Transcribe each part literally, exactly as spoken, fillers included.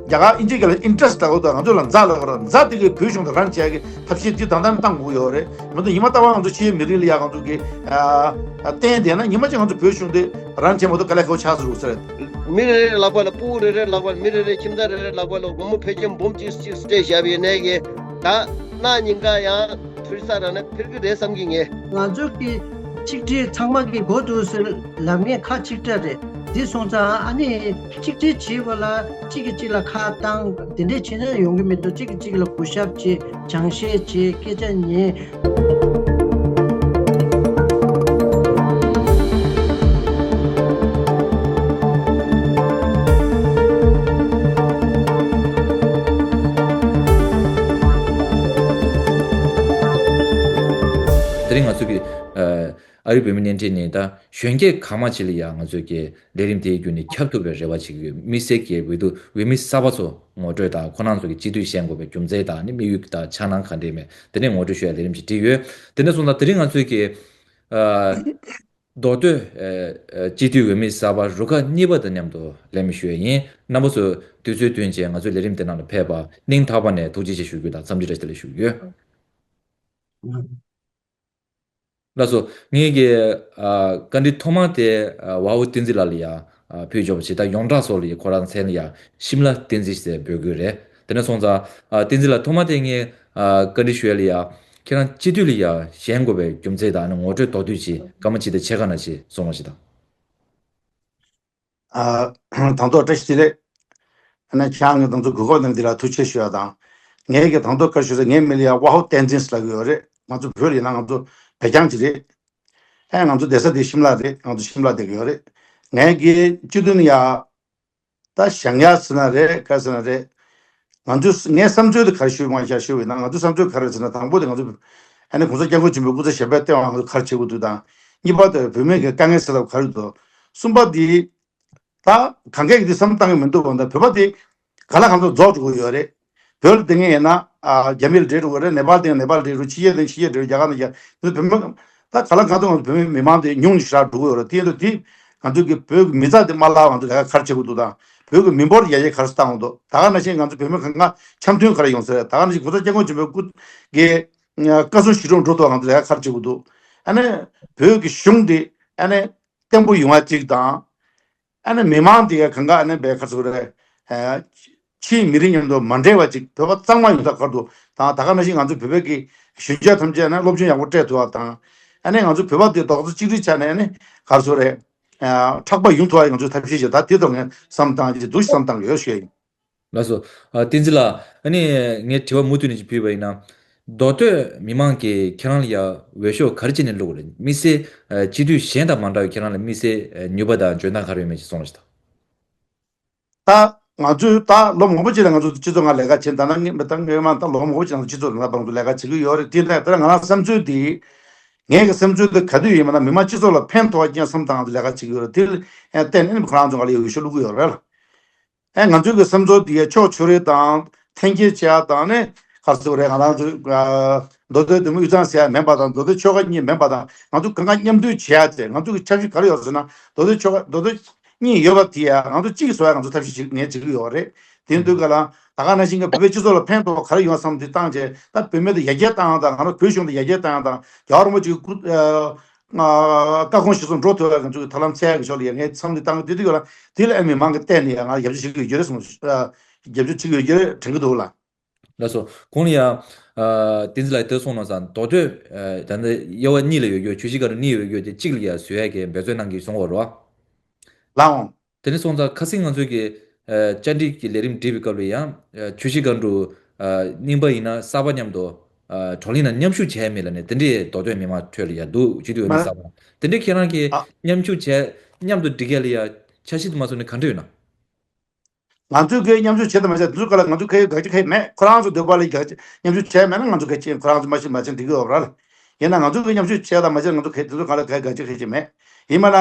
རྒྱ་གར་དབྱིན་ཇི་སྐད་ལ་ཨིན་ཊི་རེ་སི་ཊི་ལབ་དགོས་འདུག་ང་ཚོ་ལ་མཛའ་ལབ་དགོས་རེད། མཛའ་དེ་གི་བོད་གཞུང་དང་རང་བྱས་ཀྱི་ཐབས་ཤེས་དེ་ད་ལྟ་བཏང་དགོས་ཡོད་རེད། མི་འདུག་ཉི་མ་རྟག་པར་ང་ཚོ་ཕྱིའི་མི་རིགས་ལ་ཡ་ང་ཚོ་གི་ཨ་བསྟན་བསྡད་ན། ཉི་མ་གཅིག་ང་ཚོ་བོད་གཞུང་དེ་རང་བྱས་མ་གཏོགས་དཀའ་ལས་ཁག་པོ་ཆགས་སྲིད་རེད། མི་རེ་རེ་ལག་པ་ལ་སྤུ་གུ་རེ་རེ་ལག་པ་ལ། མི་རེ་རེ་ཁྱིམ་ཚང་རེ་རེ་ལག་པ་ལ་སྒོར་མོ་ཕལ་ཆེར་འབུམ་གཅིག་གཅིག་སྤྲད་བཞག་པའི་ནས་ཀྱི་ད་གནངས་ཉིན་ཀ་ཡང་འཕུར་ས་ར་ན་འཕུར་གི་རེད་བསམ་གི་ངས། ང་ཚོ་གི་ཆིག་སྒྲིལ་ཚང་མ་གི་འགོ་འདུག་ཟེར་ལབ་མཁན་ཁག་ཆིག་སྒྲིལ་རེད། འདི་སོང་ཙང་ཨ་ནི་ཆིག་སྒྲིལ་བྱེད་པ་ལ་གཅིག་གིས་གཅིག་ལ་ཁ་བཏང་དེ་འདྲས་བྱས་ན་ཡོང་གི་མི་འདུག་གཅིག་གིས་གཅིག་ལ་གུས་ཞབས་བྱེད། སྦྱང་བཤད་བྱེད། སྐད་ཆ་ཉན། དེ་རིང་ང་ཚོ་གི་ཨ་རི་བོད་མི་བརྙན་འཕྲིན་ནས་ད་གཞོན་སྐྱེས་གང་མང་ཅིག་ལ་ཡང་ང་ཚོས་ཀྱི་ལས་རིམ་དེའི་བརྒྱུད་ནས་ཁྱབ་ཐུབ་པའི་རེ་བ་བྱེད་ཀྱི་ཡོད། དམིགས་བསལ་གྱི་འོས་བསྡུ་འོས་མི་གསར་པ་ཚོ་ངོ་སྤྲོད་དང་། ཁོ་རང་ཚོ་གི་སྤྱི་འཐུས་བཞེངས་དགོས་པའི་རྒྱུ་མཚན་དང་ནི་དམིགས་ཡུལ་དང་འཆར་སྣང་ག་འདྲས་མེད་དེ་ནས་ངོ་སྤྲོད་ཞུ་ཡ་ལས་རིམ་ཞིག་བསྒྲིགས་ཡོད། དེ་འདྲ་སོང་ཙང་དེ་རིང་ང་ཚོས་ཀྱི་ཨ་མདོ་སྟོད་ཨ་ཨ་སྤྱི་འཐུས་འོས་མི་གསར་པ་རུ་ཁག་གཉིས་པ་དང་མཉམ་དུ་ལས་མི་ཞུ་ཡ་ཡིན། རྣམ་པ་ཚོས་དུས་ཚོད་བཏོན་བྱས་ང་ཚོའི་ལས་རིམ་དེ་ནང་ལ་ཕེབས་པ་སྙིང་ཐག་པ་ནས་ཐུགས་རྗེ་ཆེ་ཞུ་རྒྱུ་དང་འཚམས་འདྲི་བཀྲ་ཤིས་བདེ་ལེགས་ཞུ་རྒྱུ་ཡོད། ལགས་སོ། ངེད་ཀྱི་ཨ་བཀའ་འདྲི་ཐོག་མ་དེ་ཨ་ཝ་ཧུ་བསྟན་འཛིན་ལགས་ལ་ཡ་ཨ་ཕུལ་ཆོག་པ་བྱེད། ད་ཡོངས་གྲགས་སོགས་ལ་ཡ་ཁོ་རང་མཚན་ལ་ཡ་ཤིམ་ལ་བསྟན་འཛིན་ཟེར་འབོད་ཀྱི་ཡོད་རེད། དེ་ནས་སོང་ཙང་ཨ་བསྟན་འཛིན་ལགས་ཐོག་མ་དེ་ངས་ཨ་བཀའ་འདྲི་ཞུ་ཡ་ལ་ཡ་ཁྱེད་རང་སྤྱི་འཐུས་ལ་ཡ་བཞེངས་དགོས་པའི་རྒྱུ་མཚན་དང་ཨ་ནི་ངོ་སྤྲོད་མདོར་བསྡུས་ཅིག་སྐར་མ་གཅིག་དང་ཕྱེད་ཀ་ནང་ཅིག་གསུང་རོགས་ཞུ་དང་། ཨ་དང་ཐོག་བཀྲ་ཤིས་བདེ་ལེགས། ཨ་ནི་ཁྱེད་རང་གིས་ང་ཚོ་གོ་སྐབས་གནང་འདི་ལ་ཐུགས་རྗེ་ཆེ་ཞུ་ཡ་དང་། ངས་ཀྱི་དང་ཐོག་བཀའ་ཞུ་ས། ངའི་མིང་ལ་ཡ་ཝ་ཧོ་བསྟན་འཛིན་ལབ་ཀྱི་ཡོད་རེད། ང་ཚོ་བོད་ལ་ཡིན་ན་ང་ཚོ་བོད་རྐྱང་ཅིག་རེད། ཨེ་ང་ཚོ་བསྡད་ས་དེ་ཤིམ་ལ་རེད། ང་ཚོ་ཤིམ་ལ་བསྡད་ཀྱི་ཡོད་རེད། ངས་ཀྱི་སྤྱི་འཐུས་ནི་ཡ་ད་བཞེངས་ཡ་ཟེར་ན་རེད། ག་ཟེར་ན་རེད། ང་ཚོས་ངའི་བསམ་ཚུལ་དེ་ག་རེ་ཞུ་མ་བྱ་ཞུ་བས་ན། ང་ཚོའི་བསམ་ཚུལ་ག་རེ་ཟེར་ན། དང་པོ་དེ་ང་ཚོ་ཨ་ནི་༸གོང་ས་༸སྐྱབས་མགོན་ཆེན་པོའི་སྐུ་ཚེ་ཞབས་པད་བརྟན་པ་ང་ཚོ་ག་རེ་བྱེད་དགོས་འདུག་དང་། གཉིས་པ་དེ་བོད་མི་གི་དཀའ་ངལ་སེལ་ཐབས་ག་རེ་འདུག་གསུམ་པ་དེ་ད་གང་གས་ཀྱི་དེ་བསམ་བཏང་གི་མི་འདུག་བ། ད་བོད་པ་དེ་ག་ལ་གང་འཚམ་རྫོགས་འགྲོ་གི་ཡོད་རེད། བོད་ལ་བསྡད་མཁན་ཡིན་ན་ཨ་རྒྱ་མི་ལ་འདྲེས་འགྲོ་གི་རེད། ནེ་པཱལ་བསྡད་ན་ནེ་པཱལ་ལ་འདྲེས་འགྲོ། ཕྱི་རྒྱལ་དང་ཕྱི་རྒྱལ་འདྲེས་འགྲོ། རྒྱ་གར་དང་རྒྱ་གར། བོད་མི་ད་ག་ལ་གང་འཚམ་ང་ཚོ་བོད་མི་མི་མང་དེ་ཉུང་ནས་ཞེ་དྲག་འགྲོ་གི་ཡོད་རེད། དེ་ཡིན་དུས་དེ་ང་ཚོ་གི་བོད་ཀྱི་མི་རྩ་དེ་མ་བརླག་ང་ཚོ་ལས་ཀ་ག་རེ་བྱེད་དགོས་འདུག་དང་། བོད་ཀྱི་མི་འབོར་ཡར་རྒྱས་ག་རེ་བཏང་དགོས་འདུག་ད་ག་ནང་བཞིན་ང་ཚོ་བོད་མི་གང་ག་འཆམ་མཐུན་ག་རེ་ཡོང་ས་རེད། ད་ག་ནང་བཞིན་༸གོང་ས་༸སྐྱབས་མགོན་ཆེན་པོའི་སྐུ་གི་བཀའ་གསུང་ཞུ་སྒྲུབ་འགྲོ་ཐུབ་ང་ཚོ་ལས་ཀ་ག་རེ་བྱེད་དགོས་འདུག་ཨ་ནི་བོད་ཀྱི་གཞུང་དེ་ཨ་ནི་བརྟན་པོ་ཡོང་བ་གཅིག་དང་། ཨ་ནི་མི་མང་དེ་ག་གང་ག་ཨ་ནི་བས་ཁ་ཚུགས་རེད། ཨ་ཕྱིའི་མི་རིགས་མཉམ་དུ་མ་འདྲེས་པ་ཅིག་བོད་པ་གཙང་མ་ཡོང་ཐབས་ག་རེ་འདུག་དང་། ད་ག་ནང་བཞིན་ང་ཚོ་བོད་པའི་གི་གཞོན་སྐྱེས་ཐམས་ཅད་ཨ་ནི་སློབ་སྦྱོང་ཡག་པོ་སྤྲད་ཐུབ་པ་དང་། ཨ་ནི་ང་ཚོ་བོད་པ་དེ་རྡོག་རྩ་གཅིག་སྒྲིལ་ཆགས་ནས་ཨ་ནི་ག་རེ་ཟེར་རེད། ཨ་ཕྲག་པ་ཡོང་ཐུབ་པ་ང་ཚོས་ཐབས་ཤེས་བྱེད། ད་དེ་ཐོག་ངས་བསམ་བཏང་རྒྱུ་འདུག་བསམ་བཏང་གི་ཡོད་ཞུ་ཡ་ཡིན། ལགས་སོ། ཨ་བསྟན་འཛིན་ལགས། ཨ་ནི་ངས་དྲི་བ་མུ་མཐུད་ནས་ཅིག་ཕུལ་བ་ཡིན་ན། མདོ་སྟོད་མི་མང་གིས་ཁྱེད་རང་ལ་ཡ་འོས་ཤོག་ག་རེ་བྱས་ནས་བླུགས་རེད། དམིགས་བསལ་ཨ་སྤྱི་འཐུས་གཞན་དང་མ་འདྲ་བའི་ཁྱེད་རང་ལ་དམིགས་བསལ་ཨ་ནུས་པ་དང་འཇོན་ཐང་ག་རེ་ཡོད་མེད་ཅིག་གསུང་རོགས་ཞུ་དང་། ད་ང་ཚོས་ད་ལོ་མང་པོ་ཅིག་ལ་ང་ཚོ་སྤྱི་ཚོགས་ནང་ལས་ཀ་བྱས། ད་ནང་ངས་མི་ད་ངས་མ་ད་ལོ་མང་པོ་ཅིག་ང་ཚོ་སྤྱི་ཚོགས་ནང་ལ་ལས་ཀ་བྱེད་ཀྱི་ཡོད་རེད། དེ་འདྲ་ད་ང་རང་བསམ་ཚུལ་དེ། ངའི་གི་བསམ་ཚུལ་དེ་ག་དུས་ཡིན་མིན་ན་མི་མང་སྤྱི་ཚོགས་ལ་ཕན་ཐོགས་པ་ཅན་བསམ་བཏང་ང་ཚོ་ལས་ཀ་བྱེད་ཀྱི་ཡོད་རེད། དེ་ལ་བརྟེན་ནས་ཁོ་རང་ཚོ་ང་ལ་འོས་ཤོག་བླུགས་ཀྱི་ཡོད་རེད་ལ། ཨེ་ང་ཚོའི་གི་བསམ་ཚུལ་འདི་ཕྱོགས་ཆོས་རེ་དང་འཐེན་འཁྱེར་བྱེད་ཡ་དང་ནི་ག་རེ་ཟེར་དགོས་རེད། ང་རང་ཚོའི་ཨ་མདོ་སྟོད་འདི་མོ་དབུས་གཙང་ཟེར་ཡ་མིན་པ་དང་། མདོ་སྟོད་ཆོལ་ཁ་གཉིས་མིན་པ་དང་། ང་ཚོ་གང་ག་མཉམ་འདུས་བྱེད་ཡ་དེ། ང་ཚོ་གི་འཆར་གཞི་ག་རེ་ཡོད་ཟེར་ན། མདོ་སྟོད་ཆོལ་ཁ་མདོ་སྟོད་གཉིས་ཡོད་པ་དེ་ཡ་ང་ཚོ་གཅིག་བཟོ་ཡ་ང་ཚོ་ཐབས་ཤེས་ཅིག་ངས་བྱེད་ཀྱི་ཡོད་རེད། དེ་ཡིན་དུས་ག་ལ་ད་ག་ནང་བཞིན་གི་བོད་པའི་སྤྱི་ཚོགས་ལ་ཕན་ཐོགས་ག་རེ་ཡོང་བསམ་དེ་བཏང་བྱས། ད་བོད་མི་དེ་ཡར་རྒྱས་བཏང་ཡ་དང་། ང་རང་བོད་གཞུང་དེ་ཡར་རྒྱས་བཏང་ཡ་དང་། རྒྱལ་བ་རིན་པོ་ཆེ་གི་སྐུ་ཨ། ང་བཀའ་དགོངས་གཞིར་བཟུང་འགྲོ་ཐུབ་པའི་ང་ཚོའི་ཐབས་ལམ་འཚོལ་ཡག་གི་ཕྱོགས་ལ་ཡ་ངས་བསམ་བློ་བཏང་གི། དེ་དུས་ལ་ཨ་མི་མང་གི་སྟེང་ནས་ཡ་ང་རྒྱབ་སྐྱོར་ཞིག་ཡོད་ཀྱི་རེད་གསུངས། ཨ་རྒྱབ་སྐྱོར་བྱེད་ཀྱི་ཡོད་ཀྱི་རེད་དྲན་གྱི་འདུག་ལ། ལགས་སོ། གོང་ལ་ཡ་ཨ་བསྟན་འཛིན་ལགས་དེ་གསུངས་གནང་སོང་། མདོ་སྟོད་ཨ་ད་ལྟ་དབྱེ་བ་གཉིས་ལ་ཡོད་རྒྱུ། ཆོས་སྤྱི་བཀའ་འགྲོ་གཉིས་ཡོད་རྒྱུ་དེ་གཅིག་ལ་ཡ་བཟོ་ཡ་གི་འབད་བརྩོན་གནང་གི་གསུང་བ་རེད་བ། ལགས་འོང་། དེ་ནས་སོང་ཙང་ཁ་སང་ང་ཚོས་ཀྱི་ཨ་བཅར་འདྲི་གི་ལས་རིམ་བསྒྲིགས་པའི་སྐབས་ལ་ཡང་ཨ་ཆོས་སྤྱི་བཀའ་འགྲོ་ཨ་རྙིང་པ་ཡིན་ན་གསར་པ་མཉམ་དུ་ཨ་བགྲོ་གླེང་ནང་མཉམ་ཞུགས་བྱས་མེད་ལབ་ནས་དེ་འདྲའི་མདོ་སྟོད་མི་མང་ཁྲོད་ལ་ཡ་འདུག་སྤྱི་འཐུས་འོས་མི་མ་གསར་པ་དེ་འདྲའི་ཁྱེད་རང་གིས་ཨ་མཉམ་ཞུགས་བྱས་མཉམ་དུ་སྒྲིག་ཡ་ལ་ཡ་འཆར་གཞི་དུ་མ་སོང་ནས་ག་འདྲ་ཡོད་ན། ང་ཚོས་གི་མཉམ་ཞུགས་བྱས་དང་མ་བྱས་དེ་ཚོའི་སྒང་ལ་ང་ཚོས་གི་དགག་བྱ་གི་མེད། ཁོ་རང་ཚོ་འདོད་པ་ལ་གི་མཉམ་ཞུགས་བྱས་མེད་ན་ང་ཚོ་གི་ཁོ་རང་ཚོ་མ་ཤེས་མ་བྱས་འགྲིག་གི་ཡོད་ར་ལ། ཡིན་ན་ང་ཚོས་གི་མཉམ་ཞུགས་བྱས་དང་མ་བྱས་ང་ཚོ་གི་དེ་ཚོའི་སྒང་ལ་གི་དགག་བྱ་གི་ཅི་མེད། ཡིན་མ་ན་ཨ།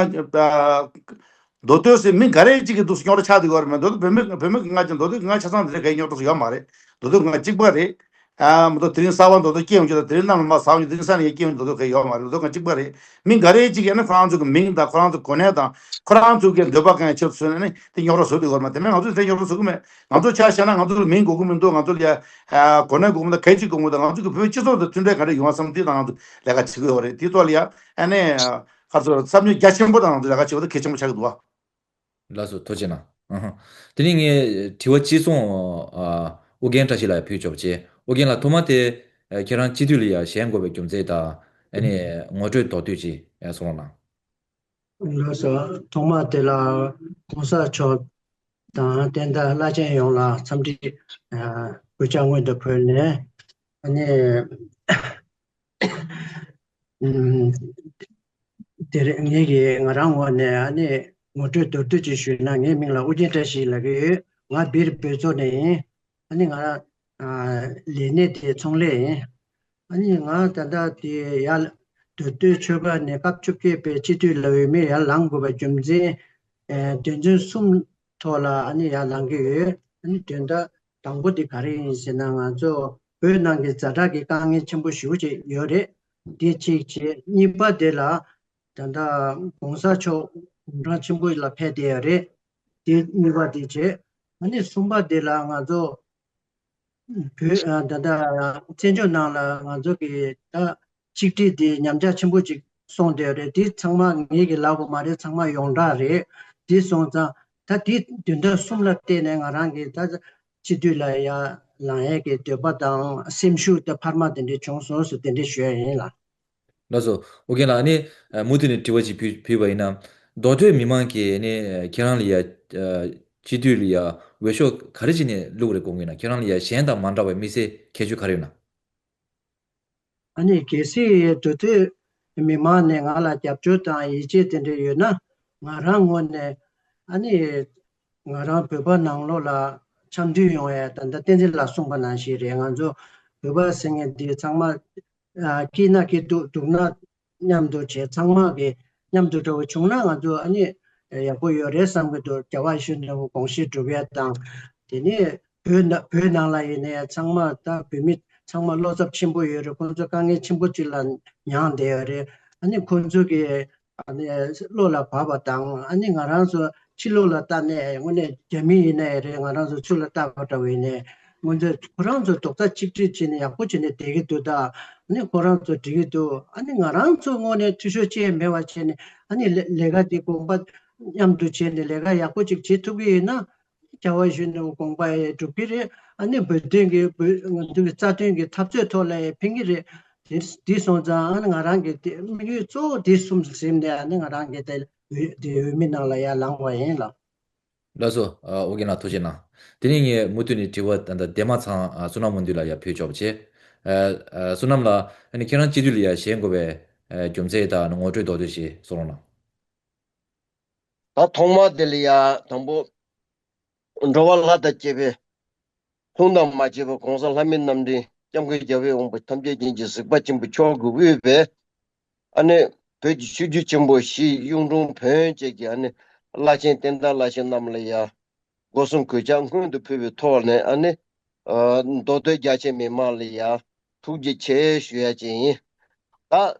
མདོ་སྟོད་ཟེར་མི་འགའ་རེ་གཅིག་གི་འདུག་སེ་རྙོག་དྲ་ཆགས་བསྡད་ཡོད་རེད་མེད། མདོ་སྟོད་བོད་མི་བོད་མི་གི་ང་ཅན་མདོ་སྟོད་གི་ང་ཆ་ཚང་འདི་འདྲ་གའི་རྙོག་དྲ་སུ་ཡོད་མ་རེད། མདོ་སྟོད་གི་ང་གཅིག་པ་རེད། ཨ་མི་འདུག་དེ་རིང་གསར་པ་མདོ་སྟོད་སྐྱེ་ཡོང་རྒྱུ་དང་དེ་རིང་གནམ་ལ་མར་ཟག་ཡོང་རྒྱུ། དེ་རིང་ས་ནས་སྐྱེ་ཡོང་རྒྱུ་མདོ་སྟོད་གང་ཡོད་མ་རེད། མདོ་སྟོད་གང་གཅིག་པ་རེད། མི་འགའ་རེ་གཅིག་ཡང་ན་ཁོ་རང་ཚོ་གི་མིང་དང་ཁོ་རང་ཚོ་གོ་གནས་དང་ཁོ་རང་ཚོ་གི་འདོད་པ་གང་ཡང་ཆེད་དུ་བཟུང་ནས་ནི་དེ་རྙོག་དྲ་བཟོ་བསྡད་ཡོད་རེད་མ། དེ་མིན་ང་ཚོ་དེ་རྙོག་དྲ་བཟོ་གི་མེད། ང་ཚོ་ཆ་བཞག་ན་ང་ཚོ་ལ་མིང་དགོས་ཀྱི་མི་འདུག་ང་ཚོ་ལ་ཡ་ཨ་གོ་གནས་དགོས་ཀྱི་མི་འདུག་གལ་ཆེ་དགོས་ཀྱི་མི་འདུག་ང་ཚོ་གི་བོད་སྤྱི་ཚོགས་དང་མཐུན་འབྲེལ་ག་འདྲ་ཡོང་བ་བསམ། དེ་དང་ང་ཚོ་ལས་ཀ་བྱེད་ཀྱི་ཡོད་རེད། དེ་ཐོག་ལ་ཡ་ཨ་ནི་ཁ་ཚོ་བསམ་ཚུལ་རྒྱ་ཆེན་པོ་དང་ང་ཚོ་ལས་ཀ་བྱེད་པ་དེ་གལ་ཆེན་པོ་ཆགས་ཀྱི་འདུག་བ། ལགས་སོ། ཐུགས་རྗེ་གནང་། ཨ་ཧ། དེ་ནས་ངས་དྲི་བ་གཅིག་སོང་། ཨ། ཨོ་རྒྱན་བཀྲ་ཤིས་ལགས་ཕུལ་ཆོག་པ་བྱས། ཨོ་རྒྱན་ལགས་ཐོག་མ་དེ་ཨ་ཁྱེད་རང་སྤྱི་འཐུས་ལ་ཡ་བཞེངས་དགོས་པའི་རྒྱུ་མཚན་དང་ཨ་ནི་ངོ་སྤྲོད་མདོར་བསྡུས་ཅིག་ཨ་གསུང་རོགས་གནང་། ལགས་སོ། ཐོག་མ་དེ་ལ་གོང་ས་མཆོག་དང་བསྟན་བདག་བླ་ཆེན་ཡོངས་ལ་འཚམས་འདྲི་ཨ་གུས་ཕྱག་སྔོན་དུ་ཕུལ་ནས་ཨ་ནི། ཨུམ། དེ་རིང་ངེད་ཀྱིས་ང་རང་ངོས་ནས་ཨ་ནི་ངོ་སྤྲོད་མདོར་བསྡུས་ཅིག་ཞུས་ན། ངའི་མིང་ལ་ཨོ་རྒྱན་བཀྲ་ཤིས་ལབ་ཀྱི་ཡོད། ང་སྦིར་བོད་མཚོ་ནས་ཡིན། ཨ་ནི་ང་ཨ་ལས་གནས་དེ་ཚོང་ལས་ཡིན། ཨ་ནི་ང་ད་ལྟ་དེ་ཡར་མདོ་སྟོད་ཆོལ་ཁ་ནས་སྐབས་བཅོ་བརྒྱད་པའི་སྤྱི་འཐུས་ལ་འོས་མི་ཡར་ལངས་དགོས་པའི་རྒྱུ་མཚན་ཨ་དོན་ཚན་གསུམ་ཐོག་ལ་ཨ་ནི་ཡར་ལངས་ཀྱི་ཡོད། ཨ་ནི་དོན་དག་དང་པོ་དེ་ག་རེ་ཡིན་ཟེར་ན། ང་ཚོ་བོད་ནང་གི་ཛ་དྲག་གི་དཀའ་ངལ་ཆེན་པོ་ཞེ་པོ་ཅིག་ཡོད་རེད། དེ་གཅིག་བྱས། གཉིས་པ་དེ་ལ་ད་ལྟ་གོང་ས་མཆོག་དགུང་གྲངས་ཆེན་པོ་ལ་ཕེབས་བསྡད་ཡོད་རེད། དེ་གཉིས་པ་དེ་བྱས། ཨ་ནི་གསུམ་པ་དེ་ལ་ང་ཚོ་བོད་ཨ་ད་ལྟ་བཙན་བྱོལ་ནང་ལ་ང་ཚོ་གི་ད་ཆིག་སྒྲིལ་དེ་ཉམས་ཆག་ཆེན་པོ་ཅིག་སོང་བསྡད་ཡོད་རེད། དེ་ཚང་མ་ངེད་ཀྱི་ལབ་དགོས་མ་རེད། ཚང་མ་ཡོངས་གྲགས་རེད། དེ་སོང་ཙང་ད་དེ་དོན་དག་གསུམ་ལ་བརྟེན་ནས་ང་རང་གིས་ད་སྤྱི་འཐུས་ལ་ཡར་ལངས་ཡས་ཀྱི་འདོད་པ་དང་སེམས་ཤུགས་དེ་འཕར་མ་དེ་འདྲ་བྱུང་སོང་ཟེར་དེ་འདྲ་ཞུ་ཡ་ཡིན་ལགས། ལགས་སོ། ཨོ་རྒྱན་ལགས། ཨ་ནི་ཨ་མུ་མཐུད་ནས་དྲི་བ་ཅིག་ཕུལ་ཕུལ་བ་ཡིན་ན། མདོ་སྟོད་མི་མང་གིས་ཨ་ནི་ཁྱེད་རང་ལ་ཡ་ཨ་སྤྱི་འཐུས་ལ་ཡ་འོས་ཤོག་ག་རེ་བྱས་ནས་བླུགས་རེད་དགོངས་ཀྱི་ཡོད་ན། ཁྱེད་རང་ལ་ཡ་གཞན་དང་མ་འདྲ་བའི་དམིགས་བསལ་ཁྱད་ཆོས་ག་རེ་ཡོད་ན། ཨ་ནི་གལ་སྲིད་མདོ་སྟོད་མི་མང་ནས་ང་ལ་རྒྱབ་སྐྱོར་དང་ཡིད་ཆེས་དེ་འདྲ་ཡོད་ན། ང་རང་ངོས་ནས་ཨ་ནི་ང་རང་བོད་པ་ནང་ལོགས་ལ་འཆམ་མཐུན་ཡོང་ཡ། ད་ལྟ་བསྟན་འཛིན་ལགས་གསུངས་པ་ནང་བཞིན་རེད། ང་ཚོ་བོད་པ་ཟེར་མཁན་འདི་ཚང་མ་ཨ་སྐྱིད་ན་སྐྱིད་སྡུག་སྡུག་ན་མཉམ་དུ་བྱས། ཚང་མ་གི་མཉམ་དུ་འགྲོ་བ་བྱུང་ན་ང་ཚོ་ཨ་ནི་ཡག་པོ་ཡོད་རེད་བསམ་གྱི་འདུག་རྒྱལ་བ་ཡིད་བཞིན་ནོར་བུ་དགོངས་བཞེད་སྒྲུབ་ཡ་དང་། དེ་ནས་བོད་ནང་བོད་ནང་ལ་ཡིན་ནའི་ཚང་མ་ད་བོད་མི་ཚང་མ་བློ་འཚབ་ཆེན་པོ་ཡོད་རེད། ཁོང་ཚོ་དཀའ་ངལ་ཆེན་པོ་ཅིག་ལ་མྱངས་བསྡད་ཡོད་རེད། ཨ་ནི་ཁོང་ཚོ་གི་ཨ་ནི་བློ་ལ་བབས་པ་དང་། ཨ་ནི་ང་རང་ཚོ་ཕྱི་ལོགས་ལ་ལྟ་ནས་དངོས་གནས་རྒྱ་མི་ཡིན་ནའི་རེད། ང་རང་ཚོ་ཚུར་ལ་ལྟ་བ་འདྲ་བོ་ཡིན་ནའི་ང་ཚོས་ཁོ་རང་ཚོ་རྡོག་རྩ་གཅིག་སྒྲིལ་བྱས་ནས་ཡག་པོ་བྱས་ནས་བསྡད་ཀྱི་འདུག་ད་ཨ་ནི་ཁོ་རང་ཚོ་འགྲིག་གི་འདུག་ཨ་ནི་ང་རང་ཚོ་དངོས་གནས་འཐུས་ཤོར་ཅི་ཡང་མེད་པ་བྱས་ནས། ཨ་ནི་ལས་ལས་ཀ་འདི་དགོངས་པ་མཉམ་དུ་བྱས་ནས་ལས་ཀ་ཡག་པོ་ཅིག་བྱེད་ཐུབ་ཀྱི་ཡིན་ན། རྒྱལ་བ་ཡིད་བཞིན་ནོར་བུ་དགོངས་པ་ཡང་འགྲུབ་ཀྱི་རེད། ཨ་ནི་བོད་དོན་གྱི་བོད་ང་ཚོ་གི་རྩ་དོན་གྱི་འཐབ་རྩོད་ཐོག་ལ་ཡང་ཕན་གྱི་རེད། དེ་དེ་སོང་ཙང་ཨ་ནི་ང་རང་གི་དེ་དམིགས་ཡུལ་གཙོ་བོ་དེ་གསུམ་ཟིན་ནས། ཨ་ནི་ང་རང་གི་དེ་འོས་དེ་འོས་མི་ནང་ལ་ཡར་ལངས་པ་ཡིན་ལགས། ལགས་སོ། ཨོ་རྒྱན་ལགས་ཐུགས་རྗེ་གནང་། དེ་ནས་ངས་མུ་མཐུད་ནས་དྲི་བ་ད་ལྟ་འདས་མ་ཚང་ཨ་བསོད་ནམས་མུ་འདུས་ལ་ཡར་ཕུལ་ཆོག་པ་བྱས། ཨ་ཨ་བསོད་ནམས་ལགས། ཨ་ནི་ཁྱེད་རང་སྤྱི་འཐུས་ལ་ཡར་བཞེངས་དགོས་པའི་ཨ་རྒྱུ་མཚན་དང་ངོ་སྤྲོད་མདོར་བསྡུས་ཤིག་གསུང་རོགས་གནང་། ད་ཐོག་མ་དེ་ལ་ཡ་དང་པོ་འགྲོ་བ་ལྷ་དང་བཅས་པའི་མཐོང་དང་མ་བྱས་པ་གོང་ས་ལྷ་མིའི་རྣམ་འདྲེན་སྐྱབས་མགོན་རྒྱལ་བའི་དབང་པོ་ཐམས་ཅད་མཁྱེན་ཅིང་གཟིགས་པ་ཆེན་པོ་མཆོག་གིས་དབུས་པའི་ཨ་ནི་བོད་ཀྱི་ཆོས་བརྒྱུད་ཆེན་པོ་བཞི་གཡུང་དྲུང་བོན་བཅས་ཀྱི་ཨ་ནི་བླ་ཆེན་བསྟན་བདག་བླ་ཆེན་རྣམས་ལ་ཡ་སྒོ་གསུམ་གུས་ཕྱག་སྔོན་དུ་ཕུལ་བའི་ཐོག་ནས་ཨ་ནི་ཨ་མདོ་སྟོད་རྒྱ་ཆེ་མི་མང་ལ་ཡ་ཐུགས་རྗེ་ཆེ་ཞུ་ཡ་ཅིག་ཡིན། ད་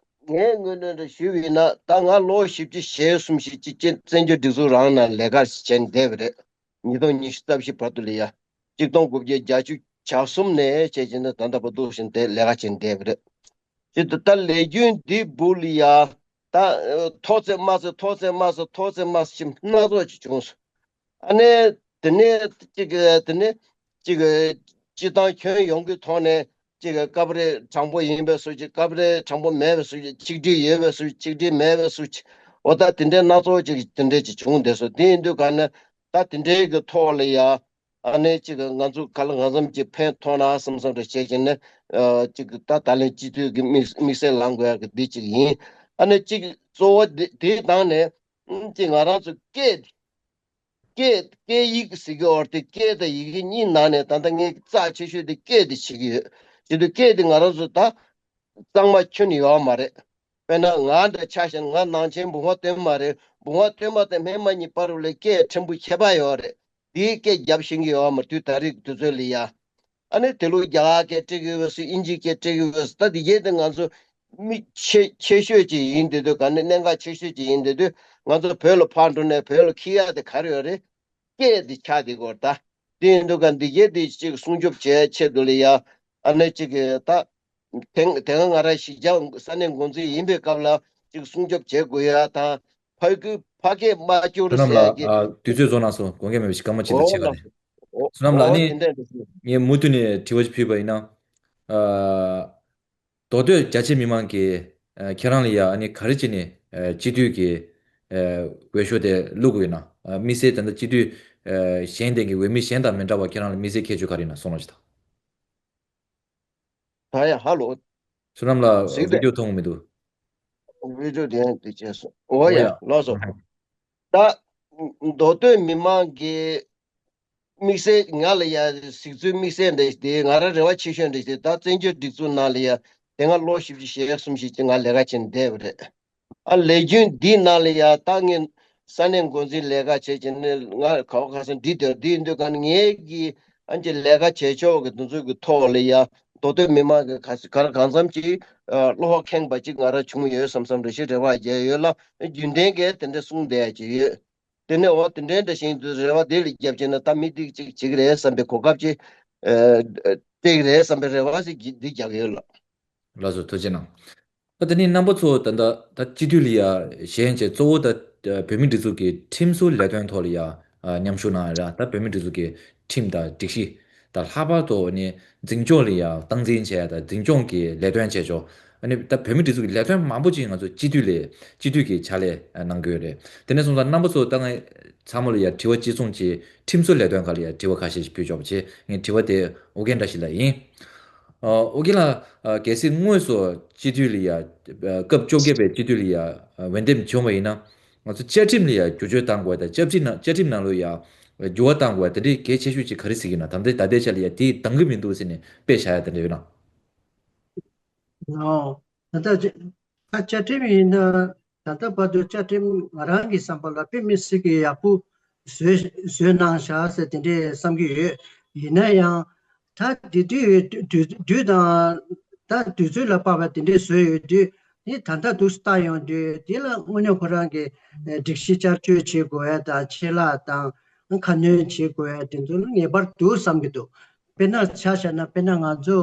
ངས་དངོས་གནས་དུ་ཞུས་པ་ཡིན་ན། ད་ང་ལོ་བཞི་བཅུ་ཞེ་གསུམ་ཞིག་ཅིག་ཅིག་བཙན་བྱོལ་སྒྲིག་འཛུགས་རང་ནང་ལས་ཀ་བྱས་བསྡད་པ་རེད། ཉིས་སྟོང་ཉི་ཤུ་རྩ་བཞི་བར་དུ་ལ་ཡ། གཅིག་སྟོང་དགུ་བརྒྱ་བརྒྱད་ཅུ་གྱ་གསུམ་ནས་བྱས་བྱས་ནས་ད་ལྟ་བར་དུ་བཞིན་དེ་ལས་ཀ་བྱས་བསྡད་པ་རེད། ཅིག་ད་ལས་རྒྱུན་འདི་སྦུག་ལ་ཡ། ད་མཐོ་ཚད་དམའ་ཚད་མཐོ་ཚད་དམའ་ཚད་མཐོ་ཚད་དམའ་ཚད་ཞིག་སྣ་ཚོགས་ཅིག་བྱུང་སོང་། ཨ་ནི་དེ་ནས་ཅིག་དེ་ནས་ཅིག་སྤྱི་བཏང་ཁྱོན་ཡོངས་ཀྱི་ཐོག་ནས་ཅིག་སྐབས་རེ་དྲང་པོ་ཡིན་པའི་བཟོ་ཅིག་སྐབས་རེ་དྲང་པོ་མེད་པའི་བཟོ་ཅིག་ཆིག་སྒྲིལ་ཡོད་པའི་བཟོ་ཅིག་ཆིག་སྒྲིལ་མེད་པའི་བཟོ་ཅིག་འོ་ད་དེ་འདྲའི་སྣ་ཚོགས་ཅིག་དེ་འདྲའི་ཅིག་བྱུང་བསྡད་སོང་། དེ་ཡིན་དུས་ག་ནས་ད་དེ་འདྲའི་གི་ཐོག་ལ་ཡ། ཨ་ནི་ཅིག་ང་ཚོ་ག་ལ་གང་འཚམ་ཅིག་ཕན་ཐོགས་ན་བསམ་བསམ་རེ་བྱས་བྱས་ནས་ཨ་ཅིག་ད་ད་ལན་སྤྱི་འཐུས་ཀྱི་དམིགས་དམིགས་བསལ་ལངས་དགོས་ཡ་གི་འདི་ཅིག་ཡིན། ཨ་ནི་ཅིག་གཙོ་བོ་འདི་དེའི་སྟེང་ནས་ཨ་ཅིག་ང་རང་ཚོ་སྐད་སྐད་སྐད་ཡིག་ཟེར་གྱི་ཡོད་རེད་དེ། སྐད་དང་ཡི་གེ་གཉིས་ནང་ནས་ད་ལྟ་ངས་རྩ་ཆེ་ཤོས་དེ་སྐད་དེ་བྱེད་ཀྱི་ཡོད། བྱེད་དུས་སྐད་དེ་ང་རང་ཚོ་ད་གཙང་མ་ཁྱོན་ནས་ཡོད་མ་རེད། དཔེར་ན་ང་འདྲ་ཆ་བཞག་ན་ང་ནང་ཆེན་འབུམ་པ་སྟོན་པ་རེད། འབུམ་པ་སྟོན་པ་དང་སྨན་མ་གཉིས་བར་ལ་སྐད་ཕྲན་བུ་ཁྱད་པར་ཡོད་རེད། དེའི་སྐད་རྒྱབ་ཤེས་ཀྱི་ཡོད་མ་རེད། དུས་ད་རེས་དུས་ཚོད་ལ་ཡ། ཨ་ནི་དེ་ལུགས་རྒྱ་གར་སྐད་སྤྲད་ཀྱི་ཡོད་སུ་དབྱིན་ཇི་སྐད་སྤྲད་ཀྱི་ཡོད་སུ། ད་དེ་གས་དེ་ང་ཚོ་མི་ཆེ་ཆེ་ཤོས་ཅིག་ཡིན་དེ་དུས། ག་ནས་གནད་འགག་ཆེ་ཤོས་ཅིག་ཡིན་དེ་དུས། ང་ཚོ་བོད་ལ་ཕར་འགྲོ་ནས་བོད་ལ་འཁྱེར་ཡག་དེ་ག་རེ་ཡོད་རེད། སྐད་དེ་ཆགས་དེ་གོ་ད། དེ་ཡིན་དུས་ག་འདི་གས་དེ་ཅིག་སྲུང་སྐྱོབ་བྱེད་ཆེད་དུ་ལ་ཡ། ཨ་ནི་ཅིག་གི་ད། དེང་དེ་སྔ་ང་རང་གཞིས་ཆགས་ས་གནས་འགོ་འཛིན་ཡིན་པའི་སྐབས་ལ་ཅིག་སྲུང་སྐྱོབ་བྱེད་དགོས་ཡ་དང་། ཕ་གི་ཕ་སྐད་མ་སྐྱོར་བསོད་ནམས་ཟེར་ལགས། གྱི། ཨ། དུས་ཚོད་རྫོགས་གནང་སོང་། དགོངས་འགལ་མེད་པ་ཞིག་སྐར་མ་གཅིག་དང་ཕྱེད་ཀ་རེད། བསོད་ནམས་ལགས། ཨ་ནི་དེ་འདྲ་འདྲ་ཞིག་ངས་མུ་མཐུད་ནས་དྲི་བ་ཞིག་ཕུལ་བ་ཡིན་ན། ཨ། མདོ་སྟོད་རྒྱ་ཆེ་མི་མང་གིས། ཨ། ཁྱེད་རང་ལ་ཡ་ཨ་ནི་ག་རེ་བྱས་ནས། ཨ། སྤྱི་འཐུས་ཀྱི། ཨ། འོས་ཤོག་དེ་བླུག་དགོས་ཡོད་ན། ཨ། དམིགས་བསལ་ད་ལྟ་སྤྱི་འཐུས། ཨ། གཞན་དེ་གི་འོས་མི་གཞན་དང་མི་འདྲ་བ་ཁྱེད་རང་ལ་དམིགས་བསལ་ཁྱད་ཆོས་ག་རེ་ཡིན་ན་གསུང་རོགས་ཞུ་དང་། ད་ཡ་ཧ་ལོ། བསོད་ནམས་ལགས། གཟིགས་པས། བི་ཌིའོ་མཐོང་གི་མི་འདུག་བི་ཌིའོ་དེ་དེ་བྱས་སོང་། འོ་ཡ། ཨོ་ཡ། ལགས་སོ། ཨ་ཧ། ད་མདོ་སྟོད་མི་མང་གི་དམིགས་བསལ། ང་ལ་ཡ་གཟིགས་ཚུལ་དམིགས་བསལ་འདྲ་ཞིག་དེ། ང་རང་རེ་བ་ཆེ་ཤོས་འདྲ་ཞིག་དེ། ད་བཙན་བྱོལ་སྒྲིག་འཛུགས་ནང་ལ་ཡ་དེ་སྔ་ལོ་བཞི་བཅུ་ཞེ་གསུམ་ཞིག་ཅིག་ང་ལས་ཀ་བྱས་ནས་བསྡད་པ་རེད། ཨ། ལས་རྒྱུན་འདིའི་ནང་ལ་ཡ་ད་ངས་ས་གནས་འགོ་འཛིན་ལས་ཀ་བྱས་བྱས་ནས་ང་ག་བ་ག་ས་འདི་དེར་འདི་ཡིན་དུས་ག་ནས་ངེད་ཀྱི་ཨ་ཅེ་ལས་ཀ་བྱེད་ཕྱོགས་ཀྱི་དེ་ཚོ་གི་ཐོག་ལ་ཡ་མདོ་སྟོད་མི་མང་གི་ག་ག་གང་འཚམ་ཅིག་ཨ། བློ་ཁོག་ཁེངས་པ་ཅིག་ང་རང་བྱུང་ཡོད་བསམ་བསམ་འདྲ་ཞིག་རེ་བ་རྒྱག་ཡོད་ལ། རྒྱུན་ལྡན་གྱི་དེ་འདྲ་གསུངས་བསྡད་ཡ་ཅིག་ཡོད། དེ་ནས་འོ་དེ་འདྲའི་འདྲ་བཞིན་དུ་རེ་བ་དེ་ལ་བརྒྱབ་བྱས་ན་ད་མི་དེ་ཅིག་བྱེད་ཀྱི་རེད་བསམ་པའི་གོ་སྐབས་ཅིག་ཨ། སྤྲད་ཀྱི་རེད་བསམ་པའི་རེ་བ་ཞིག་འདི་རྒྱག་གི་ཡོད་ལགས། ལགས་སོ། ཐུགས་རྗེ་གནང་། ད་དེ་ནས་རྣམ་པ་ཚོ་ད་ལྟ་ད་སྤྱི་འཐུས་ལ་ཡ་གཞན་བྱས་གཙོ་བོ་ད་བོད་མིའི་སྒྲིག་འཛུགས་ཀྱི་ཁྲིམས་བཟོ་ལས་དོན་ཐོག་ལ་ཡ་མཉམ་ཞུགས་གནང་ཡ་ར། ད་བོད་མིའི་སྒྲིག་འཛུགས་ཀྱི་ཁྲིམས་དང་སྒྲིག་གཞི་དང་ལྷག་པར་དུ་ནི་འཛིན་སྐྱོང་ལ་ཡ་སྟངས་འཛིན་བྱས་ཡ་དང་འཛིན་སྐྱོང་གི་ལས་དོན་བྱས་ཆོག་ཨ་ནི་ད་བོད་མིའི་སྒྲིག་འཛུགས་ཀྱི་ལས་དོན་མང་པོ་ཅིག་ང་ཚོ་སྤྱི་འཐུས་ལས་སྤྱི་འཐུས་ཀྱི་ཕྱག་ལས་གནང་གི་ཡོད་རེད། དེ་ནས་སོང་ཙང་རྣམ་པ་ཚོ་ད་ང་ཚང་མ་ལ་ཡ་དྲི་བ་གཅིག་མཚུངས་ཀྱི་ཁྲིམས་བཟོ་ལས་དོན་སྒང་ལ་ཡ་དྲི་བ་ཁ་ཤས་ཤིག་ཕུལ་ཆོག་པ་བྱས། ངས་དྲི་བ་དེ་ཨོ་རྒྱན་བཀྲ་ཤིས་ལགས་ཡིན། ཨོ་རྒྱན་ལགས། གལ་སྲིད་དངོས་སུ་སྤྱི་འཐུས་ལ་ཡ་སྐབས་བཅོ་བརྒྱད་པའི་སྤྱི་འཐུས་ལ་ཡ་འོས་འདེམས་བྱུང་བ་ཡིན་ན། ང་ཚོ་བཅའ་ཁྲིམས་ལ་ཡ་བསྒྱུར་བཅོས་གཏང་དགོས་དང་། བཅའ་ཁྲིམས་ནང་བཅའ་ཁྲིམས་ནང་ལ་ཡ་འགྱུར་བ་གཏང་དགོས་དེ་འདྲའི་གལ་ཆེ་ཤོས་ཅིག་ག་རེ་གཟིགས་ཀྱི་ཡོད་ན། ད་ལྟའི་ད་ལྟའི་ཆ་ལ་ཡ་དེ་འདང་གི་མི་འདུག་ཟེར་ནས་དཔེ་བཞག་ཡ་དེ་འདྲ་ཡོད་ན། ཨོ། ད་ལྟ་ད་བཅའ་ཁྲིམས་ཡིན་ན། ད་ལྟ་བར་དུ་བཅའ་ཁྲིམས་ང་རང་གི་བསམ་པ་ལ་དཔེ་མི་སྲིད་ཀྱི་ཡག་པོ་བཟོས་བཟོས་གནང་བཞག་ཟེར་དེ་འདྲའི་བསམ་གྱི་ཡོད། ཡིན་ན་ཡང་ད་དེ་དུས་དུས་དུས་དང་ད་དུས་ཚོད་ལ་དཔག་པ་དེ་འདྲའི་བཟོས་ཡོད་དུས། དེ་ད་ལྟ་འདུག་ལྟ་ཡོང་དུས་དེ་ལ་དངོས་གནས་ཁོ་རང་གི་སྒྲིག་གཞི་བསྐྱར་བཅོས་བྱེད་དགོས་ཡ་དང་། ཆད་ལྷག་དང་ཁ་སྣོན་བྱེད་དགོས་ཡ་དེ་ཚོ་ལ་ངེས་པར་འདུག་བསམ་གྱི་འདུག་དཔེར་ན་ཆ་བཞག་ན། དཔེར་ན་ང་ཚོ་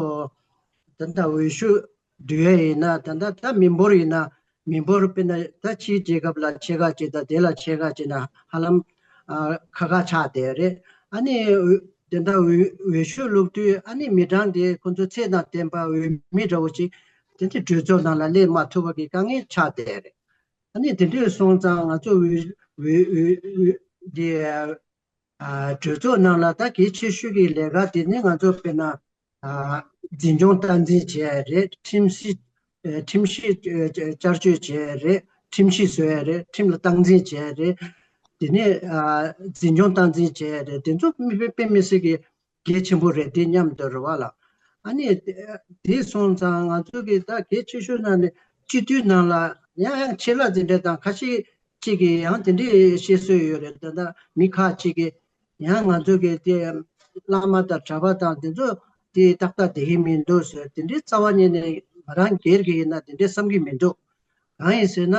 ད་ལྟ་འོས་ཤོག་བསྡུ་ཡ་ཡིན་ན། ད་ལྟ་ད་མི་འབོར་ཡིན་ན། མི་འབོར་དཔེར་ན་ད་ཕྱིའི་རྒྱལ་ཁབ་ལ་ཕྱེད་ཀ་ཅིག་དང་དེ་ལ་ཕྱེད་ཀ་ཅིག་ན་ཧ་ལམ་ཨ་ཁ་ཁ་ཆགས་བསྡད་རེད། ཨ་ནི་འོས་དེ་འདྲ་འོས་འོས་ཤོག་བླུགས་དུས། ཨ་ནི་མི་གྲངས་དེ་ཁོ་ཚོ་ཚད་དང་ལྡན་པ་འོས་མི་འདྲ་བོ་ཅིག་དེ་འདྲ་གྲོས་ཚོགས་ནང་ལ་སླེབས་མ་ཐུབ་པ་གི་དཀའ་ངལ་ཆགས་བསྡད་རེད། ཨ་ནི་དེ་འདྲ་སོང་ཙང་ང་ཚོ་འོས་འོས་འོས་འོས་དེ་ཨ་གྲོས་ཚོགས་ནང་ལ་ད་གལ་ཆེ་ཤོས་ཀྱི་ལས་ཀ་དེ་ནི་ང་ཚོ་དཔེར་ན་ཨ་འཛིན་སྐྱོང་སྟངས་འཛིན་བྱས་རེད། ཁྲིམས་གཞི་ཨ་ཁྲིམས་གཞི་ཨ་བསྐྱར་བཅོས་བྱས་རེད། ཁྲིམས་གཞི་བཟོས་རེད། ཁྲིམས་ལ་སྟངས་འཛིན་བྱས་རེད། དེ་ནས་ཨ་འཛིན་སྐྱོང་སྟངས་འཛིན་བྱས་རེད། དེ་ཚོ་མི་དཔེ་དཔེ་མི་སྲིད་ཀྱི་གལ་ཆེན་པོ་རེད། དེ་མཉམ་དུ་རེད་བ་ལ། ཨ་ནི་དེ་སོང་ཙང་ང་ཚོ་གི་ད་གལ་ཆེ་ཤོས་ནང་ནས་སྤྱི་འཐུས་ནང་ལ་ཡང་ཡང་ཆད་ལྷག་དེ་འདྲ་དང་། ཁ་ཤས་ཅིག་གིས་ཡང་དེ་འདྲའི་བཤད་སྲོལ་ཡོད་རེད། ད་ལྟ་མི་ཁག་ཅིག་གིས་ཡང་ང་ཚོ་གི་དེ་བླ་མ་དང་གྲྭ་པ་དང་དེ་ཚོ་དེ་ཏག་ཏག་བསྡད་ཀྱི་མི་འདུག་ཟེར། དེ་འདྲའི་རྩ་བ་ཉིད་ནས་ང་རང་སྒེར་གྱི་ཡིན་ན་དེ་འདྲའི་བསམ་གྱི་མི་འདུག་གང་ཡིན་ཟེར་ན།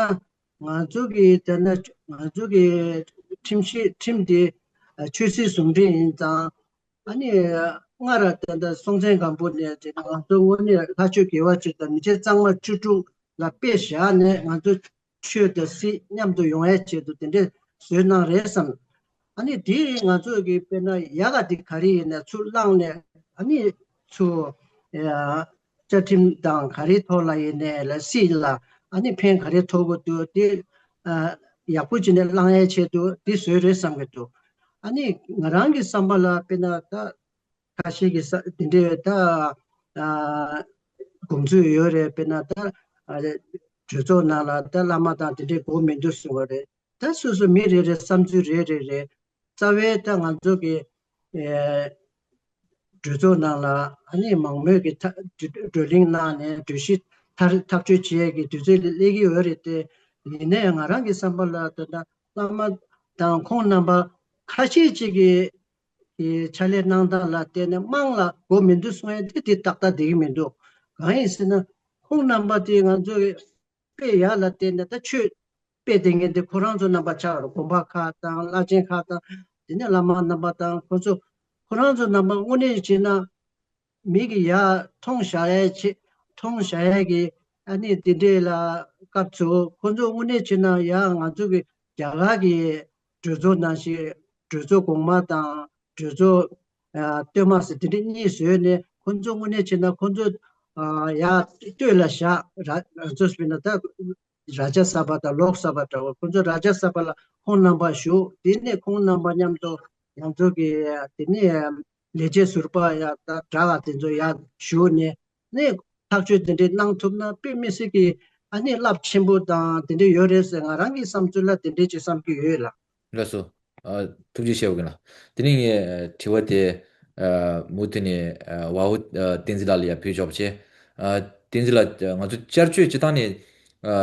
ང་ཚོ་གི་དེ་ན་ང་ཚོ་གི་ཁྲིམས་གཞི་ཁྲིམས་དེ་ཆོས་སྲིད་ཟུང་འབྲེལ་ཡིན་ཙང་། ཨ་ནི་སྔར་ད་ལྟ་སྲོང་བཙན་སྒམ་པོ་ནས་དེ་ང་ཚོ་དངོས་གནས་ལྷ་ཆོས་དགེ་བ་བཅུ་དང་མི་ཆོས་གཙང་མ་བཅུ་དྲུག་ལ་དཔེ་བཞག་ནས། ང་ཚོ་ཆོས་དང་སྲིད་མཉམ་དུ་ཡོང་ཡའི་ཆེད་དུ་དེ་འདྲས་བཟོས་གནང་རེད་བསམ། ཨ་ནི་དེ་ང་ཚོ་གི་དཔེར་ན་ཡག་ག་དེ་ག་རེ་ཡིན་ན་ཚུར་བླངས་ནས། ཨ་ནི་ཚུར་ཨ་བཅའ་ཁྲིམས་དང་ག་རེའི་ཐོག་ལ་ཡིན་ནའི་ལ་སྲིད་ལ་ཨ་ནི་ཕན་ག་རེ་ཐོགས་ཀྱི་འདུག་དེ་ཨ་ཡག་པོ་བྱས་ནས་བླང་ཡའི་ཆེད་དུ་དེ་བཟོས་རེད་བསམ་གྱི་འདུག་ཨ་ནི་ང་རང་གི་བསམ་པ་ལ་དཔེར་ན་ད་ཁ་ཤས་ཀྱི་ས་དེ་འདྲའི་ད་ཨ་དགོངས་ཚུལ་ཡོད་རེད། དཔེར་ན་ད་ཨ་གྲོས་ཚོགས་ནང་ལ་ད་བླ་མ་དང་དེ་འདྲའི་དགོས་མི་འདུག་གསུང་བ་རེད། ད་སོ་སོ་མི་རེ་རེ་བསམ་ཚུལ་རེ་རེ་རེད། རྩ་བའི་ད་ང་ཚོ་གི་ཨེ་གྲོས་ཚོགས་ནང་ལ་ཨ་ནི་མང་མོས་ཀྱི་ཐ་བགྲོ་གླེང་གནང་ནས་གྲོས་གཞི་ཐར་ཐག་གཅོད་བྱེད་ཡས་ཀྱི་དུས་ཚོད་ལ་སླེབས་ཀྱི་ཡོད་རེད་དེ། ཡིན་ནའི་ང་རང་གི་བསམ་པ་ལ་ད་ལྟ་བླ་མ་དང་ཁོང་རྣམ་པ་ཁ་ཤས་ཅིག་གིས་ གི་ཕྱག་ལས་གནང་སྟངས་ལ་བརྟེན་ནས་དམངས་ལ་མགོ་མི་འདུག་གསུང་ཡ་དེ་དེ་ཏག་ཏག་བསྡད་ཀྱི་མི་འདུག་གང་ཡིན་ཟེར་ན་ཁོང་རྣམ་པ་དེ་ང་ཚོ་དཔེ་ཡག་ལ་བརྟེན་ནས་ད་ཆོས་སྤེལ་བསྡད་མཁན་དེ་ཁོ་རང་ཚོ་རྣམ་པ་ཆགས་རེད། དགོན་པ་ཁག་དང་བླ་ཆེན་ཁག་དང་དེ་ནས་བླ་མ་རྣམ་པ་དང་ཁོ་ཚོ་ཁོ་རང་ཚོ་རྣམ་པ་དངོས་གནས་བྱས་ན། མི་གི་ཡ་མཐོང་བཞག་ཡས་ཆེ། མཐོང་བཞག་ཡས་ཀྱི་ཨ་ནི་དེ་འདྲས་ལ་སྐབས་སུ་ཁོ་ཚོ་དངོས་གནས་བྱས་ན་ཡ་ང་ཚོ་གི་རྒྱ་གར་གྱི་གྲོས་ཚོགས་ནང་བཞིན་གྲོས་ཚོགས་གོང་མ་དང་གྲོས་ཚོགས་ཨ་སྟོད་མ་ཟེར་དེ་འདྲས་གཉིས་བཟོས་ནས་ཁོ་ཚོ་དངོས་གནས་བྱས་ན་ཁོ་ཚོ་ཨ་ཡ་སྟོད་ལ་བཞག་ར་ང་ཚོ་སྤེར་ན་ད་རཱ་ཇ་ས་བྷ་དང་ལོག་ས་བྷ་འདྲ་བོ་ཁོ་ཚོ་རཱ་ཇ་ས་བྷ་ལ་ཁོང་རྣམ་པ་བཞུགས། དེ་ནས་ཁོང་རྣམ་པ་མཉམ་དུ་ང་ཚོ་གི་དེ་ནས་ལས་བྱེད་ཟུར་པ་ཡ་ད་དྲ་ལ་དེ་ཚོ་ཡ་ཞུགས་ནས་ནས་ཐག་གཅོད་དེ་འདྲས་གནང་ཐུབ་ན་དཔེ་མི་སྲིད་ཀྱི་ཨ་ནི་རླབས་ཆེན་པོ་དང་དེ་འདྲས་ཡོད་རེད་ཟེར་ང་རང་གི་བསམ་ཚུལ་ལ་དེ་འདྲས་ཅིག་བསམ་གྱི་ཡོད་ལགས། ལགས་སོ། ཨ། ཐུགས་རྗེ་ཆེ་ཝ་གིན་ལགས། དེ་ནས་ངས་དྲི་བ་དེ་ཨ་མུ་མཐུད་ནས་ཨ་ཝ་ཧུ་ཨ་བསྟན་འཛིན་ལགས་ལ་ཡ་ཕུལ་ཆོག་པ་བྱས། ཨ་བསྟན་འཛིན་ལགས། ང་ཚོ་བསྐྱར་བཅོས་སྤྱི་བཏང་ནས་ཨ་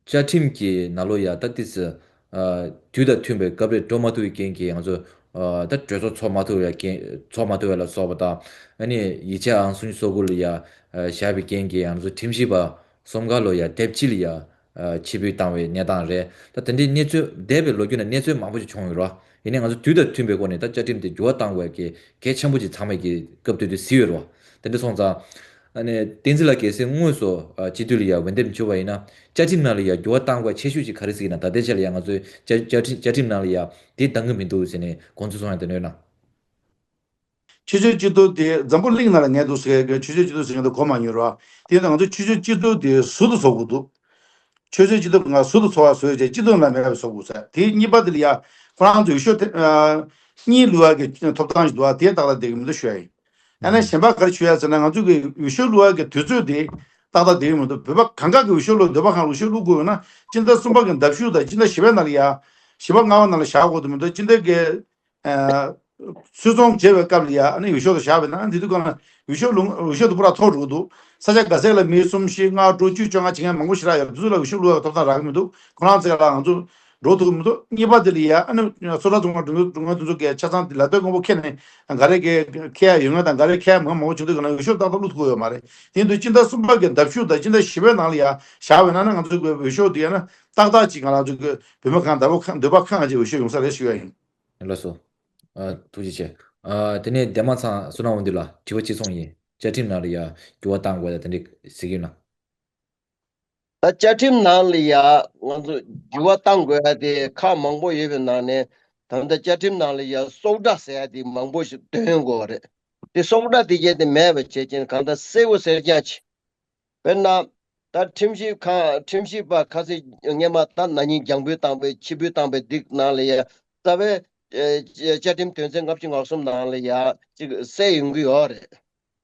བཅའ་ཁྲིམས་ཀྱི་ནང་ལོགས་ཡ་ད་ཏིས་ཨ་དུས་དང་མཐུན་པའི་སྐབས་རེ་འགྲོ་མ་ཐུབ་པའི་རྐྱེན་གྱིས་ང་ཚོ་ཨ་ད་གྲོས་ཚོགས་ཚོགས་མ་ཐུབ་པའི་རྐྱེན་ཚོགས་མ་ཐུབ་པ་ལ་སོགས་པ་དང་། ཨ་ནི་ཡིག་ཆ་ཨང་སུན་སོ་གུ་ལ་ཡ་ཨ་བཞག་པའི་རྐྱེན་གྱིས་ང་ཚོ་ཁྲིམས་ཞིབ་པ་གསུམ་ཀ་ལོ་ཡ་དེབ་སྤྱི་ལ་ཡ་ཨ་ཕྱིར་འབུད་བཏང་བའི་གནས་སྟངས་རེད། ད་དེ་འདྲའི་གནས་ཚུལ་འདས་པའི་ལོ་རྒྱུས་ནང་གནས་ཚུལ་མང་པོ་ཞིག་བྱུང་ཡོད་རེད་བ། ཡིན་ནའི་ང་ཚོ་དུས་དང་མཐུན་པའི་སྒོ་ནས་ད་བཅའ་ཁྲིམས་དེ་འགྱུར་བ་གཏང་དགོས་ཀྱི་གལ་ཆེན་པོ་ཅིག་ཚང་མས་ཀྱི་སྐབས་དུས་དུས་གཟིགས་ཡོད་རེད་བ། དེ་འདྲ་སོང་ཙང་། ཨ་ནི་བསྟན་འཛིན་ལགས་གལ་སྲིད་དངོས་སུ་ཨ་སྤྱི་འཐུས་ལ་ཡ་འོས་འདེམས་བྱུང་བ་ཡིན་ན་བཅའ་ཁྲིམས་ནང་ལ་ཡ་འགྱུར་བ་གཏང་དགོས་ཆེ་ཤོས་ཅིག་ག་རེ་ཟེར་གྱི་ན། ད་ལྟའི་ཆ་ལ་ཡ་ང་ཚོའི་བཅའ་བཅའ་ཁྲིམས་བཅའ་ཁྲིམས་ནང་ལ་ཡ་དེ་གཏང་གི་མི་འདུག་ཟེར་ནས་དགོངས་ཚུལ་གསུང་ཡ་དེ་འདྲ་ཡོད་ན། ཆོས་རྩོད་སྤྱི་འཐུས་དེ་འཛམ་བུ་གླིང་ནང་ལ་ངས་འདུག་ཟེར་གི་ཆོས་རྩོད་སྤྱི་འཐུས་ཟེར་མཁན་དེ་གོ་མ་མྱོང་ར། དེ་ཡིན་ཙང་ང་ཚོ་ཆོས་རྩོད་སྤྱི་འཐུས་དེ་ཟུར་དུ་བཟོ་དགོས་འདུག་ཆོས་རྩོད་སྤྱི་འཐུས་ང་ཟུར་དུ་བཟོ་བ་བཟོས་རྗེས་སྤྱི་འཐུས་ནང་མེད་པ་བཟོ་དགོས་ཟེར། དེ་གཉིས་པ་དེ་ལ་ཡ་ཁོ་རང་ཚོ་འོས་ཤོག་དེ་ཨ་གཉིས་བླུག་ཡ་གི་ཐོབ་ཐང་ཞིག་འདུག་ཨ། དེ་ཏག་ཏག་བསྡད་ཀྱི་མི་འདུག་ཞུ་ཡ་ཡིན། ཡང་ན་གཞན་པ་ག་རེ་ཞུ་ཡ་ཟེར་ན་ང་ཚོ་གི་འོས་ཤོག་བླུག་ཡ་གི་དུས་ཚོད་དེ་ཏག་ཏག་བསྡད་ཀྱི་མི་འདུག་བོད་པ་གང་ག་གི་འོས་ཤོག་བླུག་འདོད་པ་གང་འོས་ཤོག་བླུག་དགོས་ཡོད་ན་སྤྱི་ཟླ་གསུམ་པ་གི་ཟླ་བཞི་དང་སྤྱི་ཟླ་བཞི་པའི་ནང་ལ་ཡ་བཞི་པ་ལྔ་པ་ནང་ལ་བཞག་དགོས་དུ་མི་འདུག་སྤྱི་ཟླ་གི་ཨ་སུད་ཚོང་བྱེད་པའི་སྐབས་ལ་ཡ་ཨ་ནི་འོས་ཤོག་ཏུ་བཞག་པ་ཡིན་ན་ཨ་ནི་དེ་དུས་སྒང་ལ་འོས་ཤོག་ལུང་འོས་ཤོག་དུ་པུ་ར་ཐོག་འགྲོ་གི་འདུག་ས་ཆ་ག་ས་ལ་མི་གསུམ་བཞི་ལྔ་དྲུག་བཅུ་བཅོ་ལྔ་བྱེད་མཁན་མང་པོ་ཞིག་རག་ཡོད། དེ་ཚོ་ལ་འོས་ཤོག་བླུག་ཡག་ཐོབ་ཐང་རག་གི་མི་འདུག་ཁོ་རང་ཚོ་ལ་ང་ཚོ་འགྲོ་ཐུབ་ཀྱི་མི་འདུག་གཉིས་པ་དེ་ལ་ཡ་ཨ་ནི་སོ་ལ་ཚོང་པ་འགྲོ་འགྲོ་མཁན་དེ་ཚོ་གི་ཆ་ཚང་དེ་ལ་དོན་དགོང་པོ་ཁྱེར་ནས་ག་རེ་གི་ཁྱེར་ཡ་ཡོད་མཁན་དང་ག་རེ་ཁྱེར་ཡ་མང་མང་པོ་བྱུང་དུས་སྒང་ལ་འོས་ཤོག་ཏག་ཏག་བླུག་ཐུབ་ཀྱི་ཡོད་མ་རེད། དེ་ཡིན་དུས་སྤྱི་ཟླ་གསུམ་པ་གི་ཟླ་བཞི་དང་སྤྱི་ཟླ་བཞི་པའི་ནང་ལ་ཡ་བཞག་པ་ཡིན་ན་ང་ཚོ་གི་འོས་ཤོག་དེ་ཡ་ན་ཏག་ཏག་ཅིག་ང་རང་ཚོ་གི་བོད་མི་གང་འདོད་པ་གང་འདོད་པ་གང་ཅིག་འོས་ཤོག་ཡོང་ས་རེད་ཞུ་ཡ་ཡིན། ལགས་སོ། ཨ། ཐུགས་རྗེ་ཆེ། ཨ། དེ་ནས་འདན་མ་ཚང་བསོད་ནམས་དབང་འདུས་ལགས་དྲི་བ་གཅིག་མཚུངས་ཡིན། བཅའ་ཁྲིམས་ནང་ལ་ཡ་འགྱུར་བ་གཏང་དགོས་ཡ་དེ་འདྲ་ཟེར་གྱི་ཡོད་ན། ད་བཅའ་ཁྲིམས་ནང་ལ་ཡ་ང་ཚོ་འགྱུར་བ་གཏང་དགོས་ཡ་དེ་ཁག་མང་པོ་ཡོད་པའི་ནང་ནས་ད་ལྟ་བཅའ་ཁྲིམས་ནང་ལ་ཡ་སྲོག་ཁྲ་ཟེར་ཡ་དེ་མང་པོ་ཞིག་འདོན་དགོས་པ་རེད། དེ་སྲོག་ཁྲ་དེ་གྱད་དེ་མེད་པ་བྱས་ཀྱིན་གང་ལྟར་གསལ་བོ་གསལ་རྐྱང་བྱས། དཔེར་ན། ད་ཁྲིམས་ཞིབ་ཁང་ཁྲིམས་ཞིབ་པ་ཁ་སང་སྔོན་མ་ད་ན་ནིང་རྒྱང་འབུད་བཏང་པའི་ཕྱིར་འབུད་བཏང་པའི་འདི་ནང་ལ་ཡ་རྩ་བའི་ཨེ་བཅའ་ཁྲིམས་དོན་ཚན་ལྔ་བཅུ་ང་གསུམ་ནང་ལ་ཡ་ཅིག་གསལ་ཡོང་གི་ཡོད་རེད།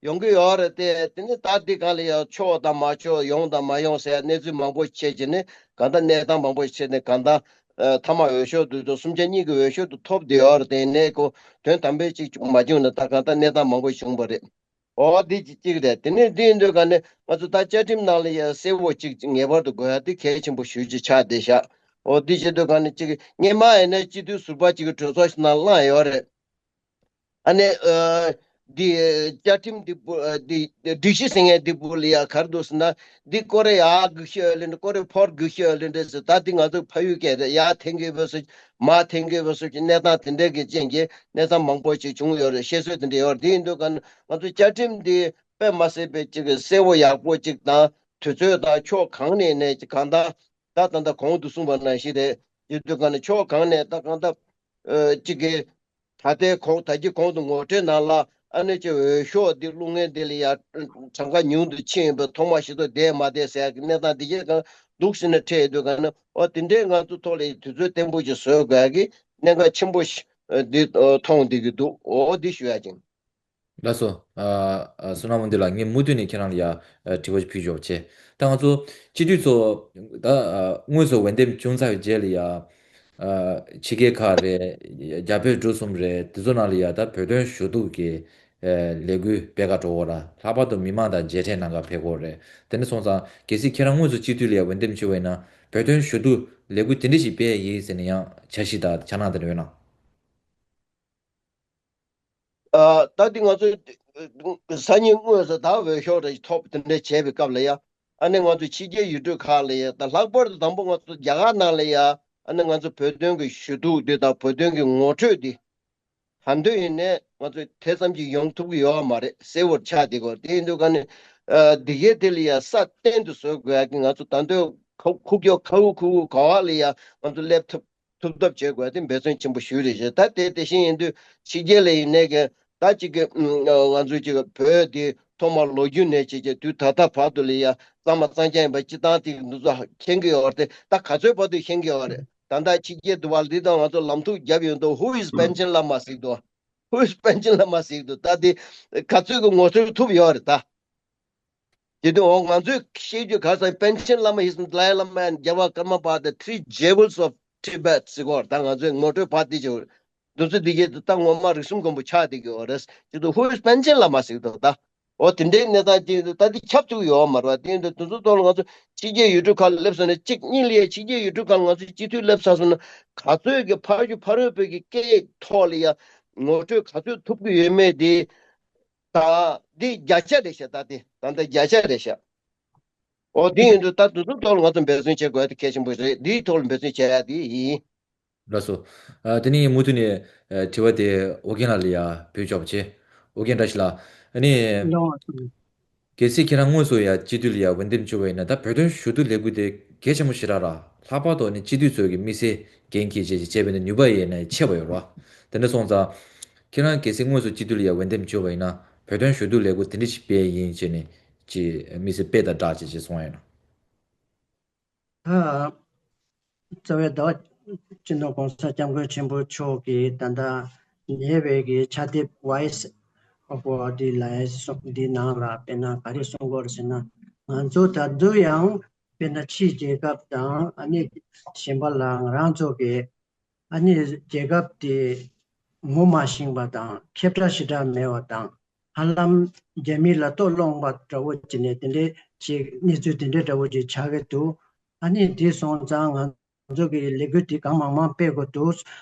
ཡོང་གི་ཡོད་རེད་དེ། དེ་ནི་ད་འདི་གང་ལ་ཡ་ཆོག་དང་མ་ཆོག་ཡོང་དང་མ་ཡོང་ཟེར་གནས་ཚུལ་མང་པོ་བྱས་རྗེས་ནས་གང་ལྟར་གནས་སྟངས་མང་པོ་བྱས་ནས་གང་ལྟར་ཨ་མཐའ་མ་འོས་ཤོག་དུ་དུ་གསུམ་ཆ་གཉིས་ཀྱི་འོས་ཤོག་དུ་ཐོབ་བསྡད་ཡོད་རེད། དེ་ནས་ཁོ་དོན་དམ་པའི་ཅིག་མ་བྱུང་ན་ད་གང་ལྟར་གནས་སྟངས་མང་པོ་བྱུང་བ་རེད། འོ་འདི་གཅིག་རེད། དེ་ནས་འདི་ཡིན་དུས་ག་ནས་ང་ཚོ་ད་བཅའ་ཁྲིམས་ནང་ལ་ཡ་གསལ་བོ་གཅིག་ངེས་པར་དུ་དགོས་ཡ་དེ་གལ་ཆེན་པོ་ཞེ་ཅིག་ཆགས་བསྡད་ཤག་འོ་འདི་བྱེད་དུས་ག་ནས་གཅིག་སྔོན་མ་ཡིན་ན་སྤྱི་འཐུས་ཟུར་པ་གཅིག་གི་གྲོས་ཚོགས་ཤིག་ནང་བླངས་ཡོད་རེད། ཨ་ནི་ཨ་འདི་བཅའ་ཁྲིམས་འདི་བུ་ཨ་འདི་སྒྲིག་གཞི་ཟེར་མཁན་འདི་བུ་ལ་ཡ་ག་རེ་འདུག་ཟེར་ན་འདི་ཀོ་རེ་ཡར་སྒུག་ཤོག་ལེན་འདྲ་ཀོ་རེ་ཕར་སྒུག་ཤོག་ལེན་འདྲ་ཟེར། ད་འདི་ང་ཚོ་ཕ་ཡུལ་སྐད་རེད། ཡར་འཐེན་གྱི་བས་སུ་མར་འཐེན་གྱི་བས་སུ་གི་གནས་སྟངས་དེ་འདྲ་གི་རྐྱེན་གྱིས་གནས་སྟངས་མང་པོ་ཅིག་བྱུང་ཡོད་རེད། བཤད་སྲོལ་དེ་འདྲ་ཡོད་རེད། དེ་ཡིན་དུས་ག་ང་ཚོ་བཅའ་ཁྲིམས་འདི་དཔེ་མ་སྲིད་པའི་ཅིག་གསལ་བོ་ཡག་པོ་ཅིག་དང་དུས་ཚོད་དང་ཕྱོགས་གང་ནས་ནས་ཅིག་གང་ལྟར་ད་ད་ལྟ་གོང་དུ་གསུངས་པ་ནང་བཞིན་རེད། ཡིན་དུས་ག་ནས་ཕྱོགས་གང་ནས་ད་གང་ལྟར་ཨ་ཅིག་གི་ད་ལྟའི་གོང་ད་གི་གོང་དུ་ངོ་སྤྲོད་ནང་ལ་ཨ་ནི་ཅིག་འོས་ཤོག་འདི་བླུག་མཁན་འདི་ལ་ཡ་གྲངས་ཀ་ཉུང་དུ་ཕྱིན་ཡོད་པའི་ཐོག་མ་ཞིག་ཏུ་བསྡད་མ་བསྡད་ཟེར་ཡ་གི་གནས་སྟངས་འདི་གས་གང་འདུག་ཟེར་ནས་འཕྲད་ཡོད་དུས་ག་ནས་ཨོ་དེ་འདྲའི་ང་ཚོ་ཐོག་ལ་དུས་ཚོད་བརྟན་པོ་ཞིག་བཟོ་དགོས་ཡ་གི་གནད་འགག་ཆེན་པོ་ཞིག་འདི་མཐོང་བསྡད་ཀྱི་འདུག་འོ་འདི་ཞུ་ཡ་ཅིང་། ལགས་སོ། ཨ་ཨ་བསོད་ནམས་དབང་འདུས་ལགས། ངས་མུ་མཐུད་ནས་ཁྱེད་རང་ལ་ཡ་ཨ་དྲི་བ་ཞིག་ཕུལ་ཆོག་བྱས། ད་ང་ཚོ་སྤྱི་འཐུས་ཚོ་ད་ཨ་དངོས་སུ་འོས་འདེམས་བྱུང་ཚར་བའི་རྗེས་ལ་ཡ་ཨ་ཕྱི་རྒྱལ་ཁག་རེད། རྒྱ་བོད་འབྲུག་གསུམ་རེད། དེ་ཚོ་ནང་ལ་ཡ་ད་བོད་དོན་ཞུ་གཏུག་གི་ཨ་ལས་འགུལ་སྤེལ་ག་འགྲོ་གི་ཡོད་ར། ལྷག་པར་དུ་མི་མང་དང་མཇལ་འཕྲད་གནང་ག་ཕེབས་ཀྱི་ཡོད་རེད། དེ་འདྲ་སོང་ཙང་གལ་སྲིད་ཁྱེད་རང་དངོས་སུ་སྤྱི་འཐུས་ལ་ཡ་འོས་འདེམས་བྱུང་བ་ཡིན་ན་བོད་དོན་ཞུ་གཏུག་ལས་འགུལ་དེ་འདྲ་ཞིག་སྤེལ་ཡིན་ཟེར་ནས་ཡང་འཆར་གཞི་དང་འཆར་སྣང་དེ་འདྲ་ཡོད་ན། ཨ་ད་འདི་ང་ཚོ་སང་ཉིན་དངོས་སུ་ད་འོས་ཤོག་རེ་ཐོབ་དེ་འདྲ་བྱས་པའི་སྐབས་ལ་ཡ། ཨ་ནི་ང་ཚོ་ཕྱི་རྒྱལ་ཡུལ་གྲུ་ཁག་ལ་ཡ། ད་ལྷག་པར་དུ་དང་པོ་ང་ཚོ་རྒྱ་གར་ནང་ལ་ཡ། ཨ་ནི་ང་ཚོ་བོད་དོན་གྱི་ཞུ་གཏུག་འདི་དང་བོད་དོན་གྱི་ངོ་སྤྲོད་འདི། ག་དུས་ཡིན་ནའི་ང་ཚོས་དེ་ཙམ་གྱིས་ཡོང་ཐུབ་ཀྱི་ཡོད་མ་རེད། གསལ་བོར་ཆགས་བསྡད་ཀྱི་ཡོད་རེད། དེ་ཡིན་དུས་ག་ནས་ཨ་འདི་གའི་དེ་ལ་ཡ་ས་གཏན་དུ་བཟོ་དགོས་ཀྱི། ང་ཚོ་ད་དུང་ཁུག་ཁུག་ཀྱོག་ཁ་འུ་ཁུག་འུ་ག་བ་ལ་ཡ་ང་ཚོ་སླེབས་ཐུབ་ཐུབ་ཐབས་བྱེད་དགོས་དེ་འབད་བརྩོན་ཆེན་པོ་ཞུ་རེ་བྱེད། ད་དེ་དེ་བཞིན་ཡིན་དུས་ཕྱི་རྒྱལ་ལ་ཡིན་ནའི་གི་ད་ཅིག་གི་ང་ཚོ་ཅིག་བོད་དེ་ཐོག་མར་ལོ་རྒྱུས་ནས་བྱེད་ཀྱི་དུས་ད་ལྟ་བར་དུ་ལ་ཡ་གཙང་མ་གཙང་རྐྱང་ཡིན་པ་སྤྱི་བཏང་དེ་འདི་ཚོ་མཁྱེན་གྱི་ཡོད་རེད། ད་ག་ཚོད་བར་དུ་མཁྱེན་གྱི་ཡོད་རེད། ད་ལྟ་ཕྱི་རྒྱལ་དུ་བ་འདི་དང་ང་ཚོ་ལམ་ཐུག་བརྒྱབ་ཡོང་དུས། Who is པཎ་ཆེན་བླ་མ་ཟེར་གྱི་འདུག Who is པཎ་ཆེན་བླ་མ་ཟེར་གྱི་འདུག་ད་དེ་ག་ཚོད་ཀྱི་ངོ་སྤྲོད་ཐུབ་ཡོད་རེད་ད། དེ་དུས་འོ་ང་ཚོས་ཤེས་རྒྱུ་ག་ས་པཎ་ཆེན་བླ་མ་is Dalai Lama and རྒྱལ་བ་ཀརྨ་པ་the three jewels of Tibet ཟེར་གོ་ད་ང་ཚོས་ངོ་སྤྲོད་ཕར་དེ་བྱེད། འདི་ཚོ་འདི་གའི་ད་ངོ་མ་རིགས་གསུམ་མགོན་པོ་ཆགས་བསྡད་ཀྱི་ཡོད་རེད། དེ་དུས་Who is པཎ་ཆེན་བླ་མ་ཟེར་གྱི་འདུག་ད། འོ་དེ་འདྲའི་གནས་སྟངས་ཅིག་ད་འདི་ཁྱབ་ཐུབ་ཡོད་མ་རེད་པ། དེ་འདི་དེ་ཚོ་ཐོག་ལ་ང་ཚོ་ཕྱི་རྒྱལ་ཡུལ་གྲུ་ཁག་ལ་སླེབས་སོང་ནས་གཅིག་གཉིས་ལ་ཡ་ཕྱི་རྒྱལ་ཡུལ་གྲུ་ཁག་ལ་ང་ཚོ་སྤྱི་འཐུས་སླེབས་ཚར་སོང་ན་ག་ཚོད་ཀྱི་ཕ་ཡུལ་ཕ་རོལ་པོའི་གི་སྐད་ཐོག་ལ་ཡ་ངོ་སྤྲོད་ག་ཚོད་ཐུབ་ཀྱི་ཡོད་མེད་དེ་ད་འདི་བརྒྱ་ཆ་རེད་ཤག་ད་དེ་ད་ལྟ་བརྒྱ་ཆ་རེད་ཤག་འོ་དེ་ཡིན་དུས་ད་དེ་ཚོ་ཐོག་ལ་ང་ཚོ་འབད་བརྩོན་བྱེད་དགོས་དེ་གལ་ཆེན་པོ་རེད། འདིའི་ཐོག་ལ་འབད་བརྩོན་བྱེད་ཡ་དེ་ཡིན། ལགས་སོ། ཨ་དེ་ནས་ངས་མུ་མཐུད་ནས་ཨ་དྲི་བ་དེ་ཨོ་རྒྱན་ལགས་ལ་ཡ་ཕུལ་ཆོག་པ་བྱེད། ཨོ་རྒྱན་བཀྲ་ཤིས་ལགས། ཨ་ནི། ལགས་སོ། གལ་སྲིད་ཁྱེད་རང་དངོས་སུ་ཡ་སྤྱི་འཐུས་ལ་ཡ་འོས་འདེམས་བྱུང་བ་ཡིན་ན། ད་བོད་དོན་ཞུ་གཏུག་ལས་འགུལ་དེ་གལ་ཆེན་པོ་ཞེ་དྲག་ར། ལྷག་པར་དུ་ནི་སྤྱི་འཐུས་ཚོས་ཀྱི་དམིགས་བསལ་འགན་འཁྱེར་བྱས་བྱས་པའི་ནུས་པ་ཡིན་ན་ཆེ་བ་ཡོད་ར། དེ་འདྲ་སོང་ཙང་། ཁྱེད་རང་གལ་སྲིད་དངོས་སུ་སྤྱི་འཐུས་ལ་ཡ་འོས་འདེམས་བྱུང་བ་ཡིན་ན་བོད་དོན་ཞུ་གཏུག་ལས་འགུལ་དེ་འདྲ་ཞིག་སྤེལ་ཡིན་བྱས་ནས་ཅིག་དམིགས་བསལ་སྤེལ་དང་སྦྲགས་བྱས་བྱས་གསུང་བ་ཡིན་ན། ད། རྩ་བའི་ཟླ་བ་སྤྱི་ནོར་༸གོང་ས་༸སྐྱབས་མགོན་ཆེན་པོ་མཆོག་གིས་ད་ལྟ་ཉེ་བའི་གི་ཕྱག་དེབ་Voice of Awadh Lives འདི་ནང་ལ་དཔེར་ན་ག་རེ་གསུང་གི་ཡོད་རེད་ཟེར་ན། ང་ཚོ་ད་དུང་ཡང་དཔེར་ན་ཕྱིའི་རྒྱལ་ཁབ་དང་ཨ་ནི་གཞན་པ་ལ་ང་རང་ཚོ་གི་ཨ་ནི་རྒྱལ་ཁབ་དེ་ངོ་མ་ཤེས་པ་དང་ཁྱབ་བསྒྲགས་ཞེ་དྲག་མེད་པ་དང་། ཧ་ལམ་རྒྱ་མི་ལ་ལྟོ་སློང་བ་འདྲ་བོ་བྱས་ནས་དེ་འདྲའི་ཅིག་གནས་ཚུལ་དེ་འདྲའི་འདྲ་བོ་ཅིག་ཆགས་ཀྱི་འདུག་ཨ་ནི་དེ་སོང་ཙང་ང་ཚོ་གི་ལས་འགུལ་དེ་གང་མང་མང་སྤེལ་དགོས་འདུག་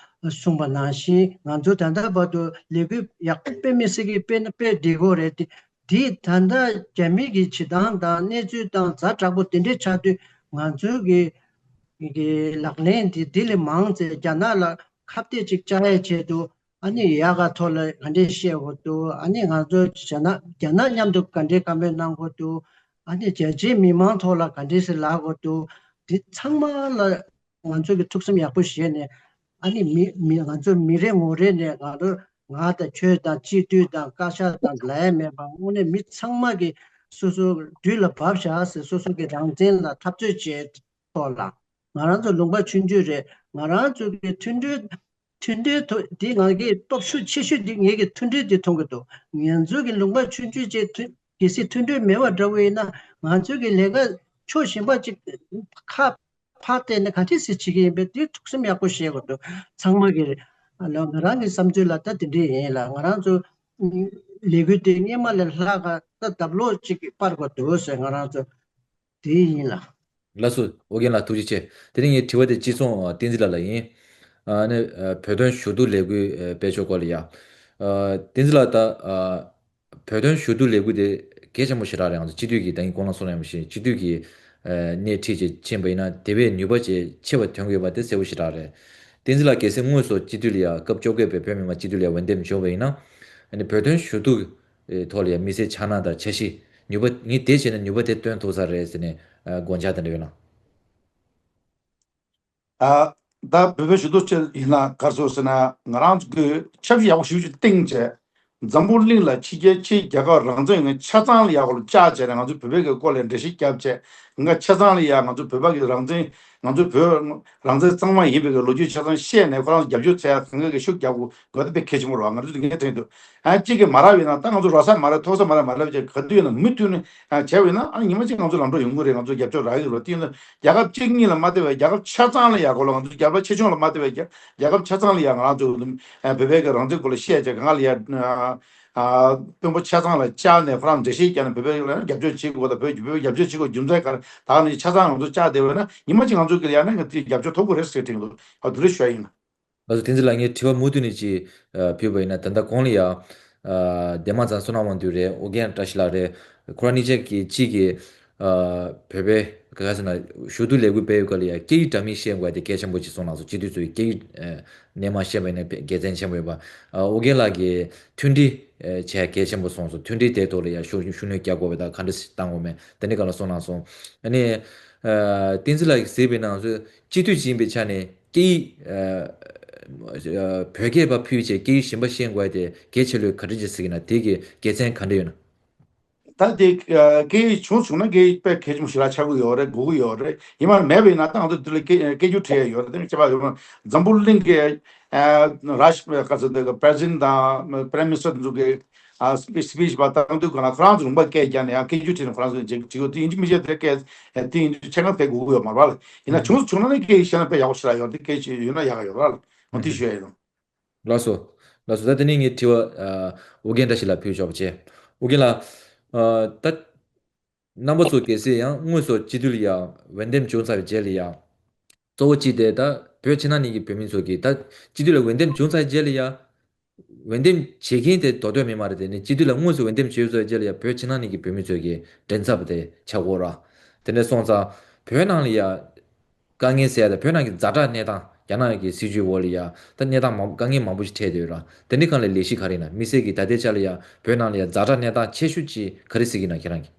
གསུངས་པ་ནང་བཞིན། ང་ཚོ་ད་ལྟ་བར་དུ་ལས་འགུལ་ཡག་པོ་སྤེལ་མི་སྲིད་ཀྱི་སྤེལ་ན་སྤེལ་བསྡད་ཀྱི་ཡོད་རེད་དེ། དེ་ད་ལྟ་རྒྱ་མི་གི་བྱེད་སྟངས་དང་གནས་ཚུལ་དང་ཛ་དྲག་པོ་དེ་འདྲའི་ཆགས་དུས་ང་ཚོའི་གི་གི་ལག་ལེན་དེ་དེ་ལས་མང་ཙམ་རྒྱ་ནག་ལ་ཁ་གཏད་ཅིག་བཅག་ཡའི་ཆེད་དུ། ཨ་ནི་ཡག་ག་ཐོག་ལ་ག་འདྲས་བཤད་དགོས་འདུག་ཨ་ནི་ང་ཚོ་རྒྱ་ནག་རྒྱ་ནག་མཉམ་དུ་ག་འདྲས་བཀའ་མོལ་གནང་དགོས་འདུག་ཨ་ནི་རྒྱལ་སྤྱིའི་མི་མང་ཐོག་ལ་ག་འདྲས་སེ་ལབ་དགོས་འདུག་འདི་ཚང་མ་ལ་ང་ཚོ་གི་ཐུགས་སེམས་ཡག་པོ་བཞེས་ནས། ཨ་ནི་མི་མི་ང་ཚོ་མི་རེ་ངོ་རེ་ནས་ང་རང་ང་དང་ཁྱོད་དང་སྤྱི་འཐུས་དང་བཀའ་ཤག་དང་ལབ་ཡ་མེད་པ། དངོས་གནས་མི་ཚང་མ་གི་སོ་སོ་དུས་ལ་བབས་བཞག་ཟེར། སོ་སོ་གི་རང་བཙན་ལ་འཐབ་རྩོད་བྱས་ཐོག་ལ། ང་རང་ཚོ་ལུང་པ་ཆུང་ཆུང་རེད། ང་རང་ཚོ་གི་མཐུན་སྒྲིལ་མཐུན་སྒྲིལ་ཐོག་འདི་ང་གི་སྟོབས་ཤུགས་ཆེ་ཤོས་འདི་ངེད་ཀྱི་མཐུན་སྒྲིལ་འདི་མཐོང་གི་འདུག་ང་ཚོ་གི་ལུང་པ་ཆུང་ཆུང་ཅིག་མཐུན་གལ་སྲིད་མཐུན་སྒྲིལ་མེད་པ་འདྲ་བོ་ཡིན་ན། ང་ཚོ་གི་ལས་ཀ་ཕྱོགས་གཞན་པ་ཅིག་ཁ་ཕར་བལྟས་ནས་ག་འདྲས་སེ་བྱེད་ཀྱི་ཡིན་པས། འདི་ཐུགས་སེམས་ཡག་པོ་བཞེས་དགོས་འདུག་ཚང་མ་གི་ང་རང་གི་བསམ་ཚུལ་ལ་ད་དེ་འདྲས་ཡིན་ལ། ང་རང་ཚོ་ལས་འགུལ་དེ་སྔོན་མ་ལས་ལྷག་ག་ད་ལྡབ་ལོག་ཅིག་སྤར་དགོས་འདུག་ཟེར། ང་རང་ཚོ་དེ་ཡིན་ལ། ལགས་སོ། ཨོ་རྒྱན་ལགས་ཐུགས་རྗེ་ཆེ། དེ་རིང་ངའི་དྲི་བ་དེ་གཅིག་མཚུངས་བསྟན་འཛིན་ལགས་ལ་ཡིན། ཨ་ནི་ཨ་བོད་དོན་ཞུ་གཏུག་ལས་འགུལ་ཨ་སྤེལ་ཕྱོགས་སྐོར་ལ་ཡ། ཨ་བསྟན་འཛིན་ལགས་ད་ཨ་བོད་དོན་ཞུ་གཏུག་ལས་འགུལ་དེ་གལ་ཆེན་པོ་ཞེ་དྲག་རེད། ང་ཚོ་སྤྱི་འཐུས་ཀྱི་ད་ཡིན་གོང་ལ་སོང་ལ་ཡང་མ་ཤེས་སྤྱི་འཐུས་ཀྱི་ཨ་སྣེ་ཁྲིད་ཅིག་ཕྱིན་པ་ཡིན་ན་དེ་བས་ནུས་པ་ཇེ་ཆེ་བ་ཐོན་གྱི་ཡོད་པ་དེ་གསལ་པོ་ཞེ་དྲག་རེད། བསྟན་འཛིན་ལགས་གལ་སྲིད་དངོས་སུ་སྤྱི་འཐུས་ལ་ཡ་སྐབས་བཅོ་བརྒྱད་པའི་བོད་མི་མང་སྤྱི་འཐུས་ལ་ཡ་འོས་འདེམས་བྱུང་བ་ཡིན་ན། ཨ་ནི་བོད་དོན་ཞུ་གཏུག་ཨེ་ཐོག་ལ་ཡང་དམིགས་བསལ་འཆར་སྣང་དང་འཆར་གཞི། ནུས་པ་ངས་དེ་བྱས་ན་ནུས་པ་དེ་བཏོན་ཐུབ་ས་རེད་ཟེར་ནས་ཨ་དགོངས་འཆར་དེ་འདྲ་ཡོད་ན། ཨ་ད་བོད་པའི་ཞུ་གཏུག་ཅིག་ཡིན་ན་ག་རེ་ཟེར་ན། ང་རང་ཚོ་གི་འཆར་གཞི་ཡག་པོ་ཞེ་པོ་ཅིག་བཏིང་བྱས། འཛམ་བུ་གླིང་ལ་ཕྱི་རྒྱལ་ཕྱིའི་རྒྱལ་ཁབ་རང་བཙན་ཡོད་མཁན་ཆ་ཚང་ལ་ཡག་པོ་ལ་བཅར་བྱས་ནས་ང་ཚོ་བོད་པའི་གི་སྐོར་ལ་འགྲེལ་བཤད་བརྒྱབ་བྱས། ང་ཆ་ཚང་ལ་ཡ་ང་ཚོ་བོད་པ་གི་རང་བཙན། ང་ཚོ་བོད་རང་བཙན་གཙང་མ་ཡིན་པའི་གི་ལོ་རྒྱུས་ཆ་ཚང་བཤད་ནས་ཁོ་རང་ཚོ་རྒྱབ་སྐྱོར་བྱས་ཡ་གང་ག་གི་ཤུགས་རྒྱག་དགོས་དགོས་ད་དཔེ་གལ་ཆེན་པོ་རེད་བ། ང་ཚོ་དེ་ངས་དྲན་འདུག་ཨ་གཅིག་གིས་མ་རག་པ་ཡིན་ན་ད་ང་ཚོ་རག་ས་མ་རེད། ཐོབ་ས་མ་རེད། མ་རེད་བྱས་ག་དུས་ཡིན་ན་མུ་མཐུད་ནས་ཨ་བྱས་པ་ཡིན་ན་ཨ་ཉི་མ་གཅིག་ང་ཚོ་ལམ་འགྲོ་ཡོང་གི་རེད། ང་ཚོ་རྒྱབ་སྐྱོར་རག་གི་རེད། དེ་ཡིན་ན་རྒྱལ་ཁབ་གཅིག་གཉིས་ལ་མ་བལྟས་པའི་རྒྱལ་ཁབ་ཆ་ཚང་ལ་ཡག་གོ་ལ་ང་ཚོ་རྒྱལ་ཁབ་ཆེ་ཆུང་ལ་མ་བལྟས་པའི་རྒྱལ་རྒྱལ་ཁབ་ཆ་ཚང་ལ་ཡག་ང་རང་ཚོ་ཨ་བོད་པའི་གི་རང་བཙན་སྐོར་ལ་བཤད་བྱས་གང་ལ་ཡག་ཨ་དཔོན་པོ་ཆ་ཚང་ལ་བཅར་ནས་ཁོ་རང་འགྲེལ་བཤད་བརྒྱབ་ནས་བོད་པའི་ལ་རྒྱབ་སྐྱོར་བྱེད་དགོས་དང་། བོད་བོད་རྒྱབ་སྐྱོར་བྱེད་དགོས་རྒྱུ་མཚན་ག་རེ་ད་ནི་ཆ་ཚང་ང་ཚོ་བཅར་བསྡད་པ་ཡིན་ན་ཉི་མ་གཅིག་ང་ཚོ་གི་ལ་ཡག་ན་ང་དེ་རྒྱབ་སྐྱོར་ཐོབ་དགོས་རེད་ཟེར་དྲན་འདུག་ཨ་དེ་རེད་ཞུ་ཡ་ཡིན། ལགས་སོ། བསྟན་འཛིན་ལགས་ངས་དྲི་བ་མུ་མཐུད་ནས་ཅིག་ཨ་ཕུལ་བ་ཡིན་ན། ད་ལྟ་གོང་ལ་ཡ་ཨ་ ཨ་དེ་མ་ཚད་བསོད་ནམས་དབང་འདུས་རེད། ཨོ་རྒྱན་བཀྲ་ཤིས་ལགས་རེད། ཁོ་རང་གཉིས་ཆ་གི་གཅིག་གིས་ཨ་བོད་པའི་ག་ག་ཟེར་ན་ཞུ་གཏུག་ལས་འགུལ་སྤེལ་ཡོད་སྐབས་ལ་ཡ་སྐད་ཡིག་འདྲ་མིན་ཤེས་དགོས་དེ་གལ་ཆེན་པོ་ཅིག་གསུངས་གནང་སོང་། སྤྱི་འཐུས་ཚོས་སྐད་ཡིག་ཨ་རྣལ་མ་ཤེས་པ་ཡིན་ན་དགེ་མཚན་ཆེན་པོ་ཡོད་པ། ཨ་ཨོ་རྒྱན་ལགས་ཀྱིས་མཐུན་སྒྲིལ་ཨ་བྱས་གལ་ཆེན་པོ་གསུངས་སོང་། མཐུན་སྒྲིལ་དེ་ཐོག་ལ་ཡ་ཤུགས་ཤུགས་སྣོན་རྒྱག་དགོས་པ་དང་ག་འདྲ་ཞིག་བཏང་དགོས་མིན་དེ་འདྲའི་སྐོར་ལ་གསུངས་གནང་སོང་། ཨ་ནི་ཨ་བསྟན་འཛིན་ལགས་ཀྱིས་གཟིགས་པའི་ནང་ཚུལ་སྤྱི་འཐུས་ཅིག་ཡིན་པའི་ཆ་ནས་སྐད་ཡིག་ཨ་ཨ་བོད་སྐད་པ་ཕུད་བྱས་སྐད་ཡིག་གཞན་པ་ཤེས་དགོས་དེ་གལ་ཆེ་ལོས་ག་འདྲ་ཅིག་གཟིགས་ཀྱི་ན། དེ་གི་དགེ་མཚན་ག་འདྲ་ཡོད་ན། ད་དེ་ཨ་སྐད་ཡིག་བྱུང་བྱུང་ན་སྐད་ཡིག་དཔེ་གལ་ཆེན་པོ་ཞིག་ལ་ཆགས་ཀྱི་ཡོད་རེད། དགོས་ཀྱི་ཡོད་རེད། ཡིན་ནའང་མེད་པ་ཡིན་ན་ད་ང་ཚོ་འདི་ལ་སྐད་སྐད་སྒྱུར་བྲིས་ཡ་ཡོད་རེད། དེ་ནི་ཁྱད་པར་ཡོད་མ་རེད། འཛམ་བུ་གླིང་གི་ཨ་ར་ཤི་ག་ཚོད་འདི་གི་པྲེ་སི་ཌེན་ཊི་དང་པྲེམ་མི་ནི་སི་ཊར་འདི་ཚོ་གི་ཨ་སི་པི་སི་པི་ཆི་པ་བཏང་དུས་ག་ན་ཁོ་རང་ཚོ་ལུང་པ་སྐད་རྒྱག་ནས་ཡང་སྐད་སྒྱུར་བྲིས་ནས་ཁོ་རང་ཚོ་བྱེད་བྱེད་ཡོད། དེ་ཡིན་གཅིག་མིན་གཅིག་དེ་སྐད་དེ་ཡིན་དུས་ཆེད་མངགས་ཕེབས་དགོས་ཀྱི་ཡོད་མ་རེད་པ། ཡིན་ན་བྱུང་སོང་བྱུང་ན་ནི་སྐད་ཡིག་ཤེས་ན་དཔེ་ཡག་པོ་ཞིག་ལ་ཡོད། དེ་སྐད་ཆ་ཡོད་ན་ཡག་ག་ཡོད་རེད། འོ་དེ་ཞུ་ཡ་ཡིན། ལགས་སོ། ལགས་སོ། ད་དེ་ནས་ངའི་དྲི་བ་ཨ་ཨོ་རྒྱན་བཀྲ་ཤིས་ལ་ཕུལ་ཆོག་པ་བྱས། ཨོ་རྒྱན་ལགས། ཨ་ད་རྣམ་པ་ཚོ་གལ་སྲིད་ཡང་དངོས་སུ་སྤྱི་འཐུས་ལ་ཡ་འོས་འདེམས་བྱུང་ཚར་བའི་རྗེས་ལ་ཡ། གཙོ་བོ་གཅིག་དེ་ད་བོད་ཕྱི་ནང་གཉིས་ཀྱི་བོད་མི་ཚོ་གིས་ད་སྤྱི་འཐུས་ལ་འོས་འདེམས་བྱུང་ཚར་རྗེས་ལ་ཡ། འོས་འདེམས་བྱེད་མཁན་དེ་མདོ་སྟོད་མི་མང་རེད། དེ་ནས་སྤྱི་འཐུས་ལ་དངོས་སུ་འོས་འདེམས་བྱས་ཚར་རྗེས་ལ་ཡ་བོད་ཕྱི་ནང་གཉིས་ཀྱི་བོད་མི་ཚོ་གི་མགྲིན་ཚབ་དེ་ཆགས་ཀྱི་ཡོད་རེད། དེ་འདྲ་སོང་ཙང་བོད་ནང་ལ་ཡ། དཀའ་ངལ་ཟེར་ཡ་ད་བོད་ནང་གི་ཛ་དྲག་གནས་སྟངས། རྒྱ་ནག་གི་སྲིད་བྱུས་འོག་ལ་ཡ་ད་གནས་སྟངས་མང་དཀའ་ངལ་མང་པོ་ཞིག་འཕྲད་བསྡད་ཡོད་ར། དེ་འདྲའི་སྒང་ལ་ལས་གཞི་ག་རེ་ཡིན་ན། དམིགས་བསལ་གྱི་ད་ལྟའི་ཆ་ལ་ཡ་བོད་ནང་ལ་ཡ་ཛ་དྲག་གནས་སྟངས་ཆེ་ཤོས་ཅིག་ག་རེ་གཟིགས་ཀྱི་ན་ཁྱེད་རང་གིས།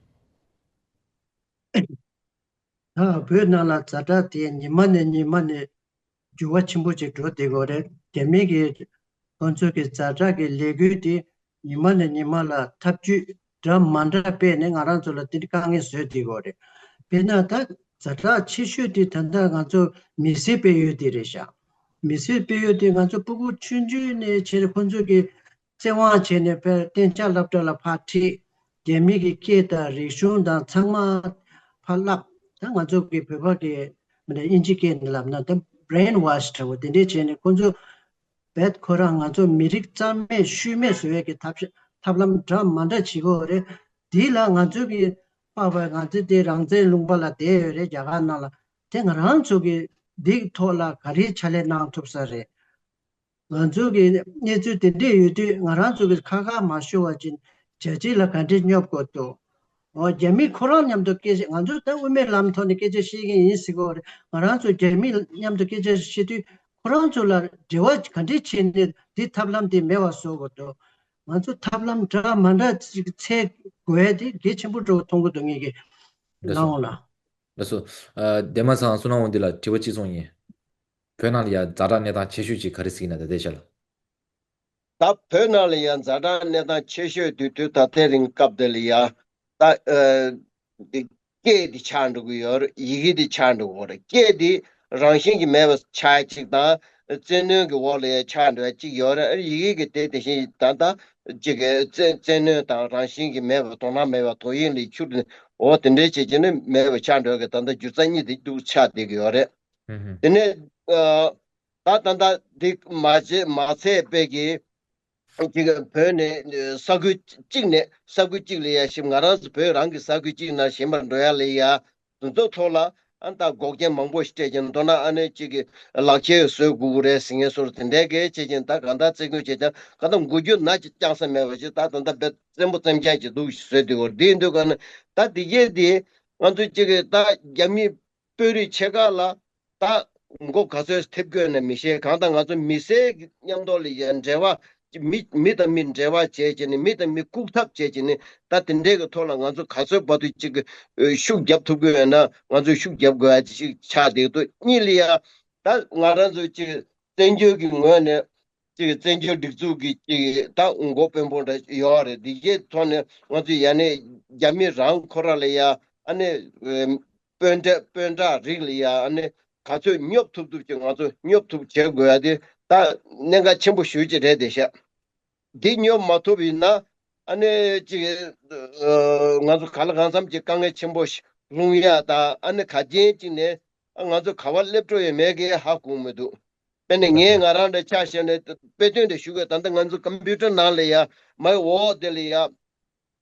ད་བོད་ནང་ལ་ཛ་དྲག་དེ་ཉི་མ་ནས་ཉི་མ་ནས་འགྱུར་བ་ཆེན་པོ་ཅིག་འགྲོ་བསྡད་ཀྱི་ཡོད་རེད། རྒྱ་མི་གི་ཁོང་ཚོ་གི་ཛ་དྲག་གི་ལས་འགུལ་དེ་ཉི་མ་ནས་ཉི་མ་ལ་ཐབས་ཇུས་འདྲ་མ་འདྲ་སྤེལ་ནས་ང་རང་ཚོ་ལ་དེ་འདྲ་དཀའ་ངལ་བཟོས་བསྡད་ཀྱི་ཡོད་རེད། དཔེར་ན་ད་ཛ་དྲག་ཆེ་ཤོས་དེ་ད་ལྟ་ང་ཚོ་མི་སེར་སྤེལ་ཡུལ་དེ་རེད་ཤག་མི་སེར་སྤེལ་ཡུལ་དེ་ང་ཚོ་སྤུ་གུ་ཆུང་ཆུང་ནས་བྱས་ནས་ཁོང་ཚོ་གི་བཙན་དབང་བྱས་ནས་དཔེར་གཏན་འཇགས་སློབ་གྲྭ་ལ་ཕར་ཁྲིད། རྒྱ་མི་གི་སྐད་དང་རིག་གཞུང་དང་ཚང་མ་ཕར་བསླབ། ད་ང་ཚོ་གི་བོད་པ་གི་མི་ནས་དབྱིན་ཇི་སྐད་ནས་ལབ་ན་ད་brainwash འདྲ་བོ་དེ་འདྲས་བྱས་ནས་ཁོང་ཚོ་རྦད་ཁོ་རང་ང་ཚོ་མི་རིགས་རྩ་མེད་ཤུལ་མེད་བཟོ་ཡས་ཀྱི་ཐབས་ཤ་ཐབས་ལམ་འདྲ་མ་འདྲ་བྱེད་ཀྱི་ཡོད་རེད། དེ་ལ་ང་ཚོ་གི་པ་བ་ང་ཚོ་དེ་རང་བཙན་ལུང་པ་ལ་བསྡད་ཡོད་རེད། རྒྱ་གར་ནང་ལ། དེ་ང་རང་ཚོ་གི་འདི་ཐོག་ལ་ག་རེ་ཕྱག་ལས་གནང་ཐུབ་ས་རེད། ང་ཚོ་གི་གནས་ཚུལ་དེ་འདྲས་ཡོད་དུས་ང་རང་ཚོ་གི་ཁ་ཁ་མ་ཤོར་བ་ཅིག་རྒྱལ་སྤྱི་ལ་ག་འདྲས་སྙོབ་དགོས་འདུག་འོ་རྒྱ་མི་ཁོ་རང་མཉམ་དུ་སྐད་ཆ། ང་ཚོ་ད་དབུ་མའི་ལམ་ཐོག་ནས་སྐད་ཆ་བཤད་མཁན་ཡིན་ཟེར་གྱི་ཡོད་རེད། ང་རང་ཚོ་རྒྱ་མི་མཉམ་དུ་སྐད་ཆ་བཤད་དུས་ཁོ་རང་ཚོ་ལ་འབྲེལ་བ་ག་འདྲས་བྱས་ནས་འདི་ཐབས་ལམ་དེ་མེད་པ་བཟོ་དགོས་འདུག་ང་ཚོ་ཐབས་ལམ་འདྲ་མ་འདྲ་ཅིག་འཚོལ་དགོས་ཡ་དེ་གལ་ཆེན་པོ་འདྲ་བོ་མཐོང་གི་འདུག་ངེད་ཀྱིས་ལགས་སོ། ལགས་འོང་ལ། ལགས་སོ། ཨ་དེ་མ་ཚང་བསོད་ནམས་དབང་འདུས་ལ་དྲི་བ་གཅིག་སོང་ཡིན། བོད་ནང་ལ་ཡ་ཛ་དྲག་གནས་སྟངས་ཆེ་ཤོས་ཅིག་ག་རེ་གཟིགས་ན་ད་ལྟའི་ཆ་ལ། ད་བོད་ནང་ལ་ཡ་ཛ་དྲག་གནས་སྟངས་ཆེ་ཤོས་དུས་དུས་ད་ལྟའི་རིང་སྐབས་དེ་ལ་ཡ་ད་ཨ་སྐད་དེ་ཆག་འགྲོ་གི་ཡོད་རེད། ཡི་གེ་དེ་ཆག་འགྲོ་གི་ཡོད་རེད། སྐད་དེ་རང་བཞིན་གྱིས་མེད་པ་ཆགས་ཡ་གཅིག་དང་། བཙན་གནོན་གྱི་འོག་ལ་ཡ་ཆག་འགྲོ་ཡ་གཅིག་ཡོད་རེད། ཡི་གེ་གི་དེ་དེ་བཞིན་ད་ལྟ་གཅིག་གི་བཙན་བཙན་གནོན་དང་རང་བཞིན་གྱིས་མེད་པ་དོ་སྣང་མེད་པ་དོ་དབྱིངས་ལས་འཁྱུར་ནས་འོ་དེ་འདྲའི་བྱེད་ཀྱི་ནི་མེད་པ་ཆགས་འགྲོ་ཡ་གི་ད་ལྟ་སྒྱུ་རྩལ་གཉིས་དེ་འདུག་ཆགས་བསྡད་ཀྱི་ཡོད་རེད། ཧུམ་ཧུམ། དེ་ནས་ཨ་ད་ད་ལྟ་འདི་མ་བྱས་མ་ཚད་པའི་གི་ཅིག་བོད་ནས་ས་ཁུལ་གཅིག་ནས་ས་ཁུལ་གཅིག་ལ་ཡ་ཞིབ་ང་རང་ཚོ་བོད་རང་གི་ས་ཁུལ་གཅིག་ནང་ཞིབ་པར་འགྲོ་ཡ་ལ་ཡ་དེ་ཚོ་ཐོག་ལ་ཨ་ད་འགོག་རྐྱེན་མང་པོ་ཞིག་སྤྲད་ཀྱིན་མདོར་ན་ཨ་ནི་ཅིག་གི་ལག་ཁྱེར་བཟོ་དགོས་ཀྱི་རེད་ཟེར་མཁན་སོགས་དེ་འདྲའི་གི་བྱེད་ཀྱིན་ད་གང་ལྟར་རྩིས་ཁུངས་བྱེད་ཀྱང་གང་ལྟར་འགུལ་སྐྱོད་ནག་ཅིག་བསྐྱངས་ས་མེད་པ་ཞིག་ད་ད་ལྟ་བོད་བཙན་པོ་བཙན་རྐྱང་ཅིག་འདུག་ཟེར་དུས་འོ་དེ་ཡིན་དུས་ག་ནི་ད་དེ་གས་དེ་ང་ཚོ་ཅིག་གི་ད་རྒྱ་མི་དཔོན་རིགས་ཆེ་ཁག་ལ་ད་མགོ་ག་ཚོད་ཐེབས་དགོས་ན་མི་ཤེས། གང་ལྟར་ང་ཚོ་མི་སེར་གྱི་མཉམ་དུ་ལ་ཡ་འབྲེལ་བ་མི་མི་དང་མི་འབྲེལ་བ་བྱས་བྱས་ནས་མི་དང་མི་བཀུག་ཐབས་བྱས་བྱས་ནས་ད་དེ་འདྲའི་གི་ཐོག་ལ་ང་ཚོ་ག་ཚོད་བར་དུ་ཅིག་གི་ཤུགས་རྒྱབ་ཐུབ་དགོས་ཡོད་ན་ང་ཚོས་ཤུགས་རྒྱབ་དགོས་ཡ་ཅིག་ཆགས་བསྡད་འདུག་གཉིས་ལ་ཡ་ད་ང་རང་ཚོ་ཅིག་བཙན་བྱོལ་གྱི་ངོས་ནས་ཅིག་བཙན་བྱོལ་སྒྲིག་འཛུགས་ཀྱི་ཅིག་ད་མགོ་དཔོན་པོ་འདྲ་ཡོད་རེད། འདི་གའི་ཐོག་ནས་ང་ཚོས་ཡ་ནས་རྒྱ་མི་རང་ཁོ་རང་ལ་ཡ་ཨ་ནི་དཔོན་འདྲ་དཔོན་དྲག་རིགས་ལ་ཡ་ཨ་ནི་ག་ཚོད་སྙོབ་ཐུབ་ཐུབ་ཅིག་ང་ཚོ་སྙོབ་ཐུབ་བྱེད་དགོས་ཡ་དེ་ད་གནད་འགག་ཆེན་པོ་ཞེ་ཅིག་རེད་དེ་ཤག་འདི་སྙོབ་མ་ཐུབ་ཡིན་ན་ཨ་ནི་ཅིག་ང་ཚོ་གང་ལ་གང་འཚམ་གྱི་དཀའ་ངལ་ཆེན་པོ་ཞིག་སློང་ཡ་དང་ཨ་ནི་ག་རྐྱེན་ཅིག་ནས་ང་ཚོ་ག་བ་སླེབས་འགྲོ་ཡ་མེད་གི་ཧ་གོ་མི་འདུག་དཔེར་ན་ངས་ང་རང་འདྲ་ཆ་བཞག་ནས་དཔེ་སྟོན་འདྲ་ཞུ་དགོས། ད་ལྟ་ང་ཚོ་ཀམ་པུ་ཊར་ནང་ལ་ཡ་མའི་འོག་དེ་ལ་ཡ་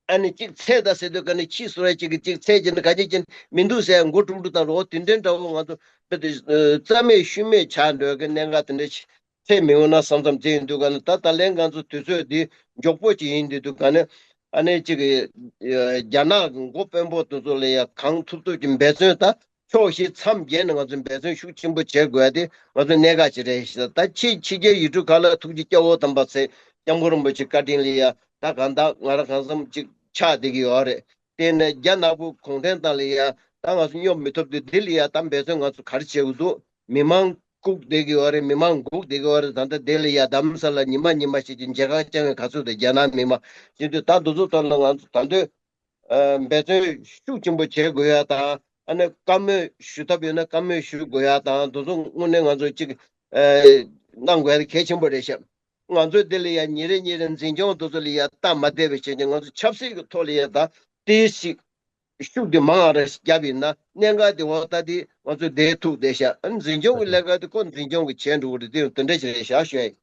ཨ་ནི་གཅིག་ཚད་ད་ཟེར་དུས་ག་ནི་ཁྱི་སོ་ར་གཅིག་གིས་གཅིག་ཚད་ཀྱི་ནི་ག་ཅིག་ཅིག་མི་འདུག་ཟེར་མགོ་དཀྲུག་དཀྲུག་བཏང་རོགས་དེ་འདྲའི་འདྲ་བོ་ང་ཚོ་དཔེ་དེ་རྩ་མེད་ཤུལ་མེད་ཆགས་འགྲོ་གི་གནད་འགག་དེ་འདྲ་ཞིག་ ཚད་མི་འོང་ན་བསམ་བསམ་བྱས་ཡིན་དུས་ག་ནས། ད་ད་ལན་ང་ཚོ་དུས་ཚོད་འདི་མགྱོགས་པོ་ཅིག་ཡིན་དུས་དུས་ག་ནས། ཨ་ནེ་གཅིག་གི་རྒྱ་ནག་མགོ་དཔོན་པོ་དེ་ཚོ་ལ་ཡ་གང་ཐུབ་ཐུབ་ཀྱི་འབད་བརྩོན། ད་ཕྱོགས་བཞི་མཚམས་བརྒྱད་ནས་ང་ཚོས་འབད་བརྩོན་ཤུགས་ཆེན་པོ་བྱེད་དགོས་ཡ་དེ་ང་ཚོའི་གནད་འགག་ཅིག་རེད་ཤག་ད་ཕྱི་ཕྱི་རྒྱལ་ཡུལ་གྲུ་ཁག་ལ་ཐུགས་རྗེ་སྐྱབས་འོག་དམ་པ་ཚེ་སྐྱབས་མགོན་རིན་པོ་ཆེ་བཀའ་དྲིན་ལ་ཡ། ད་གང་ལྟར་ང་རང་གང་འཚམ་ཅིག་ཆགས་བསྡད་ཀྱི་ཡོད་རེད། དེ་ནས་རྒྱ་ནག་པོ་གུང་ཁྲན་ཏང་ལ་ཡ་ད་ང་ཚོ་སྙོབ་མི་ཐུབ་དུས། དེ་ལ་ཡ་ད་འབད་བརྩོན་ང་ཚོ་ག་རེ་བྱེད་དགོས་འདུག་མི་མང་བཀུག་བསྡད་ཀྱི་ཡོད་རེད། མི་མང་སྒུག་བསྡད་ཀྱི་ཡོད་རེད། ད་ལྟ་དེ་ལ་ཡ་རྡ་རམ་ས་ལ་ཉི་མ་ཉི་མ་ཞིག་གི་མཇལ་ཁ་བཅར་མཁན་ག་ཚོད་དེ་རྒྱ་ནག་མི་མང་ཡིན་དུས། ད་འདི་ཚོ་ཐོག་ལ་ང་ཚོ་ད་དུང་འབད་བརྩོན་ཤུགས་ཆེན་པོ་བྱེད་དགོས་ཡ་དང་། ཨ་ནི་བཀའ་མོལ་ཞུ་ཐབས་ཡོད་ན་བཀའ་མོལ་ཞུ་དགོས་ཡ་དང་། འདི་ཚོ་དངོས་གནས་ང་ཚོ་གཅིག་གནང་དགོས་ཡ་དེ་གལ་ཆེན་པོ་རེད་ཤག་ང་ཚོས་དེ་ལ་ཡ་ཉིན་རེ་ཉིན་རེ་འཛིན་སྐྱོང་དེ་ཚོ་ལ་ཡ་སྟབས་མ་བདེ་བའི་རྐྱེན་གྱིས། ང་ཚོ་ཆབ་སྲིད་ཀྱི་ཐོག་ལ་ཡ་ད་ཏོག་ཙམ་ཤུགས་དེ་མང་རེ་བརྒྱབ་ཡིན་ན། གནད་འགག་དེ་འོག་ད་དེ་ང་ཚོ་བསྡད་ཐུབ་བསྡད་ཤག་ཨ་ནི་འཛིན་སྐྱོང་གི་ལས་ཀ་དེ་ཁོ་འཛིན་སྐྱོང་གིས་བྱས་འགྲོ་གི་རེད། དེ་ཡང་དེ་འདྲ་ཞིག་རེད་ཤག་ཞུ་ཡ་ཡིན།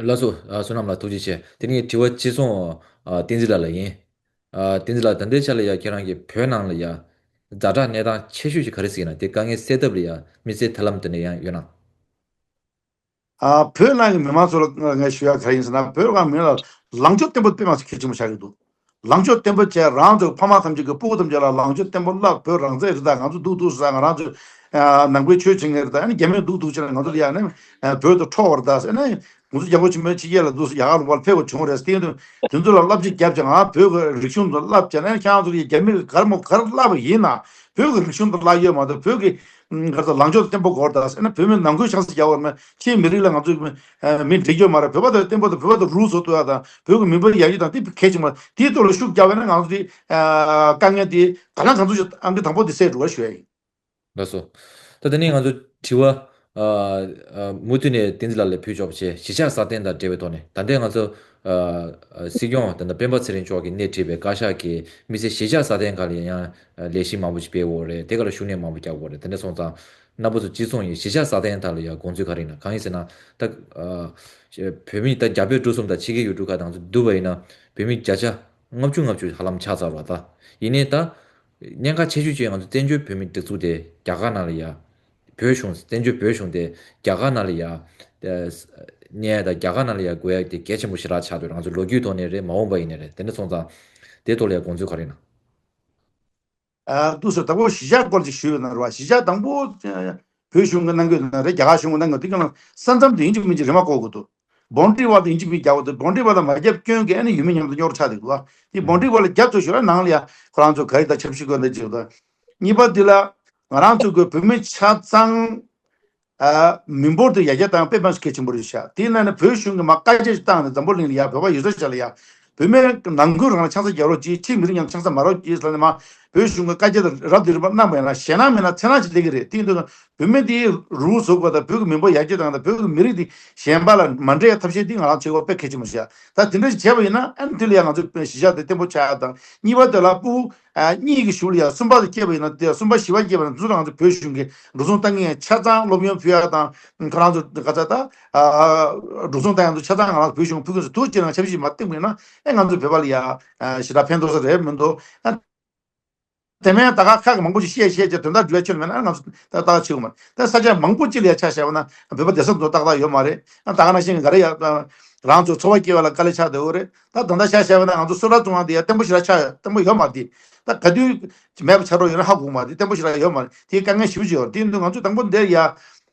ལགས་སོ། ཨ། བསོད་ནམས་ལགས་ཐུགས་རྗེ་ཆེ། དེ་ནས་དྲི་བ་གཅིག་སོང་། ཨ། བསྟན་འཛིན་ལགས་ལ་ཡིན། ཨ། བསྟན་འཛིན་ལགས། ད་ལྟའི་ཆ་ལ་ཡ་ཁྱེད་རང་གིས་བོད་ནང་ལ་ཡ་ཛ་དྲག་གནས་སྟངས་ཆེ་ཤོས་ཤིག་ག་རེ་ཟེར་ན། དེ་དཀའ་ངལ་སེལ་ཐབས་ལ་ཡ་དམིགས་བསལ་ཐབས་ལམ་དེ་འདྲ་ཡང་ཡོད་ན། ཨ། བོད་ནང་གི་མི་མང་ཚོ་ལ་ངས་ཞུ་ཡ་ག་རེ་ཡིན་ཟེར་ན། བོད་ནང་མི་ལ་ལངས་ཕྱོགས་བརྟན་པོ་དཔེ་མ་སྲིད་གལ་ཆེན་པོ་ཆགས་ཀྱི་འདུག་ལངས་ཕྱོགས་བརྟན་པོ་བྱས། རང་ཚོའི་ཕ་མ་ཐམས་ཅད་ཀྱི་སྤུ་གུ་ཐམས་ཅད་ལ་ལངས་ཕྱོགས་བརྟན་པོ་བསླབ། བོད་རང་བཙན་རེད། ད་ང་ཚོ་སྡུག་འདུག་ཟེར། ང་རང་ཚོ་ནང་པའི་ཆོས་བྱེད་མཁན་རེད། ད་ཨ་ནི་རྒྱ་མིས་སྡུག་འདུག་བྱས་ན་ང་ཚོ་ལ་ཡ་ནི་བོད་དུ་འཕྲོག་པ་རེད་ད་ཟེར་ནས། ང་ཚོ་རྒྱལ་པོ་ཆེན་པོའི་ཕྱི་རྒྱལ་ལ་འདུག་ཟེར། ཡ་ག་ལུང་པར་ཕེབས་པ་བྱུང་རེད་ཟེར། དེ་དུས་དེ་ཚོ་ལ་བསླབ་བྱ་བརྒྱབ་བྱས། ང་བོད་ཀྱི་རིག་གཞུང་དུ་བསླབ་བྱས་ནས། ཁྱེད་རང་ཚོ་ལ་ཡ་རྒྱ་མིས་ག་རེ་མོ་ག་རེ་བསླབ་པ་ཡིན་ན། བོད་ཀྱི་རིག་གཞུང་དུ་བསླབ་ཡོད་མ་གཏོགས། བོད་ཀྱི་ཨ་ག་རེ་ཟེར། ལངས་ཕྱོགས་བརྟན་པོ་དགོས་རེད་ད་ཟེར་ནས། བོད་མི་ནང་ཁུལ་ཆང་ས་རྒྱག་པ་མ་ཕྱིའི་མི་རིགས་ལ་ང་ཚོས་མི་འགྲིག་ཡོད་མ་རེད། བོད་པ་དེ་བརྟན་པོ་དང་། བོད་པ་དེ་རུལ་བཟོ་ཐུབ་ཡ་དང་། བོད་ཀྱི་མི་འབོར་ཡར་རྒྱས་དང་། དེ་གལ་ཆེན་པོ་རེད། དེའི་ཐོག་ལ་ཤུགས་རྒྱག་པ་ཡིན་ན། ང་ཚོ་དེ་ཨ་དཀའ་ངལ་དེ་ག་ལ་གང་འཚམ་ཞིག་ཨང་ཀི་དང་པོ་དེ་སེལ་འགྲོ་བ་ཞུ་ཡ་ཡིན། ལགས་སོ། ད་དེ་ནས་ང་ཚོ་དྲི་བ། ཨ། ཨ། མུ་མཐུད་ནས་བསྟན་འཛིན་ལགས་ལ་ཕུལ་ཆོག་པ་བྱས། གཞིས་ཆགས་སྲ་བརྟན་དང་འབྲེལ་བའི་ཐོག་ནས། ད་ལྟའི་ང་ཚོ། ཨ། ཨ། སྲིད་སྐྱོང་ད་ལྟ་སྤེན་པ་ཚེ་རིང་མཆོག་གིས་སྣེ་ཁྲིད་པའི་བཀའ་ཤག་གིས་དམིགས་བསལ་གཞིས་ཆགས་སྲ་བརྟན་སྒང་ལ་ཡང་ལས་གཞི་མང་པོ་ཞིག་སྤེལ་ཡོད་རེད། དེ་ག་ལ་ཤུགས་སྣོན་མང་པོ་རྒྱག་དགོས་རེད། དེ་འདྲ་སོང་ཙང་རྣམ་པ་ཚོ་གཅིག་མཚུངས་ཡིན། གཞིས་ཆགས་སྲ་བརྟན་དག་ལ་ཡང་དགོངས་ཚུལ་ག་རེ་ཡིན་ན། གང་ཡིན་ཟེར་ན། ད། ཨ། བོད་མི་ད་རྒྱ་བོད་འབྲུག་གསུམ་དང་ཕྱི་རྒྱལ་ཡུལ་གྲུ་ཁག་དང་ཚོ་བསྡུར་བ་ཡིན་ན། བོད་མི་བརྒྱ་ཆ་ལྔ་བཅུ་ལྔ་བཅུ་ཧ་ལམ་ཆགས་ཚར་བ། ད་ཡིན་ནའི་ད་གནད་འགག་ཆེ་ཤོས་ཅིག་ང་ཚོ་བཙན་བྱོལ་བོད་མིའི་སྒྲིག་འཛུགས་དེ་རྒྱ་གར་ནང་ལ་ཡ། བོད་གཞུང་། བཙན་བྱོལ་བོད་གཞུང་དེ་རྒྱ་གར་ནང་ལ་ཡ། ཨ། གནས་དང་རྒྱ་གར་ནང་ལ་ཡ་དགོས་ཡ་དེ་གལ་ཆེན་པོ་ཞེ་དྲག་ཆགས་འདུག་ང་ཚོ་ལོ་རྒྱུས་ཐོག་ནས་རེད། མ་འོངས་པ་ཡིན་ནའི་རེད། དེ་འདྲ་སོང་ཙང་དེ་ཐོག་ལ་ཡ་དགོངས་ཚུལ་ག་རེ་ཡིན་ན། ཨ། འདུག་སེ། དང་པོ་གཞིས་ཆགས་སྐོར་ཅིག་ཞུས་ཡོད་ན་རེད་བ། གཞིས་ཆགས་དང་པོ་ཨ་བོད་གཞུང་གིས་གནང་གི་ཡོད་ན་རེད། རྒྱ་གར་གཞུང་གིས་གནང་གི་ཡོད། དེ་ག་ལ་ས་མཚམས་དེ་ཡིན་གཅིག་མིན་གཅིག་རེ་མ་བཀོད་དགོས་འདུག་བོན་ཌི་ཝལ་དེ་ཡིན་གཅིག་མིན་གཅིག་རྒྱག་དགོས་འདུག་བོན་ཌི་ཝལ་ལ་མ་བརྒྱབ་སྐྱོན་གྱིས་ཨ་ནི་ཡུལ་མི་མཉམ་དུ་རྙོག་དྲ་ཆགས་བསྡད་འདུག་བ། དེ་བོན་ཌི་ཝལ་ལ་བརྒྱབ་ཚར་ཞོར་ལ་ནང་ལ་ཡ་ཁོ་རང་ཚོ་ག་རེ་ད་འཆར་གཞི་བཀོད་འདི་བྱེད་དགོས། གཉིས་པ་དེ་ལ་ང་རང་ཚོ་གི་བོད་མི་ཆ་ཚང་ཨ་མི་འབོར་དེ་ཡར་རྒྱས་བཏང་དཔེ་མ་སྲིད་གལ་ཆེན་པོ་རེད་ཤག་དེའི་ནང་ནས་བོད་གཞུང་གིས་མར་བཀའ་རྒྱ་ཞིག་བཏང་ནས། འཛམ་བུ་གླིང་ལ་ཡ་བོད་པ་ཡོད་ས་ཆ་ལ་ཡ་བོད་མི་ནང་ཁུལ་རང་ལ་ཆང་ས་རྒྱག་རོགས་གྱིས། ཕྱིའི་མི་རིགས་མཉམ་དུ་ཆང་ས་མ་རོགས་གྱིས་ཟེར་ནས་མར་བོད་གཞུང་གིས་བཀའ་རྒྱ་དེ་རབ་དང་རིམ་པ་གནང་བ་ཡིན་ན། ཞེད་སྣང་མེད་ན་འཚེར་སྣང་ཅིག་སླེབས་ཀྱི་རེད། དེ་ཡིན་དུས་བོད་མི་དེ་རུལ་བཟོ་དགོས་དང་། བོད་ཀྱི་མི་འབོར་ཡར་རྒྱས་བཏང་དང་། བོད་ཀྱི་མི་རིགས་དེ་གཞན་པ་ལ་མ་འདྲེས་ཐབས་ཤེས་དེ་ང་རང་བྱེད་དགོས་དཔེ་གལ་ཆེན་པོ་ཞིག་ཡ། ད་དེ་འདྲ་ཞིག་བྱས་པ་ཡིན་ན། ཨ་ནི་དེ་ལ་ཡ་ང་ཚོ་གཞིས་ཆགས་དེ་བརྟན་པོ་ཆགས་ཡ་དང་། གཉིས་པ་དེ་ལ་ཕྲུ་གུ་ཨ་གཉིས་ཀྱི་གཞུག་ལ་ཡ་གསུམ་པ་དེ་སྐྱེས་པ་ཡིན་ན། དེ་གསུམ་པ་བཞི་པ་སྐྱེས་པ་ཡིན་ན། དེ་ཚོ་ང་ཚོ་བོད་གཞུང་གིས་འགྲོ་སོང་ལྟ་ངན་ཆ་ཚང་སློབ་ཡོན་ཕུལ་ཡ་དང་། ཁོ་རང་ཚོ་ག་ཚ་ད་ཨ་འགྲོ་སོང་ལྟ་ཡ་ཚོ་ཆ་ཚང་ང་རང་ཚོ་བོད་གཞུང་ཕུལ་གྱི་ཡིན་ཟེར། དུ་སྤྱིར་ན་འཆར་གཞི་མ་བཏིང་བ་ཡིན་ན། ཨེ་ང་ཚོ་བོད་པ་ལ་ཡ་ཨ་ཞེ་དྲག་ཕན་ཐོགས་ས་རེད་མི་འདུག་ཨ་དེ་མིན་ད་ག་ཁ་གི་མང་པོ་ཞིག་བཤད་བཤད་ཀྱི་དོན་དག་འགྲུབ་ཡ་ཁྱོན་མེད་ན། ང་ཚོ་ཏག་ཏག་བྱེད་དགོས་མ་རེད། ད་ས་ཆ་མང་པོ་ཅིག་ལ་ཡ་ཆ་བཞག་པ་ན་བོད་པ་བསྡད་ས་འདུག་ཏག་ཏག་ཡོད་མ་རེད། ད་ག་ནང་བཞིན་ག་རེ་ཡ་རང་ཚོ་འཚོ་བ་སྐྱེལ་བ་ལ་དཀའ་ལས་ཆགས་བསྡད་ཡོད་རེད། ད་ད་ལྟ་ཆ་བཞག་པ་ན་ང་ཚོ་སོ་ལ་བཙོང་བ་འདི་ཡ་བརྟན་པོ་ཞེ་དྲག་ཆགས་ཡོད། བརྟན་པོ་ཡོད་མ་རེད། ད་ག་དུས་མེད་པ་ཆགས་འགྲོ་ཡོད་ན་ཧ་གོ་གི་མ་རེད། བརྟན་པོ་ཞེ་དྲག་ཡོད་མ་རེད། དེ་དཀའ་ངལ་ཞེ་པོ་ཅིག་ཡོད་རེད། དེ་ཡིན་དུས་ང་ཚོ་དང་པོ་འདིར་ཡ་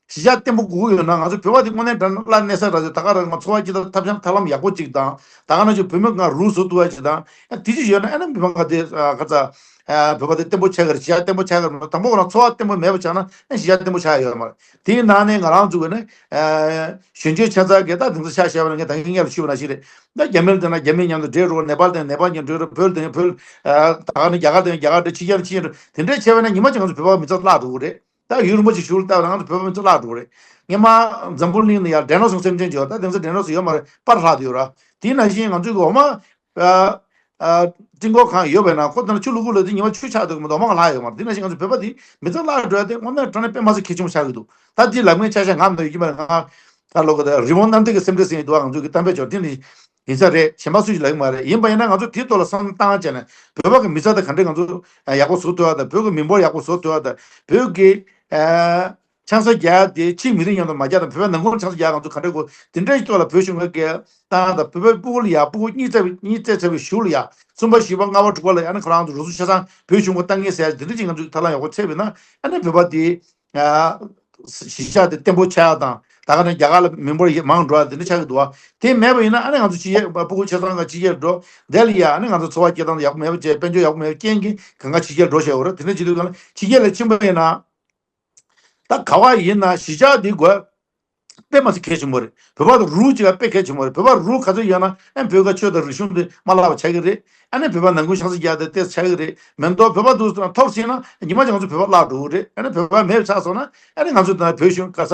གཞིས་ཆགས་བརྟན་པོ་དགོས་ཀྱི་ཡོད་ན། ང་ཚོ་བོད་པ་དེ་དངོས་གནས་དྲང་གནས་གནས་ས་ར་ཅིག་ད་ག་རང་ང་འཚོ་བ་སྐྱེལ་ཐབས་ཐབས་ཤེས་ཐབས་ལམ་ཡག་པོ་ཅིག་དང་། ད་ག་ནང་བཞིན་བོད་མི་ང་རུལ་བཟོ་ཐུབ་པ་ཅིག་དང་། ཡང་དེ་ཅིག་ཡོད་ན་ཨ་ནི་མི་མང་ག་དེ་ཨ་ག་ཚ་ཨ་བོད་པ་དེ་བརྟན་པོ་ཆགས་ཀྱི་རེད། གཞིས་ཆགས་བརྟན་པོ་ཆགས་ཀྱི་རེད། དང་པོ་ང་རང་འཚོ་བ་བརྟན་པོ་མེད་པ་ཆགས་ན་ཨ་གཞིས་ཆགས་བརྟན་པོ་ཆགས་ཡོད་མ་རེད། དེའི་ནང་ནས་ང་རང་ཚོ་གི་ནི་ཨ་གཞོན་སྐྱེས་ཆ་ཚང་གིས་ད་དེང་སང་ཆ་བཞག་པ་ན། ངས་ད་གིན་སྔོན་ལ་ཞུས་པ་ནང་བཞིན་རེད། ད་རྒྱ་མི་ལ་བསྡད་ན་རྒྱ་མི་མཉམ་དུ་འདྲེས་འགྲོ། ནེ་པཱལ་དང་ནེ་པཱལ་མཉམ་འདྲེས་འགྲོ། བོད་ལ་བསྡད་ན་བོད། ཨ་ད་ག་ནི་རྒྱ་གར་དང་རྒྱ་གར་འདྲེས། ཕྱི་རྒྱལ་ཕྱི་རྒྱལ་འདྲེས། དེ་འདྲས་བྱས་པ་ན་ཉི་མ་གཅིག་ང་ཚོ་བོད་པ་མི་ཚང་བརླག་འགྲོ་གི་རེད། ད་ཡུལ་རིན་པོ་ཆེ་ཞུ་ལ་བལྟ་བ་ན་ང་ཚོ་བོད་པ་མི་ཚང་བརླག་འགྲོ་གི་རེད། སྔོན་མ་འཛམ་བུ་གླིང་ནང་ཡ་ཌའི་ནོ་སོར་སེམས་ཅན་ཅིག་ཡོད། ད་དེང་སང་ཌའི་ནོ་སོར་ཡོད་མ་རེད། པར་ལྷག་བསྡད་ཡོད་ར། དེ་ནང་བཞིན་ང་ཚོའི་གི་འོ་མ་ཨ་ཨ་སྤྲིན་ཀོག་གང་ཡོད་པས་ན། ཁོ་དེ་ན་ཆུ་བླུག་བླུག་དེ་ཉི་མ་ཆུ་ཆག་འདུག་གི་མི་འདུག་འོ་མ་གང་ལྷག་ཡོད་མ་རེད། དེ་ནང་བཞིན་ང་ཚོ་བོད་པ་དེ་མི་ཚང་བརླག་འགྲོ་ཡ་དེ་དངོས་གནས་དྲང་གནས་དཔེ་མ་སྲིད་གལ་ཆེན་པོ་ཆགས་ཀྱི་འདུག་ད་དེ་ལབ་མཁན་ཆ་ཤས་ང་མ་གཏོགས་ཡོད་ཀྱི་མ་རེད། ང་ད་ལོ་ག་ད་རི་བོང་གནམ་བདེ་གི་སེམས་ཁྲལ་ཟེར་གྱི་འདུག་ང་ཚོ་གི་གཏམ་དཔེ་ཅིག་ཡོད། དེ་ནི་ཡིན་ས་རེད། གཞན་པ་སུ་ཞིག་ལབ་ཀྱི་མ་རེད། ཡིན་པ་ཡིན་ན་ང་ཚོ་དེའི་ཐོག་ལ་བསམ་བློ་བཏང་བྱས་ནས། བོད་པ་གི་མི་ཚང་དེ་ག་འདྲས་ང་ཚོ་ཡག་པོ་བཟོ་ཐུབ་ཡ་དང་། བོད་ཀྱི་མི་འབོར་ཡག་པོ་བཟོ་ཐུབ་ཡ་དང་། བོད་ཀྱི་ཨ་ ཆང་ས་རྒྱག་དེ་ཕྱིའི་མི་རིགས་མཉམ་དུ་མ་རྒྱག་དང་བོད་པའི་ནང་ཁུལ་ཆང་ས་རྒྱག་ང་ཚོ་ག་འདྲ་དགོས་དེ་འདྲའི་ཐོག་ལ་བོད་གཞུང་གི་སྐད་བཏང་དང་བོད་པའི་སྤུ་གུ་ལ་ཡ་སྤུ་གུ་གཉིས་བཙས་པའི་གཉིས་བཙས་ཚར་བའི་གཞུག་ལ་ཡ་གསུམ་པ་བཞི་པ་ལྔ་པ་དྲུག་པ་ལ་ཡ་ནི་ཁོ་རང་ཚོ་རུ་སུ་ཆ་ཚང་བོད་གཞུང་གི་ལྟ་ངན་ཟེར་ཡ་དེ་འདྲ་ཅིག་ང་ཚོས་ཐབས་ལམ་ཡག་པོ་འཚོལ་བས་ན་ཨ་ནི་བོད་པ་དེ་གཞིས་ཆགས་དེ་བརྟན་པོ་ཆགས་ཡ་དང་ད་ག་ནས་རྒྱ་གར་ལ་མི་འབོར་མང་འགྲོ་ཡ་དེ་འདྲ་ཆགས་ཀྱི་འདུག་བ། དེ་མེད་པ་ཡིན་ན་ཨ་ནི་ང་ཚོ་ཕྱི་རྒྱལ་སྤུ་གུ་ཆ་ཚང་ག་ཕྱི་རྒྱལ་འགྲོ་དེ་ལ་ཡ་ཨ་ནི་ང་ཚོ་འཚོ་བ་སྐྱེལ་སྟངས་ཡག་པོ་མེད་པ་བྱས་དཔལ་འབྱོར་ཡག་པོ་མེད་པ་རྐྱེན་གྱིས་གང་ག་ཕྱི་རྒྱལ་འགྲོ་བཞག་ཡོད་རེད། དེ་འདྲ་བྱེད་དུས་ག་ལ་ཕྱི་རྒྱལ་ལ་ཕྱིན་པ་ཡིན་ན། ད་ག་བ་ཡིན་ན་གཞིས་ཆགས་འདི་དགོས་དཔེ་མ་སྲིད་གལ་ཆེན་པོ་རེད། བོད་པ་དང་རུ་གཅིག་ལ་དཔེ་གལ་ཆེན་པོ་རེད། བོད་པ་རུ་ག་ཚོད་ཡོད་ན་ཨ་བོད་ཀྱི་ཆོས་དང་རིག་གཞུང་འདི་མ་བརླག་པ་ཆགས་ཀྱི་རེད། ཨ་ནི་བོད་པ་ནང་ཁུལ་ཆང་ས་རྒྱག་དེ་ཏོག་ཙམ་ཆགས་ཀྱི་རེད་མི་འདུག་བོད་པ་འདུག་ཐོབ་ཟིན་ན་ཉི་མ་ཅིག་ང་ཚོ་བོད་པ་བརླག་འགྲོ་གི་རེད། ཨ་ནི་བོད་པ་མེད་པ་ཆགས་སོང་ན་ཨ་ནི་ང་ཚོ་ད་བོད་གཞུང་ག་ས་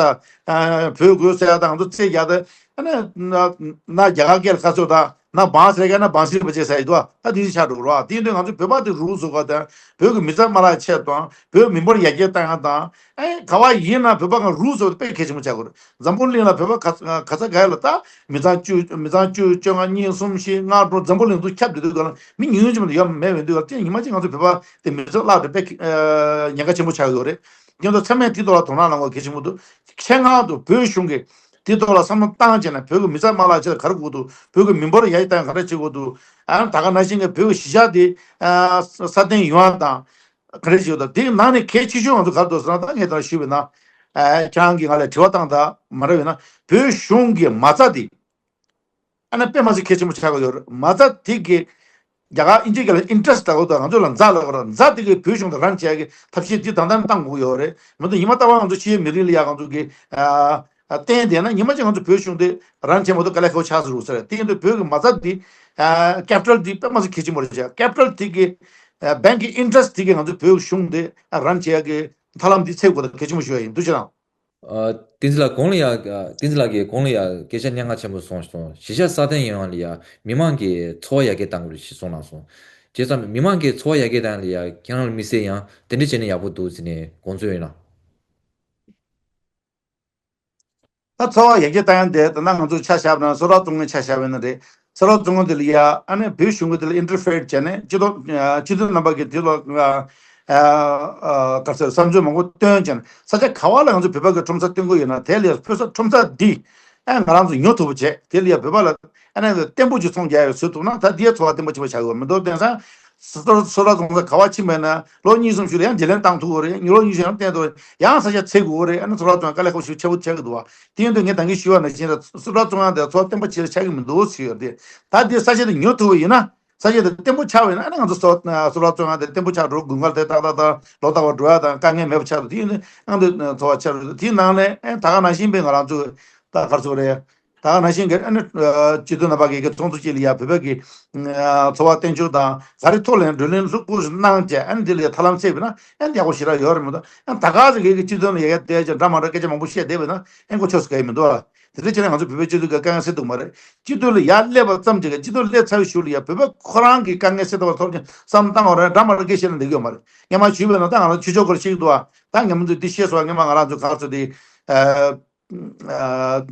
བོད་དགོས་ཟེར་ཡ་དང་ང་ཚོ་རྩེད་རྒྱག་དེ་ཨ་ནི་ན་རྒྱ་གར་སྐད་ལ་ག་ཚོད་དང་། ན་བང་སེ་ག་ན་བང་སེ་བ་ཅེ་ས་ཡི་དོ་ད་དེ་ཆ་འགྲོ་རོགས། དེ་ཡིན་དུས་ང་ཚོ་བོད་པ་དེ་རུ་བཟོ་ག་དང་བོད་ཀྱི་མི་ཚང་མ་ལ་ཆེད་དང་བོད་མི་འབོར་ཡར་རྒྱས་བཏང་ཡ་དང་ཨེ་ག་བ་ཡིན་ན་བོད་པ་གང་རུ་བཟོ་དཔེ་གལ་ཆེན་པོ་ཆགས་དགོས་རེད། འཛམ་བུ་གླིང་ལ་བོད་པ་ག་ག་ས་ག་ཡ་ལ་ད་མི་ཚང་བཅུ་མི་ཚང་བཅུ་བཅོ་ལྔ་གཉིས་གསུམ་བཞི་ལྔ་དྲུག་འཛམ་བུ་གླིང་དུ་ཁྱབ་བསྡད་དུས་ག་ལ་མི་ཉུང་ཉུང་ཅིག་མ་གཏོགས་ཡོད་མེད་འོན་དུས་ག་ལ་ཉི་མ་གཅིག་ང་ཚོ་བོད་པ་དེ་མི་ཚང་བརླག་དེ་དཔེ་ཉེན་ཁ་ཆེན་པོ་ཆགས་ཡོད་རེད། དེ་ཚོ་ཚང་མས་དེ་ཐོག་ལ་དོ་སྣང་གནང་དགོས་གལ་ཆེན་པོ་འདུག་ཆེད་མངགས་དུ་བོད་གཞུང་གིས། དེ་ཐོག་ལ་བསམ་བློ་བཏང་བྱས་ནས་བོད་ཀྱི་མི་ཚང་མ་ལ་ཆེད་ག་རེ་དགོས་འདུག་བོད་ཀྱི་མི་འབོར་ཡར་བཏང་ག་འདྲ་བྱེད་དགོས་འདུག་ཨ་ད་ག་ནང་བཞིན་གྱི་བོད་ཀྱི་གཞིས་ཆགས་དེ་ཨ་སྲ་བརྟན་ཡོང་བ་དང་ག་འདྲ་བྱེད་དགོས་འདུག་དེའི་ནང་ནས་གལ་ཆེ་ཤོས་ང་ཚོ་ག་རེ་འདུག་ཟེར་ན་ད་ངས་ད་ཞུས་པ་ན་ཨ་ཁྱེད་རང་གིས་ང་ལ་དྲི་བ་བཏང་ད་མ་རེད་ཡོད་ན་བོད་གཞུང་གི་མ་རྩ་དེ། ཨ་ནི་དཔེ་མ་སྲིད་གལ་ཆེན་པོ་ཆགས་ཀྱི་ཡོད་རེད། མ་རྩ་དེ་གི་རྒྱ་གར་ཨིན་ཇི་སྐད་ལ་interest་ལྟ་བུ་དང་ང་ཚོ་ལ་མཛའ་ལབ་དགོས་རེད། མཛའ་དེ་གི་བོད་གཞུང་དང་རང་བྱས་ཀྱི་ཐབས་ཤེས་དེ་དང་ལྡན་བཏང་དགོས་ཡོད་རེད། མི་འདུག་ཉི་མ་ལྟ་བ་ང་ཚོ་ཕྱིའི་མི་རིགས་ལ་ཡ་ང་ཚོ་གི་ཨ་བརྟེན་བསྡད་ན་ཉི་མ་གཅིག་ང་ཚོ་བོད་གཞུང་དེ་རང་བྱས་མ་གཏོགས་དཀའ་ལས་ཁག་ཆགས་སུ་རུ་ཟེར། དེ་ཡིན་དུས་བོད་ཀྱི་མ་རྩ་དེ་ཨ་capital་དེ་དཔེ་མ་སྲིད་གལ་ཆེན་པོ་རེད་བྱས། capital་དེ་གི་ཨ་bank་གི་interest་དེ་གི་ང་ཚོ་བོད་གཞུང་དེ་རང་བྱས་ཀྱི་ཐབས་ལམ་དེ་འཚོལ་དགོས་དང་གལ་ཆེན་པོ་ཞུ་བ་ཡིན། ཐུགས་རྗེ་གནང་། ཨ། བསྟན་འཛིན་ལགས་གོང་ལ་ཡ། ཨ། བསྟན་འཛིན་ལགས་ཀྱིས་གོང་ལ་ཡ་སྐད་ཆ་སྙན་ངག་ཆེན་པོ་གསུངས་སོང་། གཞིས་ཆགས་སྲ་བརྟན་ཡོང་བ་ལ་ཡ་མི་མང་གི་འཚོ་བ་ཡར་རྒྱས་གཏང་དགོས་རེད་ཅེས་གསུངས་གནང་སོང་། བྱས་ཙང་མི་མང་གི་འཚོ་བ་ཡར་རྒྱས་གཏང་ཡ་ལ་ཡ་ཁྱེད་རང་ལ་དམིགས་བསལ་ཡང་དེ་འདྲ་བྱས་ན་ཡག་པོ་འདུག་ཟེར་ནས་དགོངས་ཚུལ་ཡོད་ན། ད་འཚོ་བ་ཡར་རྒྱས་གཏང་ཡ་དེ་ད་ནང་ང་ཚོ་ཆ་བཞག་པ་ན་སོ་ར་ཙོང་ངེ་ཆ་བཞག་པ་ཡིན་ན་རེད། སོ་ར་ཙོང་ངེ་དེ་ལ་ཡ་ཨ་ནི་བོད་གཞུང་གི་དེ་ལ་interfere་བྱས་ནས་སྤྱི་ཚོགས་སྤྱི་འཐུས་རྣམ་པ་གི་དེ་ལ་ཨ་ཨ་ག་ཚོད་བསམ་ཚུལ་མང་པོ་བཏོན་བྱས་ནས་ས་ཆ་ག་བ་ལ་ང་ཚོ་བོད་པ་གི་ཁྲོམ་ས་བཏོན་གི་ཡོད་ན་དེ་ལ་ཡ་བོད་ས་ཁྲོམ་ས་འདི་ཨ་ང་རང་ཚོ་ཉོ་ཐུབ་པ་བྱས་དེ་ལ་ཡ་བོད་པ་ལ་ཨ་ནི་བརྟན་པོ་ཅིག་ཚོང་རྒྱག་ཡ་བཟོ་ཐུབ་ན་ད་འདི་ཡ་འཚོ་བ་བརྟན་པོ་ཆགས་ཡོད་མི་འདུག་དེང་སང་སོ་སོ་སོ་ར་ཙོང་ས་ག་བ་ཕྱིན་པ་ཡིན་ན་ལོ་གཉིས་གསུམ་ཤུལ་ལ་ཡང་བརྗེ་ལེན་བཏང་ཐུབ་ཀྱི་རེད། ལོ་གཉིས་ཤུལ་ཡང་བརྟན་ཐུབ་ཀྱི་རེད། ཡང་ས་ཆ་འཚོལ་དགོས་ཀྱི་རེད། ཨ་ནི་སོ་ར་ཙོང་ཡང་དཀའ་ལས་ཁག་པོ་ཞིག་ཆེ་པོ་ཆགས་ཀྱི་འདུག་བ། དེ་ཡིན་དུས་ངས་ད་གིན་ཞུས་པ་ནང་བཞིན་ལ་སོ་ར་ཙོང་ཡང་དེ་ཚོ་བརྟན་པོ་ཆེ་ཆགས་ཀྱི་མི་འདུག་ཟེར་ཡོད་དེ། ད་དེ་ས་ཆ་དེ་ཉོ་ཐུབ་པ་ཡིན་ན་ས་ཆ་དེ་བརྟན་པོ་ཆགས་པ་ཡིན་ན་ཨ་ནི་ང་ཚོ་སོ་སོ་ར་ཙོང་ཡང་དེ་བརྟན་པོ་ཆགས་འགྲོ། དགུན་ཁ་དེ་ཏག་ཏག་ཏག་ལོ་ལྟར་བ་འགྲོ་ཡ་དང་དཀའ་ངལ་མེད་པ་ཆགས་འདུག་དེ་ཡིན་དུས་ཨ་ནི་འཚོ་བ་ཆགས་འདུག་དེའི་ནང་ནས་ཨ་ད་ག་ནང་བཞིན་པའི་ང་རང་ཚོ་ད་ག་རེ་ཟེར་དགོས་རེད། ད་ག་ནང་བཞིན་གྱི་ཨ་ནི་སྤྱི་འཐུས་རྣམ་པ་གིས་ཀྱི་ཚོགས་འདུ་གཅིག་ལ་ཡ་བོད་པའི་གི་འཚོ་བ་བརྟན་བཅུག་དང་ག་རེ་ཐོག་ལ་ཡང་བགྲོ་གླེང་ལྷུག་པོ་ཞིག་གནང་བྱས་ཨ་ནི་འདི་ལ་ཡ་ཐབས་ལམ་བཙལ་བས་ན་ཨ་ནི་ཡག་པོ་ཞེ་དྲག་ཡོད་རེད་མི་འདུག་ཨ་ནི་ད་ག་ཟེ་གི་གི་སྤྱི་འཐུས་ལ་ཡ་ཡ་བསྡད་ཀྱང་འདྲ་མ་འདྲ་སྐད་ཆ་མང་པོ་བཤད་བསྡད་པས་ན་ཨ་ནི་གོ་ཆོད་སུ་ག་ཡི་མི་འདུག་ལ། དེ་འདྲ་བྱས་ན་ང་ཚོ་བོད་པའི་སྤྱི་འཐུས་ཀྱི་དཀའ་ངལ་སེལ་ཐུབ་མ་རེད། སྤྱི་འཐུས་ལ་ཡ་སླེབས་པ་ཙམ་གྱིས་སྤྱི་འཐུས་སླེབས་ཚར་བའི་གཞུག་ལ་ཡ་བོད་པ་ཁོ་རང་གི་དཀའ་ངལ་སེལ་ཐུབ་པ་ཐོབ་ཀྱང་བསམ་བཏང་བ་རེད། འདྲ་མ་འདྲ་སྐད་བཤད་ན་འགྲིག་གི་ཡོད་མ་རེད། སྔན་མ་ཞུས་པས་ན་ད་ང་ཚོ་ཆོས་ཕྱོགས་སྐོར་ཤེས་ཀྱི་འདུག་ཨ། ད་ངས་མི་ཚོས་འདི་ཤེས་སོང་། སྔན་མ་ང་རང་ཚོ་ག་རེ་ཟེར་དེ། ཨ། ཨ།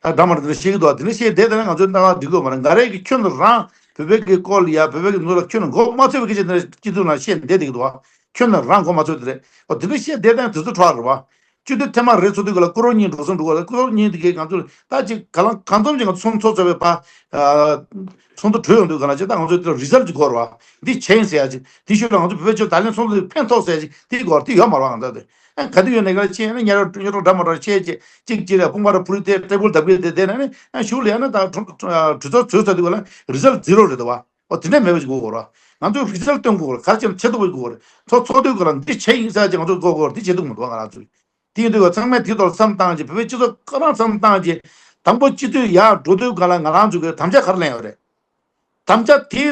ཨ། འདྲ་མ་འདྲ་ཤེས་ཀྱི་འདུག་དེ་འདྲ་བཤད་བསྡད་དེ་ན་ང་ཚོའི་ལྟ་བ་འགྲིག་གི་མ་རེད། ང་རང་གིས་ཁྱོན་ནས་རང་བོད་པའི་གི་སྐོར་ལ་ཡ་བོད་པའི་གི་ནང་ལ་ཁྱོན་ནས་མགོ་མ་ཚོས་པའི་སྐད་ཆ་འདི་སྤྱི་འཐུས་ནང་བཤད་བསྡད་བསྡད་ཀྱི་འདུག་ཁྱོན་ནས་རང་མགོ་མ་ཚོས་དེ་རེད། འོ་དེ་འདྲ་བཤད་བསྡད་དེ་ན་དུས་ཚོད་འཕྲོ་བ་རེད་བ། སྤྱི་འཐུས་ཐེངས་མ་རེ་ཚོགས་དུས་སྐབས་ལ་སྐུ་རོགས་གཉིས་འགྲོ་སོང་འགྲོ་གི་རེད། སྐུ་རོགས་གཉིས་དེ་གིས་ང་ཚོ་ལ་ད་ཅིག་ག་ལ་གང་འཚམ་ཅིག་ང་ཚོ་ཚོགས་ཚོགས་པའི་པ། ཨ། ཚོགས་འདུ་གྲོལ་ཡོང་དུས་ག་ལ་ཅིག་ད་ང་ཚོ་དེ་ལ་result་ཅིག་དགོས་རེད་བ། འདི་བྱས་ཡིན་ཟེར་ཡ་ཅིག་འདི་ཤོད་ལ་ང་ཚོ་བོད་པའི་ཆོས་ད་ལན་ཚོགས་འདུ་ཕན་ཐོགས་ཟེར་ཡ་ཅིག་འདི་དགོས་རེད། འདི་ཡོད་མ་རེད་བ། ང་ཚོ་དེ། ཨ། ག་དུས་ཡོད་ནས་ག་ལ་ཕྱིན་ན་ཉལ་ར་ཉལ་ར་འདྲ་མ་འདྲ་བཤད་ཅེས་གཅིག་གཅིག་ལ་དཔུང་པ་ར་ཕུ་རི་དེ་ཊེ་བལ་བརྡབ་གི་དེ་དེ་ནས་ནི་ཨ་གཞུག་ལ་ཡང་ན་ད་གྲོས་ཚོགས་ཚོས་ཚར་དུས་ག་ལ་result zero་རེད་དོ་བ། འོ་དེ་འདྲ་མེད་པ་ཞིག་དགོས་གོ་ར། ང་ཚོས་result་སྟོན་དགོས་གོ་ར། ག་རེ་བྱས་ན་བྱེད་ཐུབ་པ་ཞིག་དགོས་གོ་ར། ཚོགས་ཚོགས་དུས་ག་ལ་འདི་བྱས་ཡིན་ཟེར་ཅིག་ང་ཚོས་དགོས་གོ་ར། འདི་བྱེད་ཐུབ་མི་འདུག་ང་རང་ཚོས། དེ་ཡིན་དུས་ག་ཚང་མས་དེ་ཐོག་ལ་བསམ་བཏང་ཅིག་བོད་པའི་སྤྱི་ཚོགས་ཁོ་རང་བསམ་བཏང་ཅིག་དང་པོ་སྤྱི་འཐུས་ཡར་འགྲོ་དུས་ག་ལ་ང་རང་ཚོ་གི་དམ་བཅའ་ག་རེ་ལེན་ཡོད་རེད། དམ་བཅའ་དེ་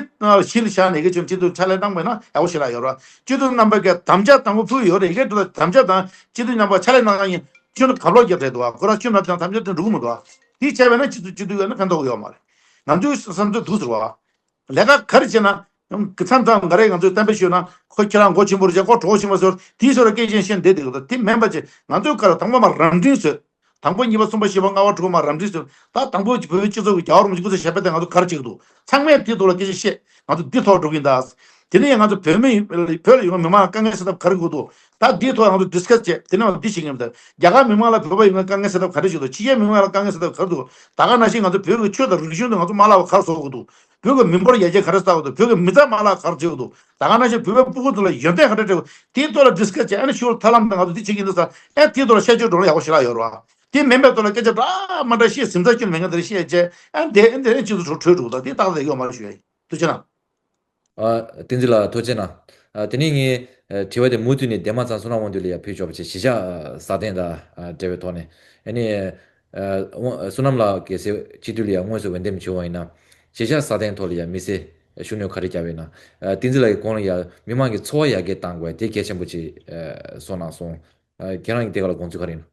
གཞི་ལ་བཞག་ནས་ཡི་གེ་ཆུང་ཆེད་དུ་ཕྱག་ལས་གནང་བས་ན་ཡག་པོ་ཞིག་ལ་ཡོད་ར། སྤྱི་འཐུས་རྣམ་པ་གིས་དམ་བཅའ་དང་པོ་ཕུལ་ཡོད་རེད། ཡི་གེ་འདི་ལ་དམ་བཅའ་དང་སྤྱི་འཐུས་རྣམ་པ་ཕྱག་ལས་གནང་ཡིན་ཁྱོན་ནས་གབ་ལོག་རྒྱབ་རེད་འདུག་བ། ཁོ་རང་ཁྱོན་ནས་དམ་བཅའ་དེ་འགྲུབ་ཀྱི་མི་འདུག་བ། དེ་བྱས་པས་ན་སྤྱི་འཐུས་སྤྱི་འཐུས་ཡོད་ན་ཕན་ཐོགས་ཡོད་མ་རེད། ང་ཚོའི་བསམ་ཚུལ་འདུག་ཟེར་བ། ལས་ཀ་ག་རེ་བྱས་ན། མཚམས་མཚམས་ང་རེ་ང་ཚོས་གཏམ་དཔེ་ཞུས་ན་ཁོ་ཁྱེད་རང་མགོ་ཆེན་པོ་རེད་ཅེས་ཁོ་གྲོགས་ཆེན་པོ་ཟེར་དེའི་ཞོར་ལ་སྐད་ཆ་བཤད་བསྡད་འདུག་དེ་མིན་པ་ཅིག་ང་ཚོའི་ཁ་ལ་དང་པོ་མ་རབ་འབྲིང་བཟོས། དང་པོ་གཉིས་པ་གསུམ་པ་བཞི་པ་ལྔ་པ་དྲུག་པ་མ་རབ་འབྲིང་ཚོས་ད་དང་པོ་བོད་པའི་སྤྱི་ཚོགས་ཀྱི་རྒྱལ་བ་རིན་པོ་ཆེ་སྐུ་ཚེ་ཞབས་པད་དེ་ང་ཚོ་ག་རེ་བྱེད་ཀྱི་འདུག་ཚང་མས་དེའི་ཐོག་ལ་སྐད་ཆ་བཤད། ང་ཚོ་འདི་ཐོག་འགྲོ་གི་ཡིན་ད། དེ་ནས་ང་ཚོ་བོད་མི་བོད་ལ་ཡོད་མཁན་མི་མང་ལ་དཀའ་ངལ་སེལ་ཐབས་ག་རེ་དགོས་འདུག་ད་འདིའི་ཐོག་ང་ཚོ་ཌིས་ཀ་སི་བྱས། དེ་ནས་འདི་བྱེད་མཁན་དང་རྒྱ་གར་མི་མང་ལ་བོད་པ་ཡོད་མཁན་དཀའ་ངལ་སེལ་ཐབས་ག་རེ་བྱེད་འདུག་ཕྱི་རྒྱལ་མི་མང་ལ་དཀའ་ངལ་སེལ་ཐབས་ག་རེ་འདུག་ད་ག་ནང་བཞིན་ང་ཚོ་བོད་ཀྱི་ཆོས་དང་རིག་གཞུང་དེ་ང་ཚོ་མ་བརླག་པ་ག་རེ་བཟོ་དགོས་འདུག་བོད་ཀྱི་མི་འབོར་ཡར་རྒྱས་ག་རེ་གསར་དགོས་འདུག་བོད་ཀྱི་མི་ཚང་མ་ལ་ག་རེ་བྱེད་དགོས་འདུག་ད་ག་ནང་བཞིན་བོད་པའི་སྤུ་གུ་ཚོ་ལ་ཡོན་ཏན་ག་འདྲ་སྤྲད་དགོས། དེའི་ཐོག་ལ་ཌིས་ཀ་སི་བྱས། ཨ་ནི་ཕྱི་ལོགས་ཐབས་ལམ་དང་ང་ཚོ་འདི་བྱེད་ཀྱི་འདུག་ཟེར། ཨ་དེའི་ཐོག་ལ་བཤད་རྒྱུ་འགྲོ་ལ་ཡག་པོ་ཞེ་དྲག་ཡོད་རེད་བ། དེ་མིན་པའི་ཐོག་ལ་སྐད་ཆ་འདྲ་མ་འདྲ་བཤད། ཟིང་ཚ་སྐྱོན་མེད་མཁན་དེ་འདྲ་བཤད་བྱས། ཨ་འདི་འདི་ནས་སྤྱི་ཚོགས་ཁྲོད་ཁྲོད་འགྲོ། ད་དེ་ཏག་ཏག་ཡོད་མ་རེད་ཞུ་ཡ་ཡིན། ཐུགས་རྗེ་གནང་། ཨ། བསྟན་འཛིན་ལགས་ཐུགས་རྗེ་གནང་། ཨ། དེ་ནས་ངས་ཨ་དྲི་བ་དེ་མུ་མཐུད་ནས་འདས་མ་ཚང་བསོད་ནམས་དབང་འདུས་ལ་ཡང་ཕུལ་ཆོག་པ་བྱས། གཞིས་ཆགས་ཨ་སྲ་བརྟན་དང་ཨ་འབྲེལ་བའི་ཐོག་ནས། ཨ་ནི་ཨ་དབང་བསོད་ནམས་ལགས་གལ་སྲིད་སྤྱི་འཐུས་ལ་ཡང་དངོས་སུ་འོས་འདེམས་བྱུང་བ་ཡིན་ན། གཞིས་ཆགས་སྲ་བརྟན་ཐོག་ལ་ཡང་དམིགས་བསལ་ཤུགས་སྣོན་ག་རེ་བརྒྱབ་ཡོད་ན། ཨ་བསྟན་འཛིན་ལགས་ཀྱིས་གོང་ལ་ཡང་མི་མང་གི་འཚོ་བ་ཡར་རྒྱས་གཏང་དགོས་དེ་གལ་ཆེན་པོ་ཅིག་ཨ་གསུངས་གནང་སོང་། ཨ་ཁྱེད་རང་གིས་དེ་ག་ལ་དགོངས་ཚུལ་ག་རེ་ཡིན་ན།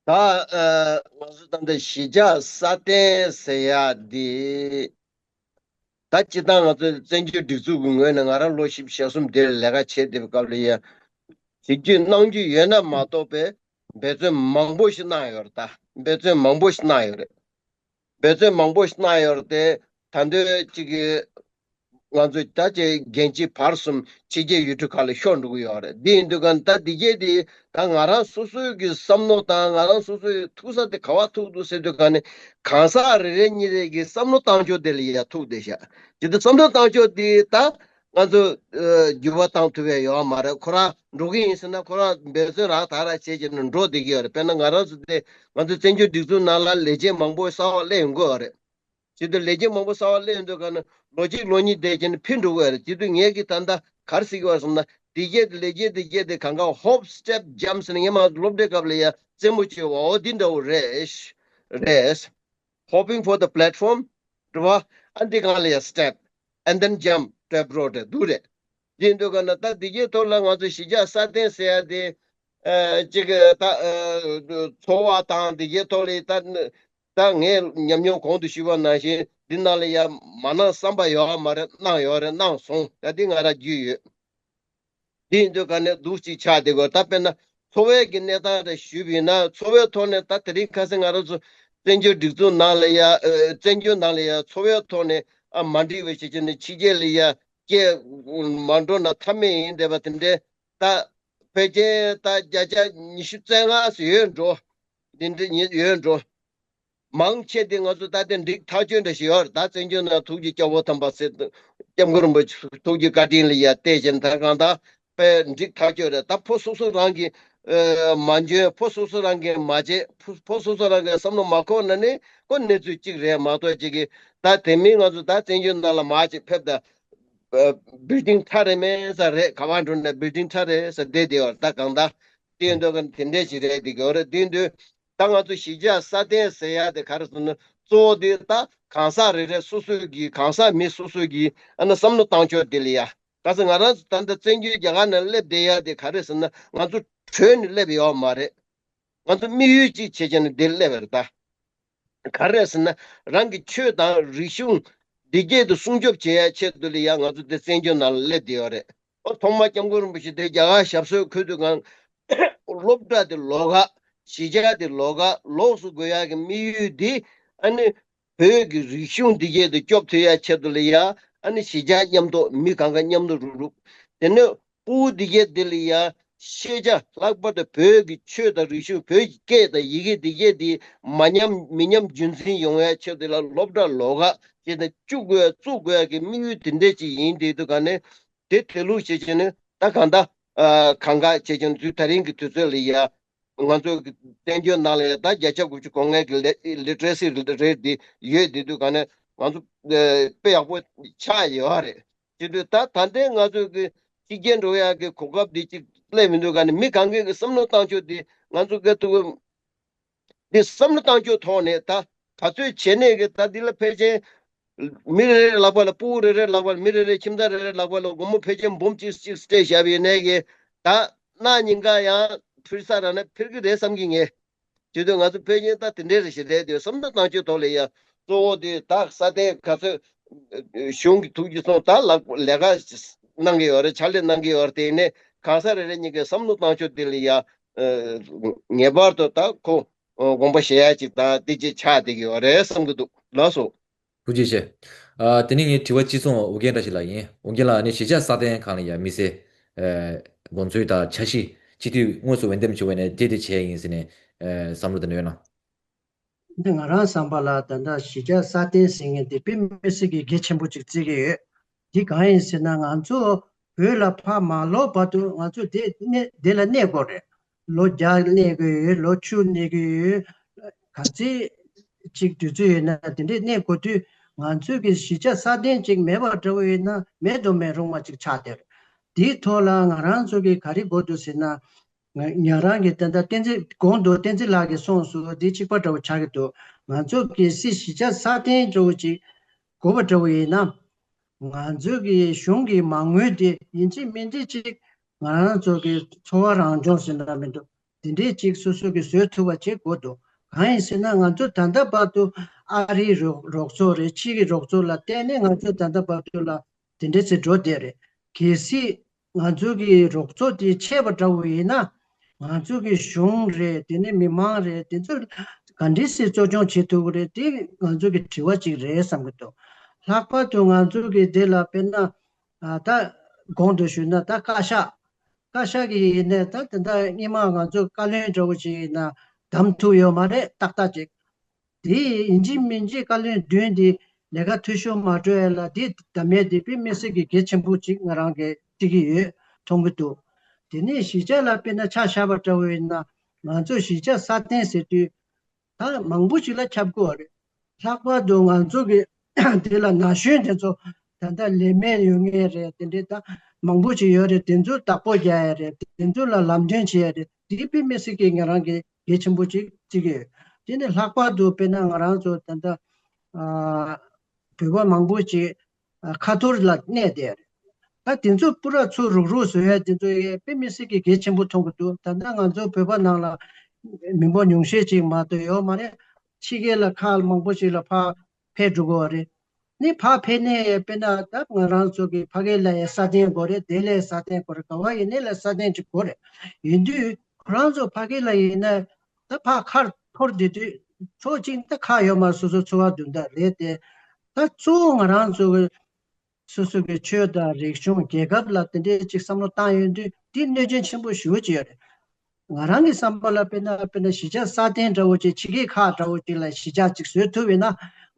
ད་ཨ་ང་ཚོ་ད་ལྟ་གཞིས་ཆགས་སྲ་བརྟན་ཟེར་ཡ་འདི། ད་སྤྱིར་བཏང་ང་ཚོ་བཙན་བྱོལ་སྒྲིག་འཛུགས་ཀྱི་ངོས་ནས་ང་རང་ལོ་བཞི་བཅུ་ཞེ་གསུམ་འདིར་ལས་ཀ་བྱེད་བསྡད་པའི་སྐབས་ལ་ཡ། བྱེད་རྒྱུ་གནང་རྒྱུ་ཡོད་ན་མ་གཏོགས་པའི་འབད་བརྩོན་མང་པོ་ཞིག་གནང་ཡོད་རེད། ད་འབད་བརྩོན་མང་པོ་ཞིག་གནང་ཡོད་རེད། འབད་བརྩོན་མང་པོ་ཞིག་གནང་ཡོད་རེད་དེ། ད་འདོད་ཅིག་གི་ང་ཚོ་ད་ཅིག་རྒན་བྱིས་བར་གསུམ་ཕྱི་རྒྱལ་ཡུལ་གྲུ་ཁག་ལ་ཤོར་འགྲོ་གི་ཡོད་རེད། འདི་ཡིན་དུས་ག་ནས་ད་འདི་གས་དེ་ད་ང་རང་སོ་སོའི་གི་བསམ་བློ་དང་ང་རང་སོ་སོའི་ཐུག་ས་དེ་ག་བ་ཐུག་འདུག་ཟེར་དུས་ག་ནས་གང་ཟག་རེ་རེ་གཉིས་རེ་གི་བསམ་བློ་བཏང་ཕྱོགས་དེ་ལ་ཡ་ཐུག་བསྡད་ཤག་ཇི་ལྟར་བསམ་བློ་བཏང་ཕྱོགས་དེ་ད་ང་ཚོ་ཨ་འགྱུར་བ་བཏང་ཐུབ་ཡ་ཡོད་མ་རེད། ཁོ་རང་འགྲོ་གི་ཡིན་ཟེར་ན་ཁོ་རང་འབད་བརྩོན་རང་ད་ར་བྱེད་ཀྱི་ནས་འགྲོ་བསྡད་ཀྱི་ཡོད་རེད། དཔེར་ན་ང་རང་ཚོ་དེ་ང་ཚོ་བཙན་བྱོལ་སྒྲིག་འཛུགས་ནང་ལ་ལས་བྱེད་མང་པོ་གསར་པ་སླེབས་ཡོང་གི་ཡོད་རེད། བྱེད་དུས་ལས་བྱེད་མང་པོ་གསར་པ་སླེབས་ཡོང་དུས་ག་ནས་ལོ་གཅིག་ལོ་གཉིས་བསྡད་ཀྱི་ནས་ཕྱིར་འགྲོ་གི་ཡོད་རེད། བྱེད་དུས་ངས་ཀྱི་ད་ལྟ་ག་རེ་ཟེར་གྱི་ཡོད་ཟེར་ན་འདི་གས་དེ་ལས་བྱེད་འདི་གས་དེ་གང་ག་hop step jump ཟེར་ནས་ངས་མ་སློབ་གྲྭའི་སྐབས་ལ་ཡ་རྩེད་མོ་བྱེད་པ་འོ་འདི་འདྲ་བོ་རེད། རེད། Hoping for the platform རེད་བ། ཨ་འདི་གང་ལ་ཡ་step and then jump ཏྲེབ་རོ་ཏྲེ་འདུག་རེད། འདི་འདུག་ག་ན་ད་འདི་གའི་ཐོག་ལ་ང་ཚོ་གཞིས་ཆགས་སྲ་བརྟན་ཟེར་ཡ་དེ་ཨ་ཅིག་ད་ཨ་འཚོ་བ་དང་འདི་གའི་ཐོག་ལ་ད་ད་ངས་ཉམས་མྱོང་གོང་དུ་ཞུས་པ་ནང་བཞིན་འདི་ནང་ལ་ཡ་མ་གནང་བསམ་པ་ཡོད་མ་རེད། གནང་ཡོད་རེད། གནང་སོང་། ད་འདི་ང་རང་རྒྱུས་ཡོད། དེ་ཡིན་དུས་ག་ནས་འདུག་ཅིག་ཆགས་བསྡད་ཀྱི་ཡོད། ད་དཔེར་ན་འཚོ་བའི་གི་གནས་སྟངས་རེ་ཞུས་པ་ཡིན་ན་འཚོ་བའི་ཐོག་ནས་ད་དེ་རིང་ཁ་སང་ང་རང་ཚོ་བཙན་བྱོལ་སྒྲིག་འཛུགས་ནང་ལ་ཡ་ཨ་བཙན་བྱོལ་ནང་ལ་ཡ་འཚོ་བའི་ཐོག་ནས་ཨ་མ་འགྲིག་པའི་ཆ་ཅན་ནི་ཕྱི་རྒྱལ་ལ་ཡ་སྐྱེས་མ་འགྲོ་ན་ཐབས་མེད་ཡིན་བསྡད་པ་དེ་འདྲའི་ད་ཕལ་ཆེར་ད་བརྒྱ་ཆ་ཉི་ཤུ་རྩ་ལྔ་ཙམ་ཡོད་འགྲོ། དེ་འདྲ་ཡོད་འགྲོ། མང་ཆེ་དེ་ང་ཚོ་ད་ལྟ་འགྲིག་ཐག་ཆོད་འདྲ་ཞིག་ཡོད་རེད། ད་བཙན་བྱོལ་ནང་ཐུགས་རྗེ་སྐྱབས་མགོན་དམ་པ་སྲིད་སྐྱབས་མགོན་རིན་པོ་ཆེ་ཐུགས་རྗེ་བཀའ་དྲིན་ལ་ཡ་བལྟས་བྱས་ད་གང་ལྟར་དཔེ་འགྲིག་ཐག་ཆོད་རེད། ད་ཕོ་སོ་སོ་རང་གིས་ཨ་མ་འཇོན། ཕོ་སོ་སོ་རང་གིས་མ་བྱེད། ཕོ་ཕོ་སོ་སོ་རང་གིས་བསམ་བློ་མ་འཁོར་ན་ནི་ཁོ་གནས་ཚུལ་གཅིག་རེད་མ་གཏོགས་ཅིག་གིས་ད་དེ་མིན་ང་ཚོ་ད་བཙན་བྱོལ་ནང་ལ་མར་ཅིག་ཕེབས་ད་ཨ་building ཁྲ་རེ་མེད་ས་རེད། ག་པར་འགྲོ་ན་building ཁྲ་རེད་ས་བསྡད་བསྡད་ཡོད་རེད། ད་གང་ལྟར་དེ་འདྲ་ག་དེ་འདྲ་ཞིག་རེད་བསྡད་ཀྱི་ཡོད་རེད། དེ་འདྲ། ད་ང་ཚོ་གཞིས་ཆགས་སྲ་བརྟན་ཟེར་ཡ་དེ་ག་རེ་ཟེར་ན་གཙོ་བོ་དེ་ད་གང་ཟག་རེ་རེ་སོ་སོའི་གི་གང་ཟག་མི་སོ་སོའི་གི་ཨ་ན་བསམ་བློ་བཏང་ཕྱོགས་དེ་ལ་ཡ། ག་ས་ང་རང་ཚོ་ད་ལྟ་བཙན་བྱོལ་རྒྱ་གར་ནང་སླེབས་བསྡད་ཡ་དེ་ག་རེ་ཟེར་ན་ང་ཚོ་བྲོས་ནས་སླེབས་ཡོད་མ་རེད། ང་ཚོ་དམིགས་ཡུལ་གཅིག་བྱས་བྱས་ནས་འདིར་སླེབས་པ་རེད་ད། ག་རེ་ཟེར་ན་རང་གི་ཆོས་དང་རིག་གཞུང་འདི་སྐད་དུ་སྲུང་སྐྱོབ་བྱེད་ཡ་ཆེད་དུ་ལ་ཡ་ང་ཚོ་འདི་བཙན་བྱོལ་ནང་ལ་སླེབས་བསྡད་ཡོད་རེད། ཨོ་ཐོག་མ་སྐྱབས་མགོན་རིན་པོ་ཆེ་དེ་རྒྱ་གར་ཞབས་སོར་འཁོད་དུས་གང་སློབ་གྲྭ་དེ་ལོགས་ཀ་གཞིས་ཆགས་དེ་ལོགས་ཀ་ལོགས་སུ་དགོས་ཡག་གི་དམིགས་ཡུལ་འདི་ཨ་ནི་བོད་ཀྱི་རིག་གཞུང་འདི་སྐད་དུ་སྐྱོབ་ཐུབ་ཡག་ཆེད་དུ་ལ་ཡ་ཨ་ནི་གཞིས་ཆགས་མཉམ་དུ་མི་གང་ག་མཉམ་དུ་རུབ་རུབ་དེ་ནས་སྤུ་གུ་འདི་སྐད་དེ་ལ་ཡ་ཤེས་བྱ་ལྷག་པར་དུ་བོད་ཀྱི་ཆོས་དང་རིག་གཞུང་བོད་ཀྱི་སྐད་དང་ཡི་གེ་འདི་སྐད་འདི་མ་ཉམས་མི་ཉམས་རྒྱུན་འཛིན་ཡོང་ཡག་ཆེད་དུ་ལ་སློབ་གྲྭ་ལོགས་ཀ་ཅེས་དང་བཅུག་དགོས་བཙུགས་དགོས་ཡག་གི་དམིགས་ཡུལ་དེ་འདྲས་ཅིག་ཡིན་དེ་དུས་ག་ནས་དེ་དེ་ལུགས་བྱེད་ཀྱི་ནི་ད་གང་ལྟར་ཨ་གང་ག་བྱེད་ཀྱི་ནི་དུས་ད་རིང་གི་དུས་ཚོད་ལ་ཡ། ང་ཚོ་གི་བཙན་བྱོལ་ནང་ལ་ཡང་ད་བརྒྱ་ཆ་དགུ་བཅུ་གོ་ལྔ་གི་ལི་ལི་ཊི་རེ་སི་རེ་ཊི་འདི་ཡོད་དེ་དུས་ག་ནས་ང་ཚོ་ཨ་དཔེ་ཡག་པོ་ཆགས་ཡོད་རེད། དེ་དུས་ད་ད་ལྟའི་ང་ཚོ་གི་ཕྱི་རྒྱལ་འགྲོ་ཡག་གི་གོ་སྐབས་འདི་གཅིག་སླེབས་མི་འདུག་ག་ནས་མི་གང་གས་གི་བསམ་བློ་བཏང་ཕྱོགས་འདི་ང་ཚོ་གི་ཐུག་འདི་བསམ་བློ་བཏང་ཕྱོགས་ཐོག་ནས་ད་ག་ཚོད་བྱས་ནས་གི་ད་འདི་ལ་ཕལ་ཆེར་མི་རེ་རེ་ལག་པ་ལ་སྤུ་གུ་རེ་རེ་ལག་པ་ལ་མི་རེ་རེ་ཁྱིམ་ཚང་རེ་རེ་ལག་པ་ལ་སྒོར་མོ་ཕལ་ཆེར་འབུམ་གཅིག་གཅིག་སྤྲད་བཞག་པའི་ནས་གི་ད་གནངས་ཉིན་ཀ་ཡང་འཕུར་ས་རག་ན་འཕུར་གི་རེད་བསམ་གི་ངས། དེ་དུས་ང་ཚོ་ཕལ་ཆེར་ད་དེ་འདྲའི་རེ་ཞིག་རེད་དེ་བསམ་བློ་བཏང་ཕྱོགས་ཐོག་ལ་ཡ་གཙོ་བོ་དེ་ད་སྲ་བརྟན་ག་ཚོད་གཞུང་གི་ཐུགས་རྗེ་སོང་ད་ལག་ལས་ཀ་གནང་གི་ཡོད་རེད། ཕྱག་ལས་གནང་གི་ཡོད་རེད། དེ་ནས་གང་ཟག་རེ་རེ་གཉིས་ཀས་བསམ་བློ་བཏང་ཕྱོགས་དེ་ལ་ཡ་ངེས་པར་དུ་ད་ཁོ་དགོངས་པ་བཞེས་ཡ་ཅིག་ད་དེ་ཅིག་ཆགས་བསྡད་ཀྱི་ཡོད་རེད་བསམ་གྱི་འདུག་ལགས་སོ། ཐུགས་རྗེ་ཆེ། ཨ། དེ་ནས་ངའི་དྲི་བ་གཅིག་མཚུངས་ཨོ་རྒྱན་བཀྲ་ཤིས་ལགས་ཡིན། ཨོ་རྒྱན་ལགས་ནི་གཞིས་ཆགས་སྲ་བརྟན་ཁང་ལ་ཡང་དམིགས་བསལ། ཨ། དགོངས་ཚུལ་དང་འཆར་གཞི་སྤྱི་འཐུས་དངོས་སུ་འོས་འདེམས་བྱུང་བ་ནས་འདི་འདི་བྱས་ཡིན་ཟེར་ནས། ཨ། བསམ་བློ་དེ་འདྲ་ཡོད་ན། འདི་ང་རང་བསམ་པ་ལ་ད་ལྟ་གཞིས་ཆགས་སྲ་བརྟན་ཟེར་མཁན་དེ་དཔེ་མི་སྲིད་ཀྱི་གལ་ཆེན་པོ་ཅིག་བརྩི་གི་ཡོད། འདི་གང་ཡིན་ཟེར་ན། ང་ཚོ་བོད་ལ་ཕར་མ་ལོག་བར་དུ་ང་ཚོ་དེ་གནས་དེ་ལ་གནས་དགོས་རེད། ལོ་བརྒྱ་གནས་དགོས་ཡོད། ལོ་བཅུ་གནས་དགོས་ཡོད། ག་ཚད་ཅིག་དུས་ཚོད་ཡོད་ན་དེ་འདྲས་གནས་དགོས་དུས། ང་ཚོས་ཀྱི་གཞིས་ཆགས་སྲ་བརྟན་ཅིག་མེད་པ་འདྲ་བོ་ཡིན་ན་མེད་དུ་མི་རུང་བ་ཅིག་ཆགས་བསྡད་རེད། དེའི་ཐོག་ལ་ང་རང་ཚོ་གི་ག་རེ་དགོས་འདུག་ཟེར་ན། ང་ང་རང་གི་ད་ལྟ་བསྟན་འཛིན་གོང་དུ་བསྟན་འཛིན་ལགས་ཀྱིས་གསུངས་སོང་། འདི་གཅིག་པ་འདྲ་བོ་ཆགས་ཀྱི་འདུག་ང་ཚོ་གལ་སྲིད་གཞིས་ཆགས་སྲ་བརྟན་འདྲ་བོ་ཅིག་དགོས་པ་འདྲ་བོ་ཡིན་ན། ང་ཚོ་གི་གཞུང་གི་མ་དངུལ་དེ་ཡིན་གཅིག་མིན་གཅིག་ཅིག་ང་རང་ཚོ་གི་འཚོ་བ་རང་སྦྱོང་ཟེར་ན་མི་འདུག་དེ་འདྲས་ཅིག་སོ་སོ་གི་བཟོ་ཐུབ་པ་བྱེད་དགོས་འདུག་གང་ཡིན་ཟེར་ན། ང་ཚོ་ད་ལྟ་བར་དུ་ཨ་རིའི་རོགས་རོགས་ཚོགས་རེད། ཕྱི་གི་རོགས་ཚོགས་ལ་བརྟེན་ནས་ང་ཚོ་ད་ལྟ་བར་དུ་ལ་དེ་འདྲས་ཟེར་འགྲོ་བསྡད་རེད། གལ་སྲིད་ང་ཚོ་གི་རོགས་ཚོགས་དེ་ཆད་པ་འདྲ་བོ་ཡིན་ན། ང་ཚོ་གི་གཞུང་རེད། དེ་ནས་མི་མང་རེད། དེ་ཚོ་ག་འདྲས་སེ་གཙོ་སྐྱོང་བྱེད་ཐུབ་ཀྱི་རེད། དེ་ང་ཚོ་གི་དྲི་བ་ཅིག་རེད་བསམ་གྱི་འདུག་ལྷག་པར་དུ་ང་ཚོ་གི་དེ་ལ་དཔེར་ན། ཨ། ད་གོང་དུ་ཞུས་ན་ད་བཀའ་ཤག་བཀའ་ཤག་གི་ཡིན་ནའི་ད་དེ་འདྲ་སྔོན་མ་ང་ཚོ་བཀའ་བློན་འདྲ་བོ་ཅིག་ཡིན་ན་བདམས་ཐུབ་ཡོད་མ་རེད། ཏག་ཏག་ཅིག་དེ་ཡིན་གཅིག་མིན་གཅིག་བཀའ་བློན་བདུན་དེ་ལས་ཀ་འཐུས་ཤོར་མ་འགྲོ་ཡ་ལ་དེ་གདམ་ཡས་དེ་དཔེ་མི་སྲིད་ཀྱི་གལ་ཆེན་པོ་ཅིག་ང་རང་གིས་བརྩི་གི་ཡོད། མཐོང་གི་འདུག་དེ་ནས་གཞིས་ཆགས་ལ་དཔེར་ན་ཆ་བཞག་པ་འདྲ་བོ་ཡིན་ན། ང་ཚོ་གཞིས་ཆགས་སྲ་བརྟན་ཟེར་དུས། ད་མང་པོ་ཞིག་ལ་ཁྱབ་དགོས་རེད། ལྷག་པར་དུ་ང་ཚོ་གི་དེ་ལ་ན་གཞོན་དེ་ཚོ་ད་ལྟ་ལས་མེད་ཡོད་མཁན་རེད། དེ་འདྲའི་ད་མང་པོ་ཞིག་ཡོད་རེད། དེ་ཚོ་བདག་པོ་རྒྱག་ཡ་རེད། དེ་ཚོ་ལ་ལམ་སྟོན་བྱེད་ཡ་རེད། དེ་དཔེ་མི་སྲིད་ཀྱི་ང་རང་གི་གལ་ཆེན་པོ་ཅིག་བརྩི་གི་ཡོད། དེ་ནས་ལྷག་པར་དུ་དཔེར་ན་ང་རང་ཚོ་ད་ལྟ་ཨ་བོད་པ་མང་པོ་ཅིག་ཨ་ཁ་ཐོར་ལ་གནས་བསྡད་རེད། ད་དེ་ཚོ་པུ་ར་ཚུར་རུག་རུག་བཟོ་ཡ་དེ་ཚོ་ཡང་དཔེ་མི་སྲིད་ཀྱི་གལ་ཆེན་པོ་མཐོང་གི་འདུག་ད་ལྟ་ང་ཚོ་བོད་པ་ནང་ལ་མི་འབོར་ཉུང་ཤས་ཅིག་མ་གཏོགས་ཡོད་མ་རེད། ཕྱི་རྒྱལ་ལ་ཁག་མང་པོ་ཞིག་ལ་ཕར་ཕེབས་འགྲོ་གི་ཡོད་རེད། ནི་ཕར་ཕེབས་ནས་དཔེར་ན་ད་ང་རང་ཚོ་གི་ཕ་གི་ལ་ཡང་སྲ་བརྟན་དགོས་རེད། དེ་ལ་ཡང་སྲ་བརྟན་དགོས་རེད། ག་བ་ཡིན་ནའི་ལ་སྲ་བརྟན་ཅིག་དགོས་རེད། ཡིན་དུས་ཁོ་རང་ཚོ་ཕ་གི་ལ་ཡིན་ན་ད་ཕར་ཁ་འཐོར་བསྡད་དུས་ཕྱོགས་གཅིག་ད་ཁག་ཡོད་མ་རེད། སོ་སོ་འཚོ་བ་སྡུག་འདྲ་རེད་དེ། ད་གཙོ་བོ་ང་རང་ཚོ་གི་སོ་སོ་གི་ཆོས་དང་རིག་གཞུང་རྒྱལ་ཁབ་ལ་དེ་འདྲའི་ཅིག་བསམ་བློ་བཏང་ཡོང་དུས་འདི་གནོད་སྐྱོན་ཆེན་པོ་ཞེ་པོ་ཅིག་ཡོད་རེད། ང་རང་གི་བསམ་པ་ལ་དཔེར་ན་དཔེར་ན་གཞིས་ཆགས་སྲ་བརྟན་འདྲ་བོ་ཅིག་ཕྱི་རྒྱལ་ཁག་འདྲ་བོ་ཅིག་ལ་གཞིས་ཆགས་ཅིག་བཟོ་ཐུབ་ཡོད་ན།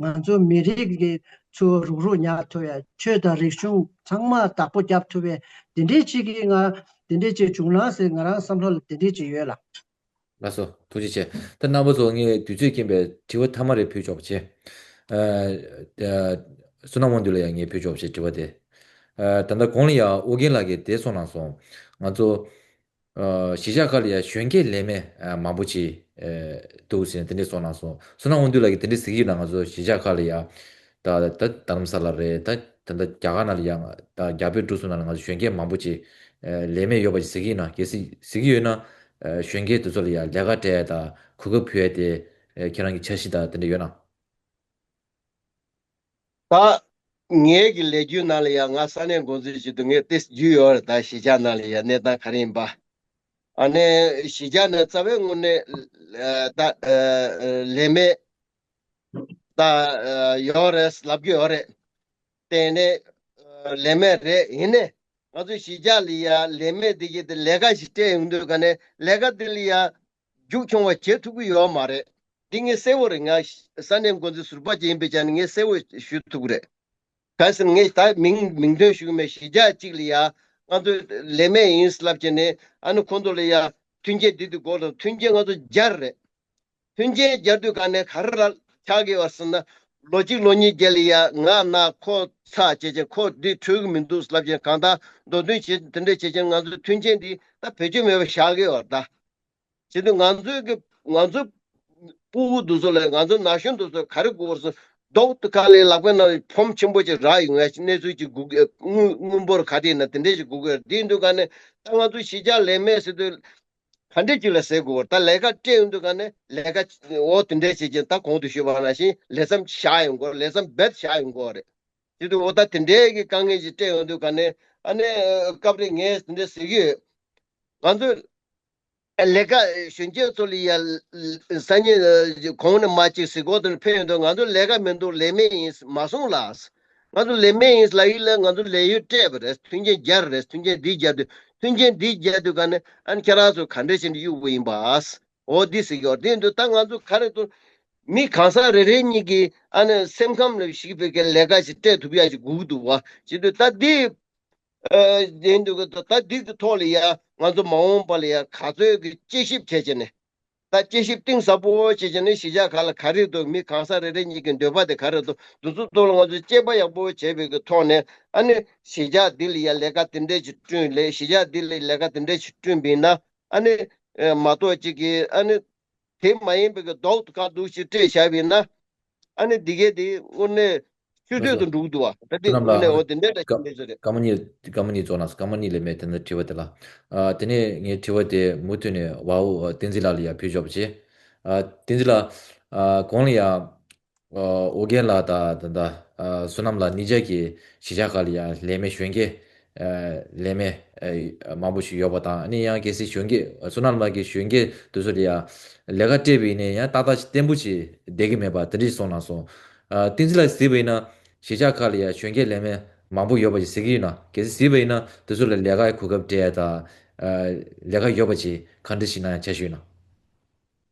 ང་ཚོ་མི་རིགས་ཀྱི་ཚུར་རུག་རུག་ཉར་ཐུབ་ཡ། ཆོས་དང་རིག་གཞུང་ཚང་མ་བདག་པོ་རྒྱབ་ཐུབ་ཡ། དེ་འདྲའི་ཅིག་གི་ང་དེ་འདྲའི་ཅིག་བྱུང་ན་ཟེར་ང་རང་བསམ་བློ་ལ་དེ་འདྲའི་ཅིག་ཡོད་ལ། ལགས་སོ། ཐུགས་རྗེ་ཆེ། ད་རྣམ་པ་ཚོ་ངས་དུས་ཚོད་རྐྱེན་པས་དྲི་བ་མཐའ་མ་རེ་ཕུལ་ཆོག་པ་བྱས། ཨ། ཨ། བསོད་ནམས་དབང་འདུས་ལ་ཡང་ངས་ཕུལ་ཆོག་པ་བྱས་དྲི་བ་དེ། ཨ། ད་ལྟ་གོང་ལ་ཡང་ཨོ་རྒྱན་ལགས་ཀྱིས་དེ་གསུངས་གནང་སོང་། ང་ཚོ་ཨ། གཞིས་ཆགས་ཁག་ལ་ཡང་གཞོན་སྐྱེས་ལས་མེད་ཨ། མང་པོ་ཅིག་ཨ། འདུག་ཟེར་ནས་དེ་འདྲས་གསུངས་གནང་སོང་། བསོད་ནམས་དབང་འདུས་ལགས་ཀྱིས་དེ་འདྲས་ཟེར་གྱི་ཡོད་ན། ང་ཚོ་གཞིས་ཆགས་ཁག་ལ་ཡང་ད་ད་རྡ་རམ་ས་ལ་རེད། ད་ད་ལྟ་རྒྱ་གར་ནང་ལ་ཡང་ད་རྒྱ་བོད་འབྲུག་གསུམ་ནང་ལ་ང་ཚོ་གཞོན་སྐྱེས་མང་པོ་ཅིག་ཨ། ལས་མེད་ཡོད་པ་ཅིག་ཟེར་གྱི་ཡོད་ན། གལ་སྲིད་ཟེར་གྱི་ཡོད་ན། ཨ། གཞོན་སྐྱེས་དེ་ཚོ་ལ་ཡང་ལས་ཀ་སྤྲད་ཡ་དང་གོ་སྐབས་ཕུལ་ཡ་དེ། ཨ། ཁྱེད་རང་གི་འཆར་གཞི་དང་དེ་འདྲ་ཡོད་ན། ད་ངའི་གི་ལས་འགུལ་ནང་ལ་ཡང་ང་ས་གནས་འགོ་འཛིན་བྱེད་དུས་ངས་ཏོག་ཙམ་རྒྱུས་ཡོད་རེད། ད་གཞིས་ཆགས་ནང་ལ་ཡང་གནས་སྟངས་ག་རེ་ཡིན་པ། ཨ་ནི་གཞིས་ཆགས་ནས་རྩ་བའི་ངོས་ནས་ཨ། ད་ཨ། ལས་མེད་ད་ཨ། ཡོད་རེད་ལབ་ཀྱི་ཡོད་རེད། དེ་ནས་ཨ། ལས་མེད་རེད། ཡིན་ནའི་ང་ཚོ་གཞིས་ཆགས་ལ་ཡ་ལས་མེད་འདི་གི་དེ་ལས་ཀ་ཞིག་སྤྲད་ཡོང་དུས་ག་ནས་ལས་ཀ་འདི་ལ་ཡ་རྒྱུགས་མཆོང་བ་བྱེད་ཐུབ་ཀྱི་ཡོད་མ་རེད། འདི་ངས་གསལ་བོ་རེད། ང་ས་གནས་འགོ་འཛིན་ཟུར་པ་ཅིག་ཡིན་པའི་ཆ་ནས་ངས་གསལ་བོ་ཞུ་ཐུབ་ཀྱི་རེད། གང་ཟེར་ན་ངས་ད་མིང་མིང་འདོན་ཞུ་གི་མེད། གཞིས་ཆགས་གཅིག་ལ་ཡ་ང་ཚོ་ལས་མེད་ཡིན་ལབ་བྱས་ནས་ཨ་ནི་ཁོང་ཚོ་ལ་ཡ་མཐུན་རྐྱེན་འདི་འདི་དགོས་དང་། མཐུན་རྐྱེན་ང་ཚོ་བརྒྱ་རེད། མཐུན་རྐྱེན་སྦྱར་དུས་ག་ནས་ག་རེ་ལ་ཆགས་ཀྱི་ཡོད་ཟེར་ན། ལོ་གཅིག་ལོ་གཉིས་རྗེས་ལ་ཡ་ང་ན་ཁོ་ཚ་བྱས་བྱས་ཁོ་འདི་འཕྲོད་ཀྱི་མི་འདུག་ལབ་བྱས་གང་ལྟར་མདོ་དོན་བྱེད་དེ་འདྲ་བྱས་བྱས་ང་ཚོའི་མཐུན་རྐྱེན་འདི་ད་བེད་སྤྱོད་མེད་པ་བཞག་གི་ཡོད་རེད་ད། བྱེད་དུས་ང་ཚོའི་གི་ང་ཚོ་སྤུ་གུ་འདི་ཚོ་ལ་ང་ཚོ་ན་གཞོན་འདི་ཚོ་ག་རེ་དགོས་པ་རེད་ཟེར། རྡོག་ཏུ་ཁ་ལས་ལག་པའི་ནང་ཕོམ་ཆེན་པོ་ཅིག་རག་ཡོང་ཡ་གནས་ཚུལ་ཅིག་སྒུག་དངུལ་དངུལ་འབོར་ག་དེ་ཡིན་ན་དེ་འདྲས་ཅིག་སྒུག་གི་ཡོད་རེད། དེ་ཡིན་དུས་ག་ནས་ད་ང་ཚོ་གཞིས་ཆགས་ལས་མེད་ཟེར་དུས། ག་འདྲས་ཅིག་ལ་ཟེར་དགོས་པ། ད་ལས་ཀ་སྤྲད་ཡོང་དུས་ག་ནས་ལས་ཀ་འོ་དེ་འདྲས་བྱེད་ཀྱིན་ད་གོང་དུ་ཞུས་པ་ནང་བཞིན་ལས་མཚམས་བཞག་ཡོང་དགོས་རེད། ལས་མཚམས་རྦད་བཞག་ཡོང་དགོས་རེད། དེ་དུས་འོ་ད་དེ་འདྲས་ཀྱི་དཀའ་ངལ་ཅིག་སྤྲད་ཡོང་དུས་ག་ནས་ཨ་ནི་སྐབས་རེ་ངས་དེ་འདྲས་ཟེར་གྱི་ཡོད། ང་ཚོས་ལས་ཀ་གཞོན་སྐྱེས་ཚོ་ལ་ཡ་སང་ཉིན་གོང་ནས་མ་གཅིག་ཟེར་གོང་དུ་ཕེབས་ཡོང་དུས་ང་ཚོ་ལས་ཀ་མི་འདུག་ལས་མེད་ཡིན་མ་གསུངས་ལ། ང་ཚོ་ལས་མེད་ཡིན་ལབ་ཡིན་ལ། ང་ཚོ་ལས་ཡུན་སྤྲད་པ་རེད། མཐུན་རྐྱེན་སྦྱར་རེད། མཐུན་རྐྱེན་འདི་སྦྱར་དུས། མཐུན་རྐྱེན་འདི་སྦྱར་དུས་ག་ནས་ཨ་ནི་ཁྱེད་རང་ཚོ་ག་འདྲ་བྱས་ནས་གཡུག་པ་ཡིན་པ། འོ་འདི་ཟེར་གྱི་ཡོད་རེད། དེ་འདུག་ད་ང་ཚོ་ག་རེ་འདུག་མི་གང་ཟག་རེ་རེ་གཉིས་ཀྱིས་ཨ་ནི་སེམས་ཁམས་ལ་གཞིགས་པའི་གི་ལས་ཀ་ཞིག་སྤྲད་ཐུབ་ཡ་ཞིག་དགོས་ཀྱི་འདུག་བ། བྱེད་དུས་ད་འདི་ཨ་དེ་འདུག་གི། ད་འདི་གི་ཐོག་ལ་ཡ་ང་ཚོ་མ་འོངས་པ་ལ་ཡ་ག་ཚོད་ཀྱི་དཔྱད་ཞིབ་བྱས་བྱས་ནས། ད་དཔྱད་ཞིབ་གཏིང་ཟབ་པོ་བྱས་བྱས་ནས་གཞིས་ཆགས་ཁག་ལ་ག་རེ་འདུག་མི་གང་ཟག་རེ་རེ་གཉིས་ཀྱི་འདོད་པ་དེ་ག་རེ་འདུག་འདི་ཚོ་ཐོག་ལ་ང་ཚོས་དཔྱད་པ་ཡག་པོ་བྱས་པའི་གི་ཐོག་ནས། ཨ་ནི་གཞིས་ཆགས་འདི་ལ་ཡ་ལས་ཀ་དེ་འདྲས་ཅིག་བསྐྲུན་ལས། གཞིས་ཆགས་འདི་ལ་ལས་ཀ་དེ་འདྲས་ཅིག་བསྐྲུན་པ་ཡིན་ན། ཨ་ནི་ཨ་མ་གཏོགས་ཅིག་གིས་ཨ་ནི་དེ་མ་ཡིན་པའི་གི་རྡོག་ཏུ་ཁ་འདུག་ཅིག་སྤྲད་བཞག་པ་ཡིན་ན། ཨ་ནི་འདི་གས་དེ་དངོས་གནས་ཆུད་ཟོས་སུ་འགྲོ་གི་འདུག་བ། ད་དེ་དངོས་གནས་འོ་དེ་འདྲས་འདྲ་ཞིག་གནས་ཚུལ་རེད། སྐར་མ་གཉིས། སྐར་མ་གཉིས་རྫོགས་ན། སྐར་མ་གཉིས་ལས་མེད། དེ་འདྲ་དྲི་བ་དེ་ལ། ཨ་དེ་ནས་ངའི་དྲི་བ་དེ་མུ་མཐུད་ནས་ཝའོ་བསྟན་འཛིན་ལགས་ལ་ཡ་ཕུལ་ཆོག་པ་བྱེད། ཨ་བསྟན་འཛིན་ལགས། ཨ་གོང་ལ་ཡ་ཨ་ཨོ་རྒྱན་ལགས་དང་ད་ལྟ་ཨ་བསོད་ནམས་ལགས་གཉིས་ཆ་གིས་གཞིས་ཆགས་ཁག་ལ་ཡ་ལས་མེད་གཞོན་སྐྱེས་ཨ་ལས་མེད་ཨ་མང་པོ་ཞིག་ཡོད་པ་དང་། ཨ་ནི་ཡང་གལ་སྲིད་གཞོན་སྐྱེས་བསོད་ནམས་ལགས་ཀྱི་གཞོན་སྐྱེས་དེ་ཚོ་ལ་ཡ་ལས་ཀ་སྤྲད་པ་ཡིན་ན་ཡང་ཏག་ཏག་ཅིག་བརྟན་པོ་ཅིག་བསྡད་ཀྱི་མེད་པ་དེ་འདྲ་ཞིག་གསུངས་གནང་སོང་། ཨ་བསྟན་འཛིན་ལགས་གཟིགས་པ་ཡིན་ན་གཞིས་ཆགས་ཁག་ལ་ཡ་གཞོན་སྐྱེས་ལས་མེད་མང་པོ་ཡོད་པ་ཞིག་གཟིགས་ཀྱི་ཡོད་ན། གལ་སྲིད་གཟིགས་པ་ཡིན་ན་དེ་ཚོ་ལ་ལས་ཀའི་གོ་སྐབས་སྤྲད་ཡ་དང་། ཨ་ལས་ཀ་ཡོད་པ་ཅིག་ག་འདྲ་ཞིག་གནང་ཡ་འཆར་གཞི་ཡོད་ན།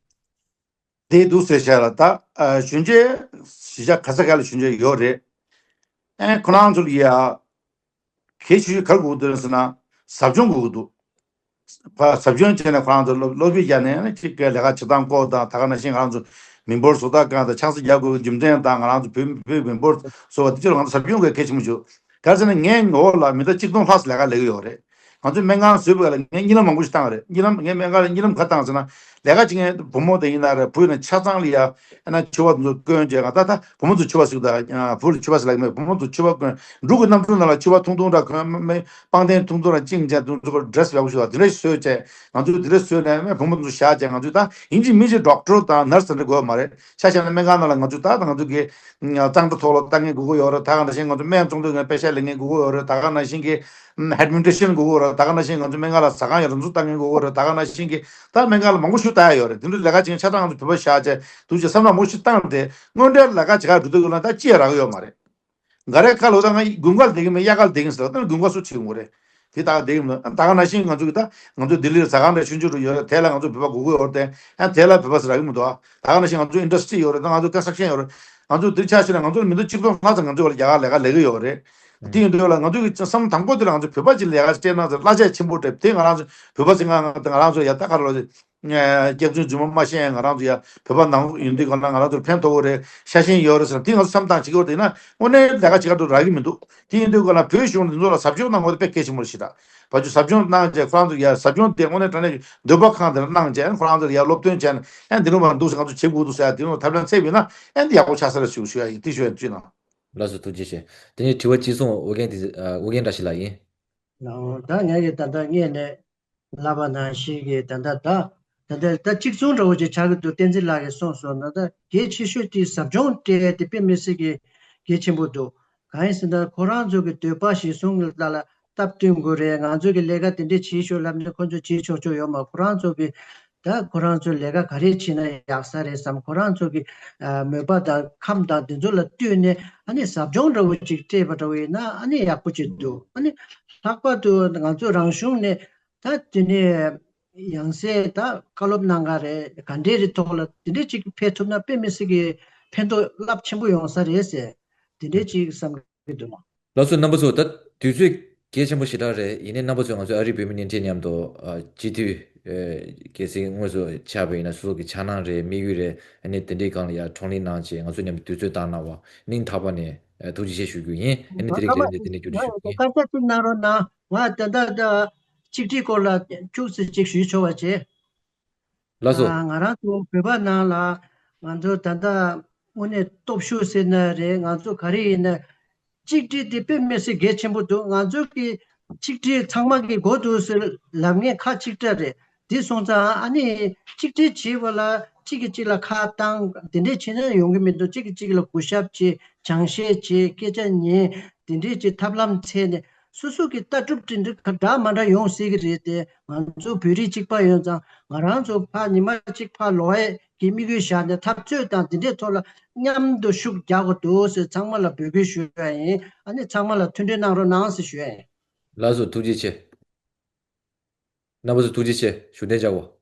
དེ་འདུག་ཟེར་བཞག་ལ། ད་ཨ་གཞོན་སྐྱེས་གཞིས་ཆགས་ག་ས་ག་ལ་གཞོན་སྐྱེས་ཡོད་རེད། ཨེ་ཁོ་རང་ཚོ་ལ་ཡ་གལ་ཆེ་ཤོས་ག་རེ་དགོས་ཀྱི་འདུག་ཟེར་ན། ཟབ་སྦྱོང་དགོས་ཀྱི་འདུག་ཕ་ཟབ་སྦྱོང་བྱས་ནས་ཁོ་རང་ཚོ་སློབ་སློབ་དཔེ་བརྒྱབ་ནས་ཨ་ནི་གཅིག་གི་ལས་ཀ་བྱེད་སྟངས་སྐོར་དང་། ད་ག་ནང་བཞིན་ང་རང་ཚོ་མི་འབོར་བཟོ་ལྟ་ཁང་དང་ཆང་ས་རྒྱག་དགོས་རྒྱུ་མཚན་དང་། ང་རང་ཚོ་བོད་བོད་མི་འབོར་བཟོ་བ་དེ་ཚོ་ལ་ང་ཚོ་ཟབ་སྦྱོང་དགོས་གལ་ཆེན་པོ་བྱུང་། ག་རེ་ཟེར་ན་ངའི་ངོ་བོ་ལ་མི་ལོ་གཅིག་སྟོང་ལྷག་ཙམ་ལས་ཀ་ལས་ཀྱི་ཡོད་རེད། ང་ཚོས་སྨན་ཁང་བཟོས་པ་ལ་ངས་གཉིད་ལམ་མང་པོ་ཞིག་བཏང་བ་རེད། གཉིད་ལམ་ངས་སྨན་ཁང་ལ་གཉིད་ལམ་ག་བཏང་ཟེར་ན། ལས་ཀ་བྱེད་མཁན་བུ་མོ་དེ་ཡིན་ན་རེད། བུ་ཡིན་ན་ཆ་ཚང་ལ་ཡ་ཨ་ན་ཕྱུ་པ་དེ་ཚོ་བསྐོན་བྱས། ང་ད་ད་བུ་མོ་ཚོ་ཕྱུ་པ་ཟེར་གི་ད། བུ་ལ་ཕྱུ་པ་ཟེར་ལབ་ཀྱི་མེད། བུ་མོ་ཚོ་ཕྱུ་པ་གོན། འབྲུག་གི་གནམ་གྲུ་ནང་ལ་ཕྱུ་པ་ཐུང་ཐུང་འདྲ་གོན། མ་མ་པང་གདན་ཐུང་ཐུང་འདྲ་བཅིངས་བྱས། དེ་ཚོ་ཌི་རེ་སི་ཡག་པོ་ཞིག་དང་དེ་འདྲ་ཞིག་བཟོས་བྱས། ང་ཚོས་དེ་འདྲ་བཟོས་ནས་མ་བུ་མོ་ཚོ་བཞག་བྱས། ང་ཚོས་ད་ཡིན་གཅིག་མིན་གཅིག་ཌོག་ཊར་དང་ནར་སི་དེ་འདྲ་དགོས་པ་མ་རེད། ཆ་བཞག་ན་སྨན་ཁང་ནང་ལ་ང་ཚོས་ད་ད་ང་ཚོ་གི་གཙང་སྦྲ་ཐོག་ལ་ལྟ་མཁན་དགོས་ཀྱི་ཡོད་རེད། ད་ག་ནང་བཞིན་ང་ཚོ་སྨན་བཙོང་དུས་ངས་པེ་ཤག་ལེན་མཁན་དགོས་ཀྱི་ཡོད་རེད། ད་ག་ནང་བཞིན་གི་ཨེཌ་མི་ནི་སི་ཊྲེ་ཤན་དགོས་ཀྱི་ཡོད་རེད། ད་ག་ནང་བཞིན་ང་ཚོ་སྨན་ཁང་ལ་ཟ་ཁང་ཡོད་རེད། ང་ཚོ་ལྟ་མཁན་དགོས་ཀྱི་ཡོད་རེད། ད་ག་ནང་བཞིན་གི་ད་སྨན་ཁང་ལ་མང་པོ་ཞིག་ལྟ་ཡ་ཡོད་རེད། དེ་འདྲ་ལས་ཀ་བྱེད་མཁན་ཆ་ཚང་ང་ཚོ་བོད་པ་བཞག་བྱས་འདུག་བྱས་བསམ་བློ་མང་པོ་ཞིག་བཏང་སྟེ་དངོས་འབྲེལ་ལས་ཀ་བྱེད་ག་འགྲོ་དུས་ཡོད་ན་ད་ཅི་ཡང་རག་གི་ཡོད་མ་རེད། འགའ་རེ་ཁ་ལོ་ད་ང་དགུན་ཁ་ལ་བསྡད་ཀྱི་མེད། དབྱར་ཁ་ལ་བསྡད་ཀྱི་ཟེར་བ་ད་དགུན་ཁ་སུ་བྱེད་ཀྱི་ཡོད་རེད། དེ་ད་བསྡད་ཀྱི་མེད། ད་ག་ནང་བཞིན་ང་ཚོ་གི་ད་ང་ཚོ་ལྡི་ལི་ལ་ཟ་ཁང་འདྲ་ཆུང་ཆུང་རུ་ཡོད་རེད། དེ་ལ་ང་ཚོ་བོད་པ་དགོས་ཀྱི་ཡོད་རེད་དེ། ཨ་དེ་ལ་བོད་པ་ཟེར་རག་གི་མི་འདུག་ཨ་ད་ག་ནང་བཞིན་ང་ཚོ་ཨིན་ཌ་སི་ཊི་རི་ཡོད་རེད། ད་ང་ཚོ་ཀོན་སི་ཊྲག་ཤན་ཡོད་རེད། ང་ཚོ་འདིར་ཆ་བཞག་ན་ང་ཚོ་མི་འདུག་གཅིག་སྟོང་ལྷག་ཙམ་ང་ཚོ་ལ་རྒྱ་གར་ལས་ཀ་ལས་ཀྱི་ཡོད་རེད། དེ་ཡིན་དུས་ལ་ང་ཚོ་གི་བསམ་བློ་དང་པོ་དེ་ལ་ང་ཚོ་བོད་པ་ཅིག་ལས་ཀ་སྤྲད་ན་ཟེར་གླ་ཆ་ཆེན་པོ་སྤྲད་དེ། ང་རང་ཚོ་བོད་པ་ཟེར་ང་ང་ང་རང་ཚོ་ཡ་ད་ག་རེ་ལབ་ཟེར། སྐྱག་རྫུན་རྫུན་མ་མ་བཤད། ང་རང་ཚོ་ཡ་བོད་པ་ནང་ལོགས་ཡིན་དུས་ག་ན་ང་རང་ཚོར་ཕན་ཐོགས་ཀྱི་རེད། ཤ་ཞེན་ཡོད་རེད་ཟེར་ན། དེ་ང་ཚོ་བསམ་སྟངས་བྱེད་ཀྱི་ཡོད་དེ་ན་དངོས་གནས་ལས་ཀ་བྱེད་ག་འགྲོ་རག་གི་མི་འདུག་དེ་ཡིན་དུས་ག་ན་བོད་གཞུང་འདི་ཚོ་ལ་ཟབ་སྦྱོང་གནང་དགོས་དེ་དཔེ་གལ་ཆེན་པོ་ཞིག་རེད། བར་དུ་ཟབ་སྦྱོང་གནང་བྱས་ཁོ་རང་ཚོ་ཡ་ཟབ་སྦྱོང་དེ་དངོས་གནས་དྲང་གནས་འདོད་པ་ཁེངས་དེ་ལ་གནང་བྱས། ཁོ་རང་ཚོ་ལ་ཡ་སློབ་སྟོན་བྱས་ནས་ཨ་འདི་རུ་མ་འདུག་ཟེར། ང་ཚོ་བྱེད་དགོས་འདུག་ཟེར་ཡ་དེ་རུ་ཐབས་ལམ་འཚོལ་བ་ཡིན་ན་ཨ་འདི་ཡག་པོ་ཆགས་ས་རེད་ཞུ་ཞུ་ཡ་ཡིན། དེ་ཞུ་ཡ་བཅུད་ནང་། ལགས་སོ། ཐུགས་རྗེ་ཆེ། དེ་ནས་དྲི་བ་གཅིག་མཚུངས་ཨོ་རྒྱན་དེ་ཨོ་རྒྱན་བཀྲ་ཤིས་ལགས་ཡིན། ད་ངས་ཀྱི་ད་ལྟ་སྔས་ནས་ལབ་པ་ནང་བཞིན་གྱི་ད་ལྟ་ད་ད་ལྟ་ད་གཅིག་མཚུངས་འདྲ་བོ་ཅིག་ཆགས་ཀྱི་འདུག་བསྟན་འཛིན་ལགས་ཀྱིས་གསུངས་སོང་། ད་ལྟ་གལ་ཆེ་ཤོས་དེ་ཟབ་སྦྱོང་སྤྲད་དེ་དཔེ་མི་སྲིད་ཀྱི་གལ་ཆེན་པོ་འདུག་གང་ཡིན་ཟེར་ན་ཁོ་རང་ཚོ་གི་འདོད་པ་གཞིར་བཟུང་གི་ལ་ལ་སྟབས་བསྟུན་དགོས་རེད། ང་ཚོ་གི་ལས་ཀ་དེ་འདྲས་བྱེད་ཤོག་ལབ་ནས་ཁོ་ཚོ་བྱེད་ཆོག་ཆོག་ཡོད་མ། ཁོ་རང་ཚོ་གི་ད་ཁོ་རང་ཚོ་ལས་ཀ་ག་རེ་བྱེད་ན་ཡག་ས་རེད་བསམ། ཁོ་རང་ཚོ་གི་ཨ་མོས་པ་དང་ཁམས་དང་དེ་ཚོ་ལ་ལྟོས་ནས་ཨ་ནི་ཟབ་སྦྱོང་འདྲ་བོ་ཅིག་སྤྲད་པ་འདྲ་བོ་ཡིན་ན་ཨ་ནི་ཡག་པོ་ཅིག་འདུག་ཨ་ནི་ལྷག་པར་དུ་ང་ཚོ་རང་གཞུང་ནས་ད་དེ་ནས་ཡང་སེ་ད་བཀའ་སློབ་གནང་ག་རེད། ག་འདྲས་རེ་ཐོག་ལ་དེ་འདྲས་ཅིག་ཕེབས་ཐུབ་ན་དཔེ་མི་སྲིད་ཀྱི་ཕན་ཐོགས་རླབས་ཆེན་པོ་ཡོང་ས་རེད་ཟེར། དེ་འདྲས་ཅིག་བསམ་གི་འདུག་ལགས་སོ། རྣམ་པ་ཚོ། ད་དུས་ཚོད་གལ་ཆེན་པོ་ཞེ་དྲག་རེད། ཡིན་ནའི་རྣམ་པ་ཚོས་ང་ཚོ་ཨ་རིའི་བོད་མི་སྤྱི་འཐུས་མཉམ་དུ་ཨ་སྤྱི་འཐུས་ཨ་གལ་སྲིད་དངོས་སུ་ཆགས་པ་ཡིན་ན་སོ་སོ་གི་འཆར་སྣང་རེད། དམིགས་ཡུལ་རེད། ཨ་ནི་དེ་འདྲའི་སྒང་ལ་ཡ་བགྲོ་གླེང་གནང་བྱས་ང་ཚོ་མཉམ་དུ་དུས་ཚོད་བཏང་གནང་བ་སྙིང་ཐག་པ་ནས་ཨ་ཐུགས་རྗེ་ཆེ་ཞུ་རྒྱུ་ཡིན། ཨ་ནི་དེ་རིང་གི་ལས་འགུལ་དེ་འདྲ་མཇུག་སྒྲིལ་ཞུ་རྒྱུ་ཡིན། སྐར་ཆ་གཅིག་གནང་རོགས་གནང་། ང་ད་ལྟ་ད་གཅིག་སྒྲིལ་སྐོར་ལ་ཅུང་ཟད་ཅིག་ཞུས་ཆོག་པ་བྱས། ལགས་སོ། ང་རང་ཚོ་བོད་པ་ནང་ལ་ང་ཚོ་ད་ལྟ་དངོས་གནས་སྟོབས་ཤུགས་ཟེར་ན་རེད། ང་ཚོ་ག་རེ་ཡིན་ན་གཅིག་སྒྲིལ་དེ་དཔེ་མི་སྲིད་གལ་ཆེན་པོ་འདུག་ང་ཚོ་གི་གཅིག་སྒྲིལ་ཚང་མ་གི་དགོས་འདུག་ཟེར་ལབ་མཁན་ཁག་གཅིག་འདྲ་རེད། དེ་སོང་ཙང་ཨ་ནི་གཅིག་སྒྲིལ་བྱེད་པ་ལ་གཅིག་གིས་གཅིག་ལ་ཁ་བཏང་དེ་འདྲས་བྱས་ན་ཡོང་གི་མི་འདུག་གཅིག་གིས་གཅིག་ལ་གུས་ཞབས་བྱེད། སྦྱང་བཤད་བྱེད། སྐད་ཆ་ཉན། དེ་འདྲས་ཀྱི་ཐབས་ལམ་འཚོལ་ནས་སོ་སོ་གི་ལྟ་གྲུབ་དེ་འདྲ་འདྲ་མ་འདྲ་ཡོང་སྲིད་ཀྱི་རེད་དེ། ང་ཚོ་བོད་རིགས་གཅིག་པ་ཡིན་ཙང་ང་རང་ཚོ་ཕར་ཉི་མ་གཅིག་ཕར་ལོག་ཡས་ གི་དམིགས་ཡུལ་བཞག་ནས་འཐབ་རྩོད་དང་འདི་འདྲའི་ཐོག་ལ་མཉམ་དུ་ཤུགས་རྒྱག་དགོས་འདུག་ཟེར་ཚང་མ་ལ་འབོད་སྐུལ་ཞུ་ཡ་ཡིན། ཨ་ནི་ཚང་མ་ལ་མཐུན་སྒྲིལ་གནང་རོགས་གནང་ཟེར་ཞུ་ཡ་ཡིན། ལགས་སོ། ཐུགས་རྗེ་ཆེ། རྣམ་པ་ཚོ་ཐུགས་རྗེ་ཆེ། བཞུགས་གདན་འཇགས་དགོས།